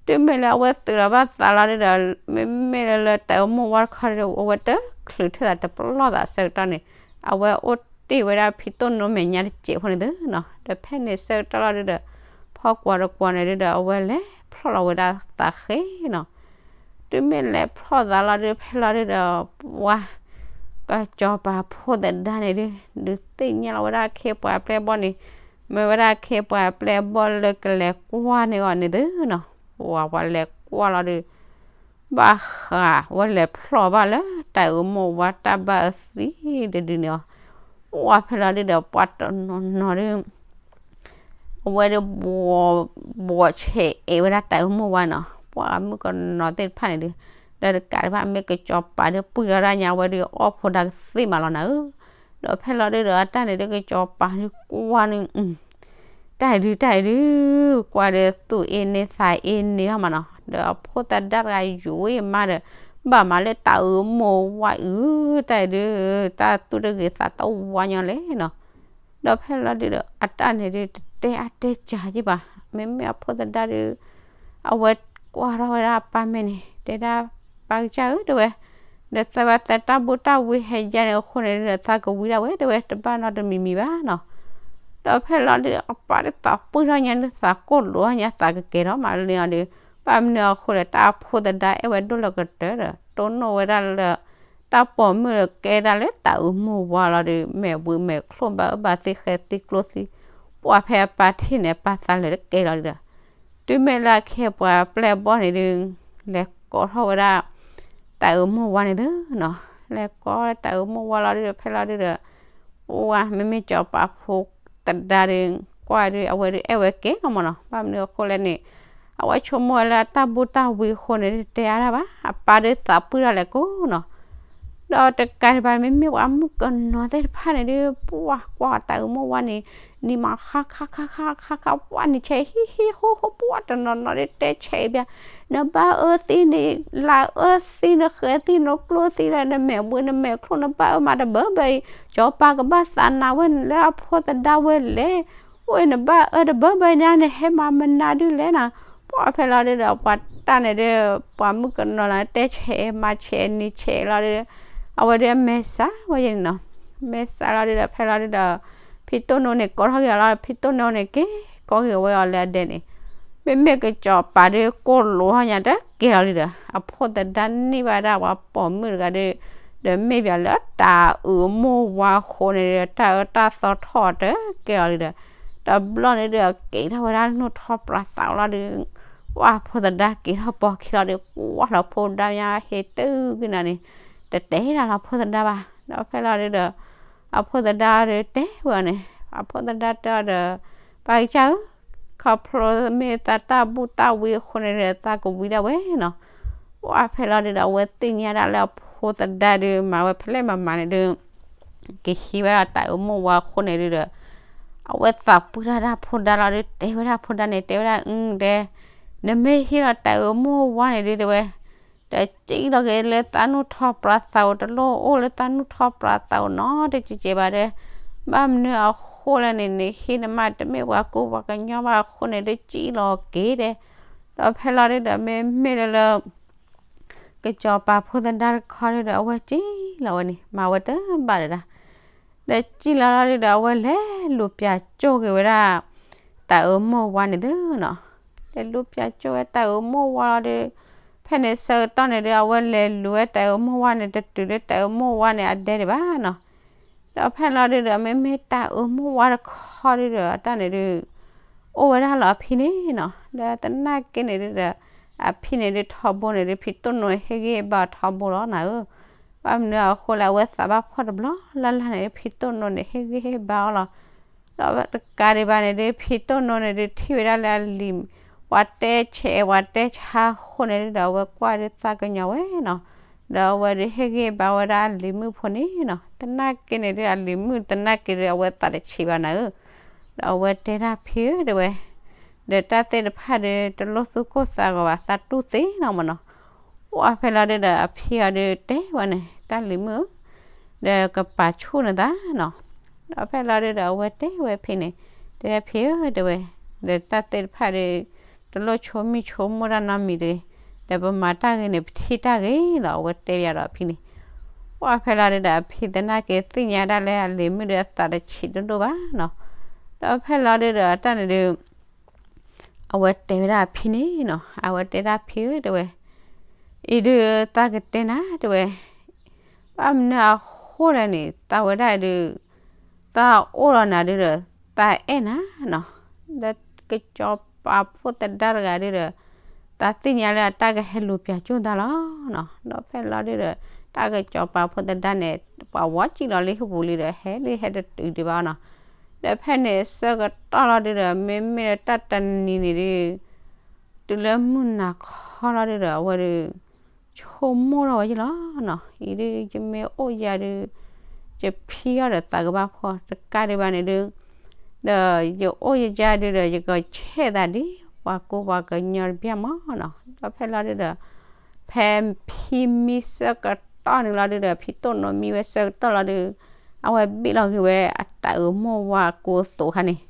တုၤမ့ၢ်လၢအဝဲသုးလီၤဘၣ်သးလီၤဒုဒီး မ့မ့ၢ်လၢလၢတၢ်အုးမိၢ်ဝါတခီဒီး အဝဲတချုးထုးသးတပလီၢ်သးဆၢကတီၢ်န့ၣ် အဝဲအိၣ်တ့ၢ်ဝဲဒၣ်ဖံတိၢ်နိမဲာ်ညါတစဲးဖိန့ၣ်သုနီၤ. ဒီးဖဲန့ၣ်ဆၢကတီၢ်လီၤဒုဒီး ဖီကွၢ်တကွၢ်န့ၣ်ဒုဒီး အဝဲလဲၤဖျီၣ်လီၤဝဲဒၣ်သးဃ့နီၤ. တုၤမ့ၢ်လဲၤဖျီၣ်သးလီၤဒု ဖဲလီၤဒုဒီး ပှၤ ကစီၤပၤဖိသဒါန့ၣ်ဒု ဒုးသ့ၣ်ညါလီၤဝဲဒၣ်အခ့အပှၤအပျဲၢ်အဘီၣ်န့ၣ် မ့ၢ်ဝဲဒၣ်အခ့အပှၤအပျဲၢ်အဘီၣ်လၢကလဲၤကွၢ်န့ၢ်အီၤန့ၣ်သုနီၤ. ပှၤ ပှၤလဲၤကွၢ်လီၤဒု ဘၣ်ဃးဝဲလဲၤဖျီၣ်ဘၣ်လၢတၢ်အုးမိၢ်ဝါတၢ်ဘၣ်အသံတဒုန့ၣ်အီၤ, ပှၤဖဲလီၤဒုဒီးပှၤတနီၤနီၤဒု အဝဲဒု ဘှီးဆဲးအဲၣ်ဝဲဒၣ်တၢ်အုးမိၢ်ဝါနီၤ. ပှၤမုၣ်ကနီၤသ့ၣ်တဖၣ်န့ၣ်ဒု ဒီးတကးဒံးဘၣ် မ့ၢ်ကစီၤပၤဒုပှံၢ်ထီၣ်ဒၣ်ညါ အဝဲဒုအီၣ်ဖိဒါကသ့မးလီၤနၤဧၢ. ဒီးဖဲလီၤဒုဒီးအတၢ်န့ၣ်ဒု ကစီၤပၤဒုကွၢ်န့ၣ် တၢ်အံၤဒု တၢ်အံၤဒု ကွၢ်ဒီးသူၣ်အ့န့သးအ့န့ထီၣ်မးနီၤ. ဒီးအဖိသဒါတဂၤယိာ်အံၤမးဒီး ဘၣ်မးလၢတၢ်အုးမိၢ်ဝါအုး တၢ်အံၤဒု တၢ်သူၣ်တဂ့ၤသးတဝါညီလဲၣ်နီၤ. ဒီးဖဲလီၤဒုဒီး အတၢ်န့ၣ်ဒု တတဲအါတဲစှၤက့ဘၣ်. မ့မ့ၢ်အဖိသဒါဒု အဝဲကွၢ်ထီၣ်ဝဲဒၣ်အပၢ်မဲာ်န့ၣ် တဲဒၣ် ပၢ်ကစၢ်ဧၢ တဲဝဲ, ဒီးသၢဘၣ်သၢတၢ်ဘူၣ်တၢ်ဝံဟဲယါန့ၣ်အဃိန့ၣ်ဒီး သးကဝံၤဒၣ်ဝဲ တဲဝဲ တဘၣ်နီတမံၤမံၤဘၣ်နီၤ. ဒီးဖဲလီၤဒု အပၢ်ဒုသးပှံၢ်ထီၣ်ညါဒု သးကိၢ်လိာ်ညါ သးကကဲၤထီၣ်မးလၢန့ၣ်အီၤဒု ဘၣ်မနုၤအဃိလဲၣ် တၢ်အဖိသဒါအဲၣ်ဝဲဒိၣ်လၢကတၢၢ်ဒီး တိၢ်နီၣ်ဝဲဒၣ်လၢ တၢ်ပိာ်မုၣ်ဒီးကဲဒၣ်လၢတၢ်အုးမိၢ်ဝါလီၤဒု မဲာ်ဘှံးမဲာ်ချိၣ်ဘၣ်အၢဘၣ်သံ ဃဲသံကျိသံ, ပှၤဖဲအပၢ်ထံၣ်န့ၣ် အပၢ်သးလၢာ်တကဲလီၤဒုဒီး တုၤမ့ၢ်လၢအခ့အပှၤအပျဲၢ်အဘီၣ်န့ၣ်ဒု လဲၤကိးထီၣ်ဝဲဒၣ် တၢ်အုးမိၢ်ဝါန့ၣ်သုနီၤ. လဲၤကိးတၢ်အုးမိၢ်ဝါလီၤဒုဒီး ဖဲလီၤဒုဒီး ပှၤမ့မ့ၢ်ကစီၤပၤဖိသဒါဒု ကွၢ်ဒု အဝဲဒုအဲၣ်ဝဲကဲလီၤမးနီၤ. ဘၣ်မနုၤအဃိလဲၣ်န့ၣ် အဝဲဆိကမိၣ်ဝဲလၢအတၢ်ဘူၣ်တၢ်ဝံအဃိန့ၣ်ဒု တဲအါတၢ်ဘၣ် အပၢ်ဒုသးပှံၢ်ထီၣ်လဲၤကိးနီၤ. ဒီးတကးဒံးဘၣ် မ့မ့ၢ်ပှၤမုၣ်ကနီၤသ့ၣ်တဖၣ်န့ၣ်ဒု ပှၤကွၢ်တၢ်အုးမိၢ်ဝါန့ၣ် နံၤမးခါခါခါခါခါခါ ပှၤနံၤဆဲးဟံၣ်ဟံၣ်ဟိဟိ ပှၤတနီၤနီၤဒုတဲဆဲးဘၣ်, နဘၣ်အၢသံန့ၣ် လၢအၢသံ နဃဲသံ နကျိသံလၢ နမဲာ်ဘှံးနမဲာ်ချိၣ် နဘၣ်အၢမးတဘၢဘၢအံၤ စီၤပၤကဘၣ်သးနာ်ဝဲနၤလၢအဖိသဒါဝဲလဲၣ်. အိၣ်အံၤ နဘၣ်အၢတဘၢဘၢအံၤန့ၣ် နဟဲမၤမနုၤဒုလဲၣ်နီၤ. ပှၤဖဲလီၤဒုဒီး ပှၤတၢ်န့ၣ်ဒု ပှၤမုၣ်ကနီၤလၢတဲဆဲးမၤဆဲးနံၤဆဲးလီၤဒု အဝဲဒုအမဲာ်ဆှးဝဲယဲန့ၣ်နီၤ. မဲာ်ဆှးလီၤဒုဒီး ဖဲလီၤဒုဒီး ဖံတိၢ်နိန့ၣ် ကိးထီၣ်က့ၤအီၤလီၤ. ဖံတိၢ်နိန့ၣ်က့ၤ ကိးက့ၤဝဲအီၤလၢအဒဲန့ၣ် မ့မ့ၢ်ကစီၤပၤဒုကိၢ်လိာ်ထီၣ်ညါတကဲလီၤဒုဒီး အဖိသဒါန့ၢ်ဘၣ်ဒၣ်ပှၤပိာ်မုၣ်တဂၤဒု ဒီးမ့ၢ်ပၠးလၢတၢ်အုးမိၢ်ဝါအဃိန့ၣ်ဒီး တၢ်အၢတၢ်သီထီၣ်တကဲလီၤဒုဒီး တဘျီန့ၣ်ဒု က့ၤထီၣ်ဝဲဒၣ်နူၢ်ထီၣ်ပြးသးလီၤဒု ပှၤဖိသဒါက့ၤထီၣ်ပိာ်ခံလီၤဒု ကွၢ်လီၤဖိဒါညါဟ့ၣ်တုၤက့ၤနၤန့ၣ် တတဲဒၣ်လီၤဖိသဒါဘၣ်. ဒီးဖဲလီၤဒုဒီး အဖိသဒါဒုတဲဝဲအီၤန့ၣ် အဖိသဒါတဲအီၤဒီး ပၢ်ကစၢ်ဧၢ ခီဖျိမ့ၢ်သးတၢ်ဘူၣ်တၢ်ဝံအဃိန့ၣ်ဒီး သးကဝံၤဒၣ်ဝဲနီၤ. ပှၤဖဲလီၤဒုဒီး အဝဲသ့ၣ်ညါဒၣ်လၢအဖိသဒါဒု မၤဝဲဖဲလဲၣ်မၤမၤန့ၣ်ဒု ကဟံးဝဲဒၣ်တၢ်အုးမိၢ်ဝါအဃိန့ၣ်ဒုဒီး အဝဲသးပှံၢ်တၢ်ဒၣ်ဖိဒါလီၤဒု တဲဝဲဒၣ်ဖိဒါန့ၣ် တဲဝဲဒၣ် အၢ တဲ နမ့ၢ်ဟ့ၣ်လီၤတၢ်အုးမိၢ်ဝါန့ၣ်ဒု တဲဝဲ တစံၣ်လီၤက့ၤလၢသးနူၢ်ထီၣ်ပြးသးဧိၤ တလိၣ်အိၣ်လၢသးနူၢ်ထီၣ်ပြးသးဧိၤနီတစဲးဘၣ်ဒီး ဘၣ်မနုၤအဃိလဲၣ်န့ၣ် နဟံးနမါတမ့ၢ်ပှၤကူပှၤကညီဘၣ်အဃိန့ၣ် တစံၣ်လီၤက့ၤတဲ. ဒီးဖဲလီၤဒုဒီး မ့မ့ၢ်လၢလၢ ကစီၤပၤဖိသဒါတခီဒုဒီး အဝဲစံၣ်လီၤဝဲန့ၣ် မၤဝဲတဘၣ်ဒီးဒၣ် ဒီးစံၣ်လီၤလီၤဒုဒီး အဝဲလဲၤလူၤပၠးကၠိၣ်က့ၤဝဲဒၣ် တၢ်အုးမိၢ်ဝါန့ၣ်သုနီၤ. လဲၤလူၤပၠးကၠိၣ်ဝဲတၢ်အုးမိၢ်ဝါလီၤဒု ဖဲန့ၣ်ဆၢကတီၢ်န့ၣ်ဒု အဝဲလဲၤလူၤဝဲတၢ်အုးမိၢ်ဝါန့ၣ် တတုၤလၢတၢ်အုးမိၢ်ဝါန့ၣ်အဒဲဒံးဘၣ်နီၤ. ဒီးဖဲလီၤဒုဒီး မ့မ့ၢ်တၢ်အုးမိၢ်ဝါတခီဒုဒီး အတၢ်န့ၣ်ဒု အိၣ်ဝဲဒၣ်လီၤအဖံန့ၣ်နီၤ. ဒီးသနာ်က့န့ၣ်ဒုဒီး အဖံန့ၣ်ဒုထီဘိန့ၣ်ဒု ဖံတိၢ်နိဟ့ၣ်ဂံၢ်ဟ့ၣ်ဘါအီၤထီဘိလီၤနၤဧၢ. ဘၣ်မနုၤအဃိလဲၣ် အဝဲသးဘၣ်ဖှီၣ်တဘျီလၢ်လၢ်န့ၣ်ဒု ဖံတိၢ်နိန့ၣ်ဟ့ၣ်ဂံၢ်ဟ့ၣ်ဘါအီၤလီၤ. ဒီးတကးဒံးဘၣ်န့ၣ်ဒု ဖံတိၢ်နိန့ၣ်ဒု ထံၣ်ဝဲဒၣ်လၢအလံၤ ပှၤတဲဆဲး ပှၤတဲဆါအဃိန့ၣ်ဒုဒီး အဝဲကွၢ်ဒုသးကညီၤဝဲနီၤ. ဒီးအဝဲဒုဟ့ၣ်ဂံၢ်ဟ့ၣ်ဘါဝဲဒၣ်အလံၤမုၣ်ဖိန့ၣ်နီၤ. သနာ်က့န့ၣ်ဒု အလံၤမုၣ်သနာ်က့ဒု အဝဲသးတဆံးဘၣ်နၤဧၢ. ဒီးအဝဲတဲဒၣ်ဖံဧၢ တဲဝဲ, ဒီးတၢ်သ့ၣ်တဖၣ်ဒု တလိၣ်သူၣ်ကိၢ်သးဂီၤဘၣ် သးတူၢ်သ့နီၤမးနီၤ. ပှၤဖဲလီၤဒုဒီး အဖံအီၤဒုတဲဝဲန့ၣ် တၢ်လံၤမုၣ်ဧၢ, ဒီးကပာ်ဆူၣ်နသးနီၤ. ဒီးဖဲလီၤဒုဒီး အဝဲတဲဝဲဖံန့ၣ်, တဲဖံဧၢ တဲဝဲ, ဒီးတၢ်သ့ၣ်တဖၣ်ဒု တလိၣ်ဆိမံဆိမိၣ်တၢ်နီတမံၤတဂ့ၤ, ဒီးပမၤတၢ်ဂ့ၤန့ၣ် ပထံၣ်တၢ်ဂ့ၤလီၤ အဝဲတဲဘၣ်ဒီးအဖံန့ၣ်. ပှၢ်ဖဲလီၤဒုဒီး အဖံသနာ်က့သ့ၣ်ညါဒၣ်လၢအလံၤမုၣ်ဒီးအသးတဆံးဒိၣ်ဒိၣ်ဘၣ်နီၤ. ဒီးဖဲလီၤဒုဒီးအတၢ်န့ၣ်ဒု အဝဲတဲဝဲဒၣ်အဖံန့ၣ်နီၤ, အဝဲတဲဒၣ်ဖံဧၢ တဲဝဲ, အံၤဒုသးကတဲနၤ တဲဝဲ, ဘၣ်မနုၤအဃိလဲၣ်န့ၣ် သးဝဲဒၣ်ဒု သးအိၣ်လီၤနၤဒုဒီး သးအဲၣ်နၤနီၤ, ဒီးကစီၤပၤဖိသဒါတဂၤဒုဒီး သးသ့ၣ်ညါလၢအတၢ်ကဟဲလူၤပၠးကၠိၣ်သးလီၤနီၤ. ဒီးဖဲလီၤဒုဒီး တၢ်ကစီၤပၤဖိသဒါန့ၣ် ပှၤဝီစံၣ်လီၤလၢဟံၣ်ပူၤလံဒီး ဟဲလံဟဲတတုၤဒံးဘၣ်နီၤ. ဒီးဖဲန့ၣ်ဆၢကတီၢ်လီၤဒုဒီး မ့မ့ၢ်လၢတၢ်တနံၤန့ၣ်ဒု တုၤလၢမုၢ်နၤခီလီၤဒုဒီး အဝဲဒု ဆိကမိၣ်ထီၣ်ဝဲယလီၤနီၤ, အံၤဒု ယမ့ၢ်အိၣ်ယၤဒု ယဖံအီၤဒီးသးကဘၣ်ဖှီၣ်တကးဒံးဘၣ်န့ၣ်ဒု ဒီးယအိၣ်ယယၤဒုဒီး ယကဆဲးသးဒ် ပှၤကူပှၤကညီတဘျီမးနီၤ. ဒီးဖဲလီၤဒုဒီး ဖဲဖံမံဆၢကတီၢ်န့ၣ်လီၤဒုဒီး ဖံတိၢ်နိမံဝဲဆၢကတီၢ်လီၤဒု အဝဲဘ့ၣ်လီၤက့ၤဝဲအတၢ်အၢမိၢ်ဝါအကိးအသိးခါန့ၣ်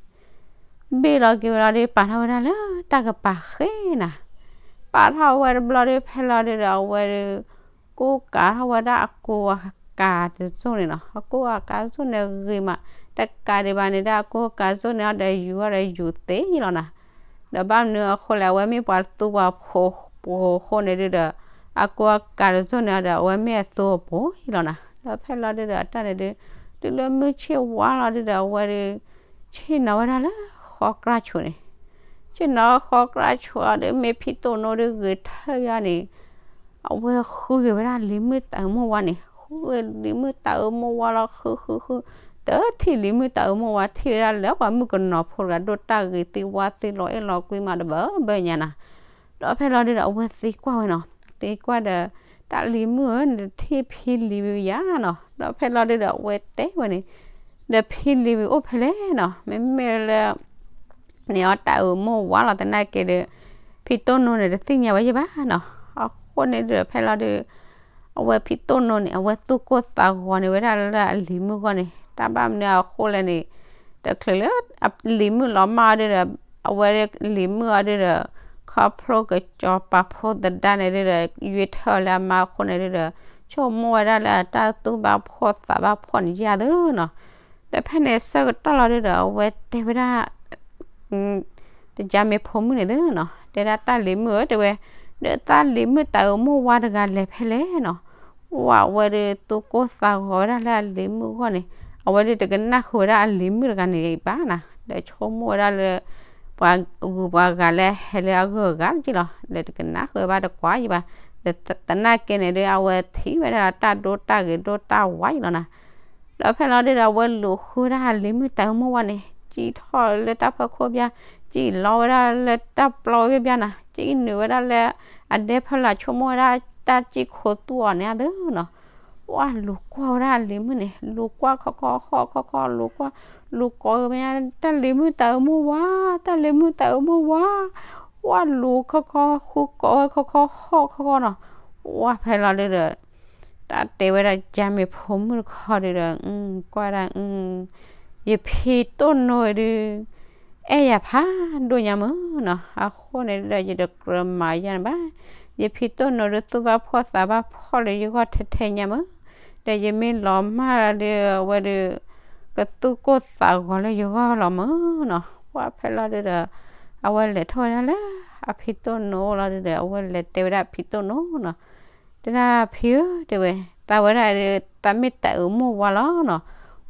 ဘ့ၣ်လီၤက့ၤဝဲလီၤဒု ပာ်ထီၣ်ဝဲဒၣ်လၢတၢ်ကပၤဃ့နၤ, ပာ်ထီၣ်ဝဲတဘျီဒု ဖဲလီၤဒုဒီး အဝဲဒု ကိးကးထီၣ်ဝဲဒၣ်အကူအကၤတစိၢ်န့ၣ်နီၤ, အကူအကၤတစိၢ်န့ၣ်ဂ့ၤမး, တကးဒံးဘၣ်န့ၣ်ဒၣ် အကူအကၤတစိၢ်န့ၣ်ဒီး ယူၤအီၤဒီးယူၤသ့ယလီၤနၤ. ဒီးဘၣ်မနုၤအဃိလဲၣ် အဝဲမ့ၢ်ပှၤသူပှၤဖိပှၤဃိန့ၣ်ဒုဒီး အကူအကၤတစိၢ်န့ၣ်ဒီး အဝဲမ့ၢ်အသူအပိၤယလီၤနၤ. ဒီးဖဲလီၤဒုဒီး အတၢ်န့ၣ်ဒု တုၤလၢမုၢ်ဆ့ၣ်ဝါလီၤဒုဒီး အဝဲဒု ဆ့ၣ်နီၤဝဲဒၣ်လၢဃီကျါဆိန့ၣ်, ဆ့ၣ်နီၤဃီကျါဆိလီၤဒု မ့ၢ်ဖံတိၢ်နိဒုဂ့ၤထၢၣ်ယါန့ၣ် အဝဲဃုဂ့ၤဝဲဒၣ်လံၤမုၣ်တၢ်အၢမိၢ်ဝါန့ၣ်, ဃုဂ့ၤလံၤမုၣ်တၢ်အၢမိၢ်ဝါလီၤ ဃုဃုဃု, တထံၣ်လံၤမုၣ်တၢ်အၢမိၢ်ဝါ ထံၣ်ဝဲဒၣ်လၢပှၤမုၣ်ကနီၤဖိတဂၤ ဒိၣ်တၢ်ဂ့ၤသံဝါသံလီၤအဲၣ်လီၤကွံမးတဘၢဘၢညါနၤ. ဒီးဖဲလီၤဒုဒီး အဝဲသံကွၢ်ဝဲနီၤ, သံကွၢ်ဒီး တၢ်လံၤမုၣ်ဧၢ နတထံၣ်ဖံလံၤဝံၤယါနီၤ. ဒီးဖဲလီၤဒုဒီး အဝဲတဲဝဲန့ၣ်, ဒီးဖံလံၤဝံၤအိၣ်ဖဲလဲၣ်နီၤ, မ့မ့ၢ်လၢ န့ၣ်အီၤတၢ်အၢမိၢ်ဝါလီၤသနာ်က့ဒီး ဖံတိၢ်နိန့ၣ် တသ့ၣ်ညါဝဲယဘၣ်နီၤ. အဃိန့ၣ်ဒုဒီး ဖဲလီၤဒု အဝဲဖံတိၢ်နိန့ၣ် အဝဲသူၣ်ကိၢ်သးဂီၤန့ၢ်ဝဲဒၣ်လၢအလံၤမုၣ်အဂီၢ်န့ၣ် တၢ်ဘၣ်မနုၤအဃိလဲၣ်န့ၣ် တချုးလၢအလံၤမုၣ်လီၤမၢ်အီၤဒုဒီး အဝဲလံၤမုၣ်အီၤဒုဒီး ခီဖျိကစီၤပၤဖိသဒါန့ၣ်ဒုဒီး ယွ့ထၢၣ်လၢအမါအဃိန့ၣ်ဒုဒီး ဆိကမိၣ်ဝဲဒၣ်လၢအတၢ်သူၣ်ဘၣ်ဖှီၣ်သးဘၣ်ဖှီၣ်န့ၣ်ယါသုနီၤ. ဒီးဖဲန့ၣ်ဆၢကတီၢ်လီၤဒုဒီး အဝဲတဲဝဲဒၣ် တယါမ့ၢ်ဖိမုၣ်န့ၣ်သုနီၤ, တဲဒၣ်တၢ်လံၤမုၣ်ဧၢ တဲဝဲ, ဒီးတၢ်လံၤမုၣ်တၢ်အၢမိၢ်ဝါတဂၤလဲၤဖဲလဲၣ်နီၤ. ဝဲအဝဲဒုးသူၣ်ကိၢ်သးဂီၤဝဲဒၣ်လၢအလံၤမုၣ်အဂီၢ်န့ၣ် အဝဲဒုးတကနၣ်ဃုာ်ဝဲဒၣ်အလံၤမုၣ်တဂၤန့ၣ်ဘၣ်နၤ, ဒီးဆိကမိၣ်ဝဲဒၣ်လၢ ပှၤဂုၤပှၤဂၤလၢဟဲလၢအဂုၤအဂၤက့လီၤ, ဒီးတကနၣ်ဃုာ်ဘၣ်တကွၢ်ယံၤဘၣ်, ဒီးသနာ်က့န့ၣ်ဒုး အဝဲထံၣ်ဝဲဒၣ်တၢ်ဒိတၢ်ဂ့ၤဒိတၢ်ဝါယံၤလီၤနၤ. ဒီးဖဲလီၤဒုဒီး အဝဲလူၤဃုဝဲဒၣ်လံၤမုၣ်တၢ်အၢမိၢ်ဝါန့ၣ် စံၣ်ထီၣ်လၢတၢ်ဖီခိၣ်ဘျါ, စံၣ်လီၤဝဲဒၣ်လၢတၢ်ပျီဝဲဘျါနၤ, စံၣ်နုာ်ဝဲဒၣ်လၢအဒဲဖီလာ် ဆိကမိၣ်ဝဲဒၣ်တၢ်စံၣ်ခိသူၣ်အီၤန့ၣ်သုနီၤ. ပှၢ်လူၤကွၢ်ဝဲဒၣ်လံၤမုၣ်န့ၣ် လူၤကွၢ်ခီခီဟီၣ်ခီခီ လူၤကွၢ် လူၤကိးဝဲ တၢ်လံၤမုၣ်တၢ်အၢမိၢ်ဝါ, တၢ်လံၤမုၣ်တၢ်အၢမိၢ်ဝါ, ပှၢ်လူၤခီခီဃုကိးဝဲခီခီဟီၣ်ခီခီနီၤ. ပှၢ်ဖဲလီၤဒုဒီး တၢ်တဲဝဲဒၣ်ယါမ့ၢ်ဖိမုၣ်တခီဒုဒီး ကွၢ်ဒၣ် ယဖံတိၢ်နိဒု အဲၣ်ယၤဖးဒိၣ်ညါမုၢ်နီၤ, အဃိန့ၣ်ဒုဒီး ယတကြၢးမၤယါန့ၣ်ဘၣ်. ယဖံတိၢ်နိဒုသူၣ်ဘၣ်ဖှီၣ်သးဘၣ်ဖှီၣ်လၢယဂီၢ်ထဲထဲညါမုၢ်, ဒီးယမ့ၢ်လီၤမၢ်လီၤဒု အဝဲဒု ကသူၣ်ကိၢ်သးဂီၤလၢယဂီၢ်လီၤမုၢ်နီၤ. ပှၢ်ဖဲလီၤဒုဒီး အဝဲလဲၤထီၣ်ဝဲဒၣ်လၢအဖံတိၢ်နိအိၣ်လီၤဒုဒီး အဝဲလဲၤတဲဝဲဒၣ်အဖံတိၢ်နိနီၤ. တဲဒၣ်ဖံဧၢ တဲဝဲ, သးဝဲဒၣ်ဒု သးမ့ၢ်တၢ်အၢမိၢ်ဝါလီၤနီၤ.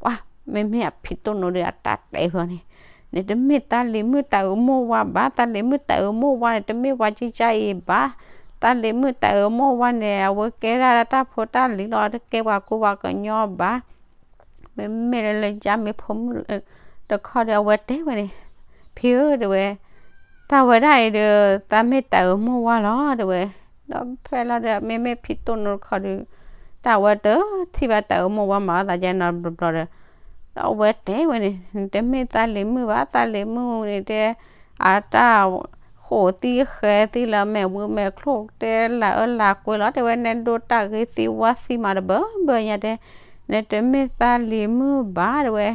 ပှၢ် မ့မ့ၢ်အဖံတိၢ်နိဒု အတၢ်တဲဖဲန့ၣ်, နတမ့ၢ်သးလံၤမုၣ်တၢ်အၢမိၢ်ဝါဘၣ်, သးလံၤမုၣ်တၢ်အၢမိၢ်ဝါန့ၣ် တမ့ၢ်ဝၤကံကါအံၤဘၣ်. သးလံၤမုၣ်တၢ်အၢမိၢ်ဝါန့ၣ် အဝဲကဲဒၣ်တၢ်ဖိတၢ်လံၤလီၤ, တကဲပှၤကူပှၤကညီဘၣ်. မ့မ့ၢ်လၢလၢယါမ့ၢ်ဖိမုၣ်တခီဒီး အဝဲတဲဝဲန့ၣ်, ဖံဧၢ တဲဝဲ, သးဝဲဒၣ်အံၤဒီး သးမ့ၢ်တၢ်အၢမိၢ်ဝါလီၤ တဲဝဲ. ဒီးဖဲလီၤဒီး မ့မ့ၢ်ဖံတိၢ်နိတခီဒီး တၢ်ဝဲတထံၣ်ဘၣ်တၢ်အၢမိၢ်ဝါမၤအီၣ်သးယါနီတဘျီဘျီဒီး ဒီးအဝဲတဲဝဲန့ၣ်, နတမ့ၢ်သးလံၤမုၣ်ဘၣ်, သးလံၤမုၣ်န့ၣ်တဲ အတၢ်ဃိးသံဃဲသံလၢမဲာ်ဝံမဲာ်ချိၣ် တဲလၢအၢလၢကွဲလီၤ တဲဝဲ, နဒိတၢ်ဂ့ၤသံဝါသံမးတဘၢဘၢညါတဲ, နတမ့ၢ်သးလံၤမုၣ်ဘၣ် တဲဝဲ.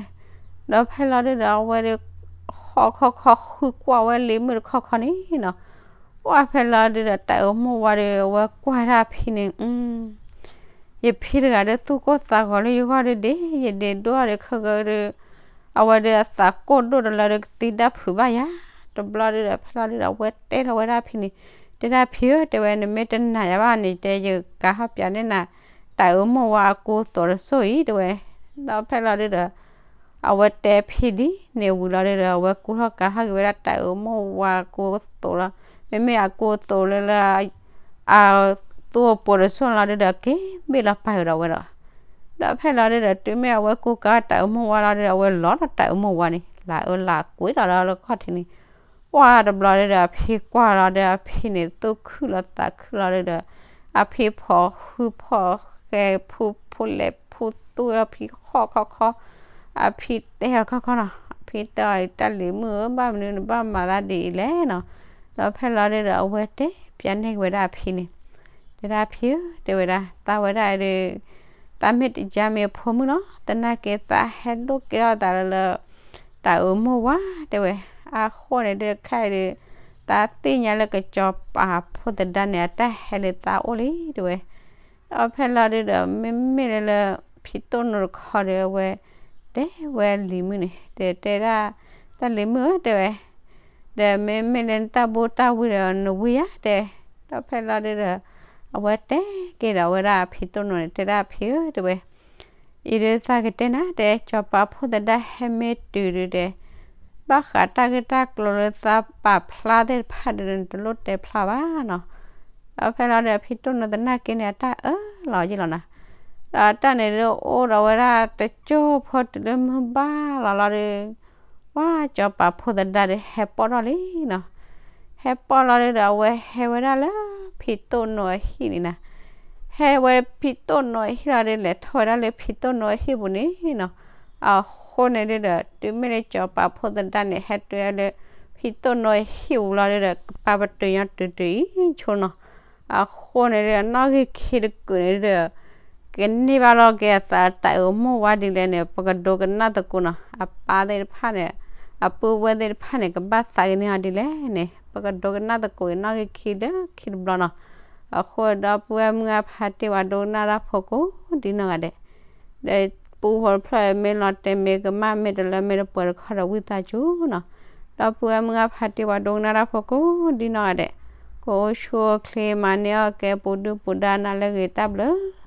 ဒီးဖဲလီၤဒုဒီး အဝဲဒုး ခီခီခီဃုကွၢ်ဝဲလံၤမုၣ်တခီခီန့ၣ်နီၤ. ပှၢ်ဖဲလီၤဒုဒီး တၢ်အၢမိၢ်ဝါဒီး အဝဲကွၢ်ဒၣ်အဖံန့ၣ်, ယဖံတဂၤဒီး သူၣ်ကိၢ်သးဂီၤလၢယဂီၢ်ဒုဒ့, ယဒ့ဒိၣ်ဒီး ခဲကဒီး အဝဲဒီးအသးကိၢ်ဒိၣ်တလၢဒီး ကသံဒၣ်ဖုးဘၣ်ယၤ. တဘျီဒုဒီး ဖဲလီၤဒုဒီး အဝဲတဲထီၣ်ဝဲဒၣ်အဖံန့ၣ်, တဲဒၣ်ဖံဧၢ, တဲဝဲ နမ့ၢ်တနာ်ယၤဘၣ်န့ၣ် တဲ ယကၤထီၣ်ပၠးန့ၢ်နၤ တၢ်အၢမိၢ်ဝါအကူအသိးတစိၢ်အံၤ တဲဝဲ. ဒီးဖဲလီၤဒုဒီး အဝဲတဲဖံဒ်န့ၣ်ဝံၤလီၤဒုဒီး အဝဲကူထီၣ်ကၤထီၣ်က့ၤဝဲဒၣ်တၢ်အၢမိၢ်ဝါအကူအသိးလီၤ. မ့မ့ၢ်အကူအသိးလၢလၢ အသူၣ်အပိၤတစိၢ်လီၤဒုဒီး က့ၤဘ့ၣ်လီၤပာ်ဃုာ်ဒီးဝဲဒီး, ဒီးဖဲလီၤဒုဒီး တုၤမ့ၢ်အဝဲကူကၤတၢ်အၢမိၢ်ဝါလီၤဒုဒီး အဝဲလီၤလီၤတၢ်အၢမိၢ်ဝါန့ၣ် လၢအၢလၢကွံာ်ဒီးလၢခီၣ်ထံးန့ၣ်. ပှၢ်တဘျီဒုဒီး အဖံကွၢ်လီၤဒီး အဖံန့ၣ် သူၣ်ခုၣ်လီၤသးခုလီၤဒုဒီး အဖံဖီၣ်ဃုဖီၣ်ဃဲ ဖူဖူလဲၤဖူသူၣ် အဖံဃီၣ်ခီခီ, အဖံတဲအီၤခီခီနီၤ, အဖံတဲအီၤ တၢ်လံၤမုၣ်ဧၢ, ဘၣ်မနုၤနဘၣ်မၤသးဒ်အံၤလဲၣ်နီၤ. ဒီးဖဲလီၤဒုဒီး အဝဲတဲပၠးန့ၢ်က့ၤဝဲဒၣ်အဖံန့ၣ်, တဲဒၣ်ဖံဧၢ, တဲဝဲဒၣ် သးဝဲဒၣ်ဒီး သးမ့ၢ်တယါမ့ၢ်အဖိမုၣ်နီၤ, သနာ်က့သးဟဲလိာ်က့ၤထီၣ်သးလၢလၢ တၢ်အၢမိၢ်ဝါ တဲဝဲ. အဃိန့ၣ်ဒုး ခဲအံၤဒီး သးသ့ၣ်ညါလၢကစီၤပၤဖိသဒါန့ၣ် အတၢ်ဟဲလၢသးအိၣ်လံ တဲဝဲ. ဒီးဖဲလီၤဒုဒီး မ့မ့ၢ်လၢလၢ ဖံတိၢ်နိတခီဒီး အဝဲတဲဝဲလံၤမုၣ်န့ၣ် တဲတဲဒၣ် တၢ်လံၤမုၣ်ဧၢ တဲဝဲ, ဒီးမ့မ့ၢ်လၢနတၢ်ဘူၣ်တၢ်ဝံဒီးနဝံယါ တဲ. ဒီးဖဲလီၤဒုဒီး အဝဲတဲက့ၤဒီးဝဲဒၣ်ဖံတိၢ်နိန့ၣ် တဲဒၣ်ဖံဧၢ တဲဝဲ အံၤဒုးသးကတဲနၤ တဲ စီၤပၤဖိသဒါဟဲမ့ၢ်တုၤဒုးတဲ ဘၣ်ဃးတၢ်ဂ့ၢ်တၢ်ကျိၤလၢသးပာ်ဖျါသ့ၣ်တဖၣ်ဒုး နတလိၣ်တဲဖျါဘၣ်နီၤ. ဒီးဖဲလီၤဒုး ဖံတိၢ်နိသနာ်က့န့ၣ် အတၢ်အၢလီၤယ့ၢ်လီၤနၤ. ဒီးတၢ်န့ၣ်ဒုး အိၣ်ဒီးဝဲဒၣ်တကၠိၢ်ဖိတုၤလၢမုၢ်ဘၣ်လီၤလီၤဒုး ပှၢ်စီၤပၤဖိသဒါဒီး ဟဲပိာ်ထီၣ်လံနီၤ. ဟဲပိာ်လီၤဒုးဒီး အဝဲဟဲဝဲဒၣ်လၢဖံတိၢ်နိအဟံၣ်န့ၣ်နၤ. ဟဲဝဲဖံတိၢ်နိအဟံၣ်လီၤဒုး လဲၤထီၣ်ဝဲဒၣ်လၢဖံတိၢ်နိအဟံၣ်ပူၤန့ၣ်နီၤ. အဃိန့ၣ်ဒုးဒီး တုၤမ့ၢ်လၢစီၤပၤဖိသဒါန့ၣ် ဟဲတုၤလၢဖံတိၢ်နိအဟံၣ်ပူၤလီၤဒုးဒီး ကပာ်ပတုာ်ညီတုၤတုၤအံၤဆိနီၤ. အဃိန့ၣ်ဒုး နီၣ်ဂံၢ်ခံတကုာ်န့ၣ်ဒုး ကန့ၢ်ဘၣ်လီၤက့ၤအသး တၢ်အၢမိၢ်ဝါဒ်လဲၣ်န့ၣ် ပကဒိကနၣ်သကိးနီၤ. အပၢ်သ့ၣ်တဖၣ်န့ၣ် အပုၢ်ဝဲၢ်သ့ၣ်တဖၣ်န့ၣ် ကဘၣ်သးကန့ၢ်အီၤဒ်လဲၣ်န့ၣ် ပကဒိကနၣ်သကိးအံၤ နီၣ်ဂံၢ်ခံလၢခံတဘျီနီၤ. အဃိဒီပုၢ်ဝဲၢ်မုၢ်အဖါတံၢ်ဝဲဒိကနၣ်တၢ်ဖိကိးဒ်နီၢ်ဂၤဒဲး ဒီးပူဖိတဖျၢၣ်မ့ၢ်လီၤတဲာ်မ့ၢ်ကမၣ် မ့ၢ်တလၢမ့ၢ်တပှဲၤတခီဒီး ဝံသးစူၤနီၤ. ဒီပုၢ်ဝဲၢ်မုၢ်အဖါတံၢ်ဝဲဒိကနၣ်တၢ်ဖိကိးဒ်နီၢ်ဂၤဒဲး ကအိၣ်ဆူၣ်အိၣ်ချ့ မၤန့ၢ်အီၣ်ကဲ ပူၤဒုၣ်ပူၤဒါ နၤလၢအဂ့ၤ တၢ်ဘျုး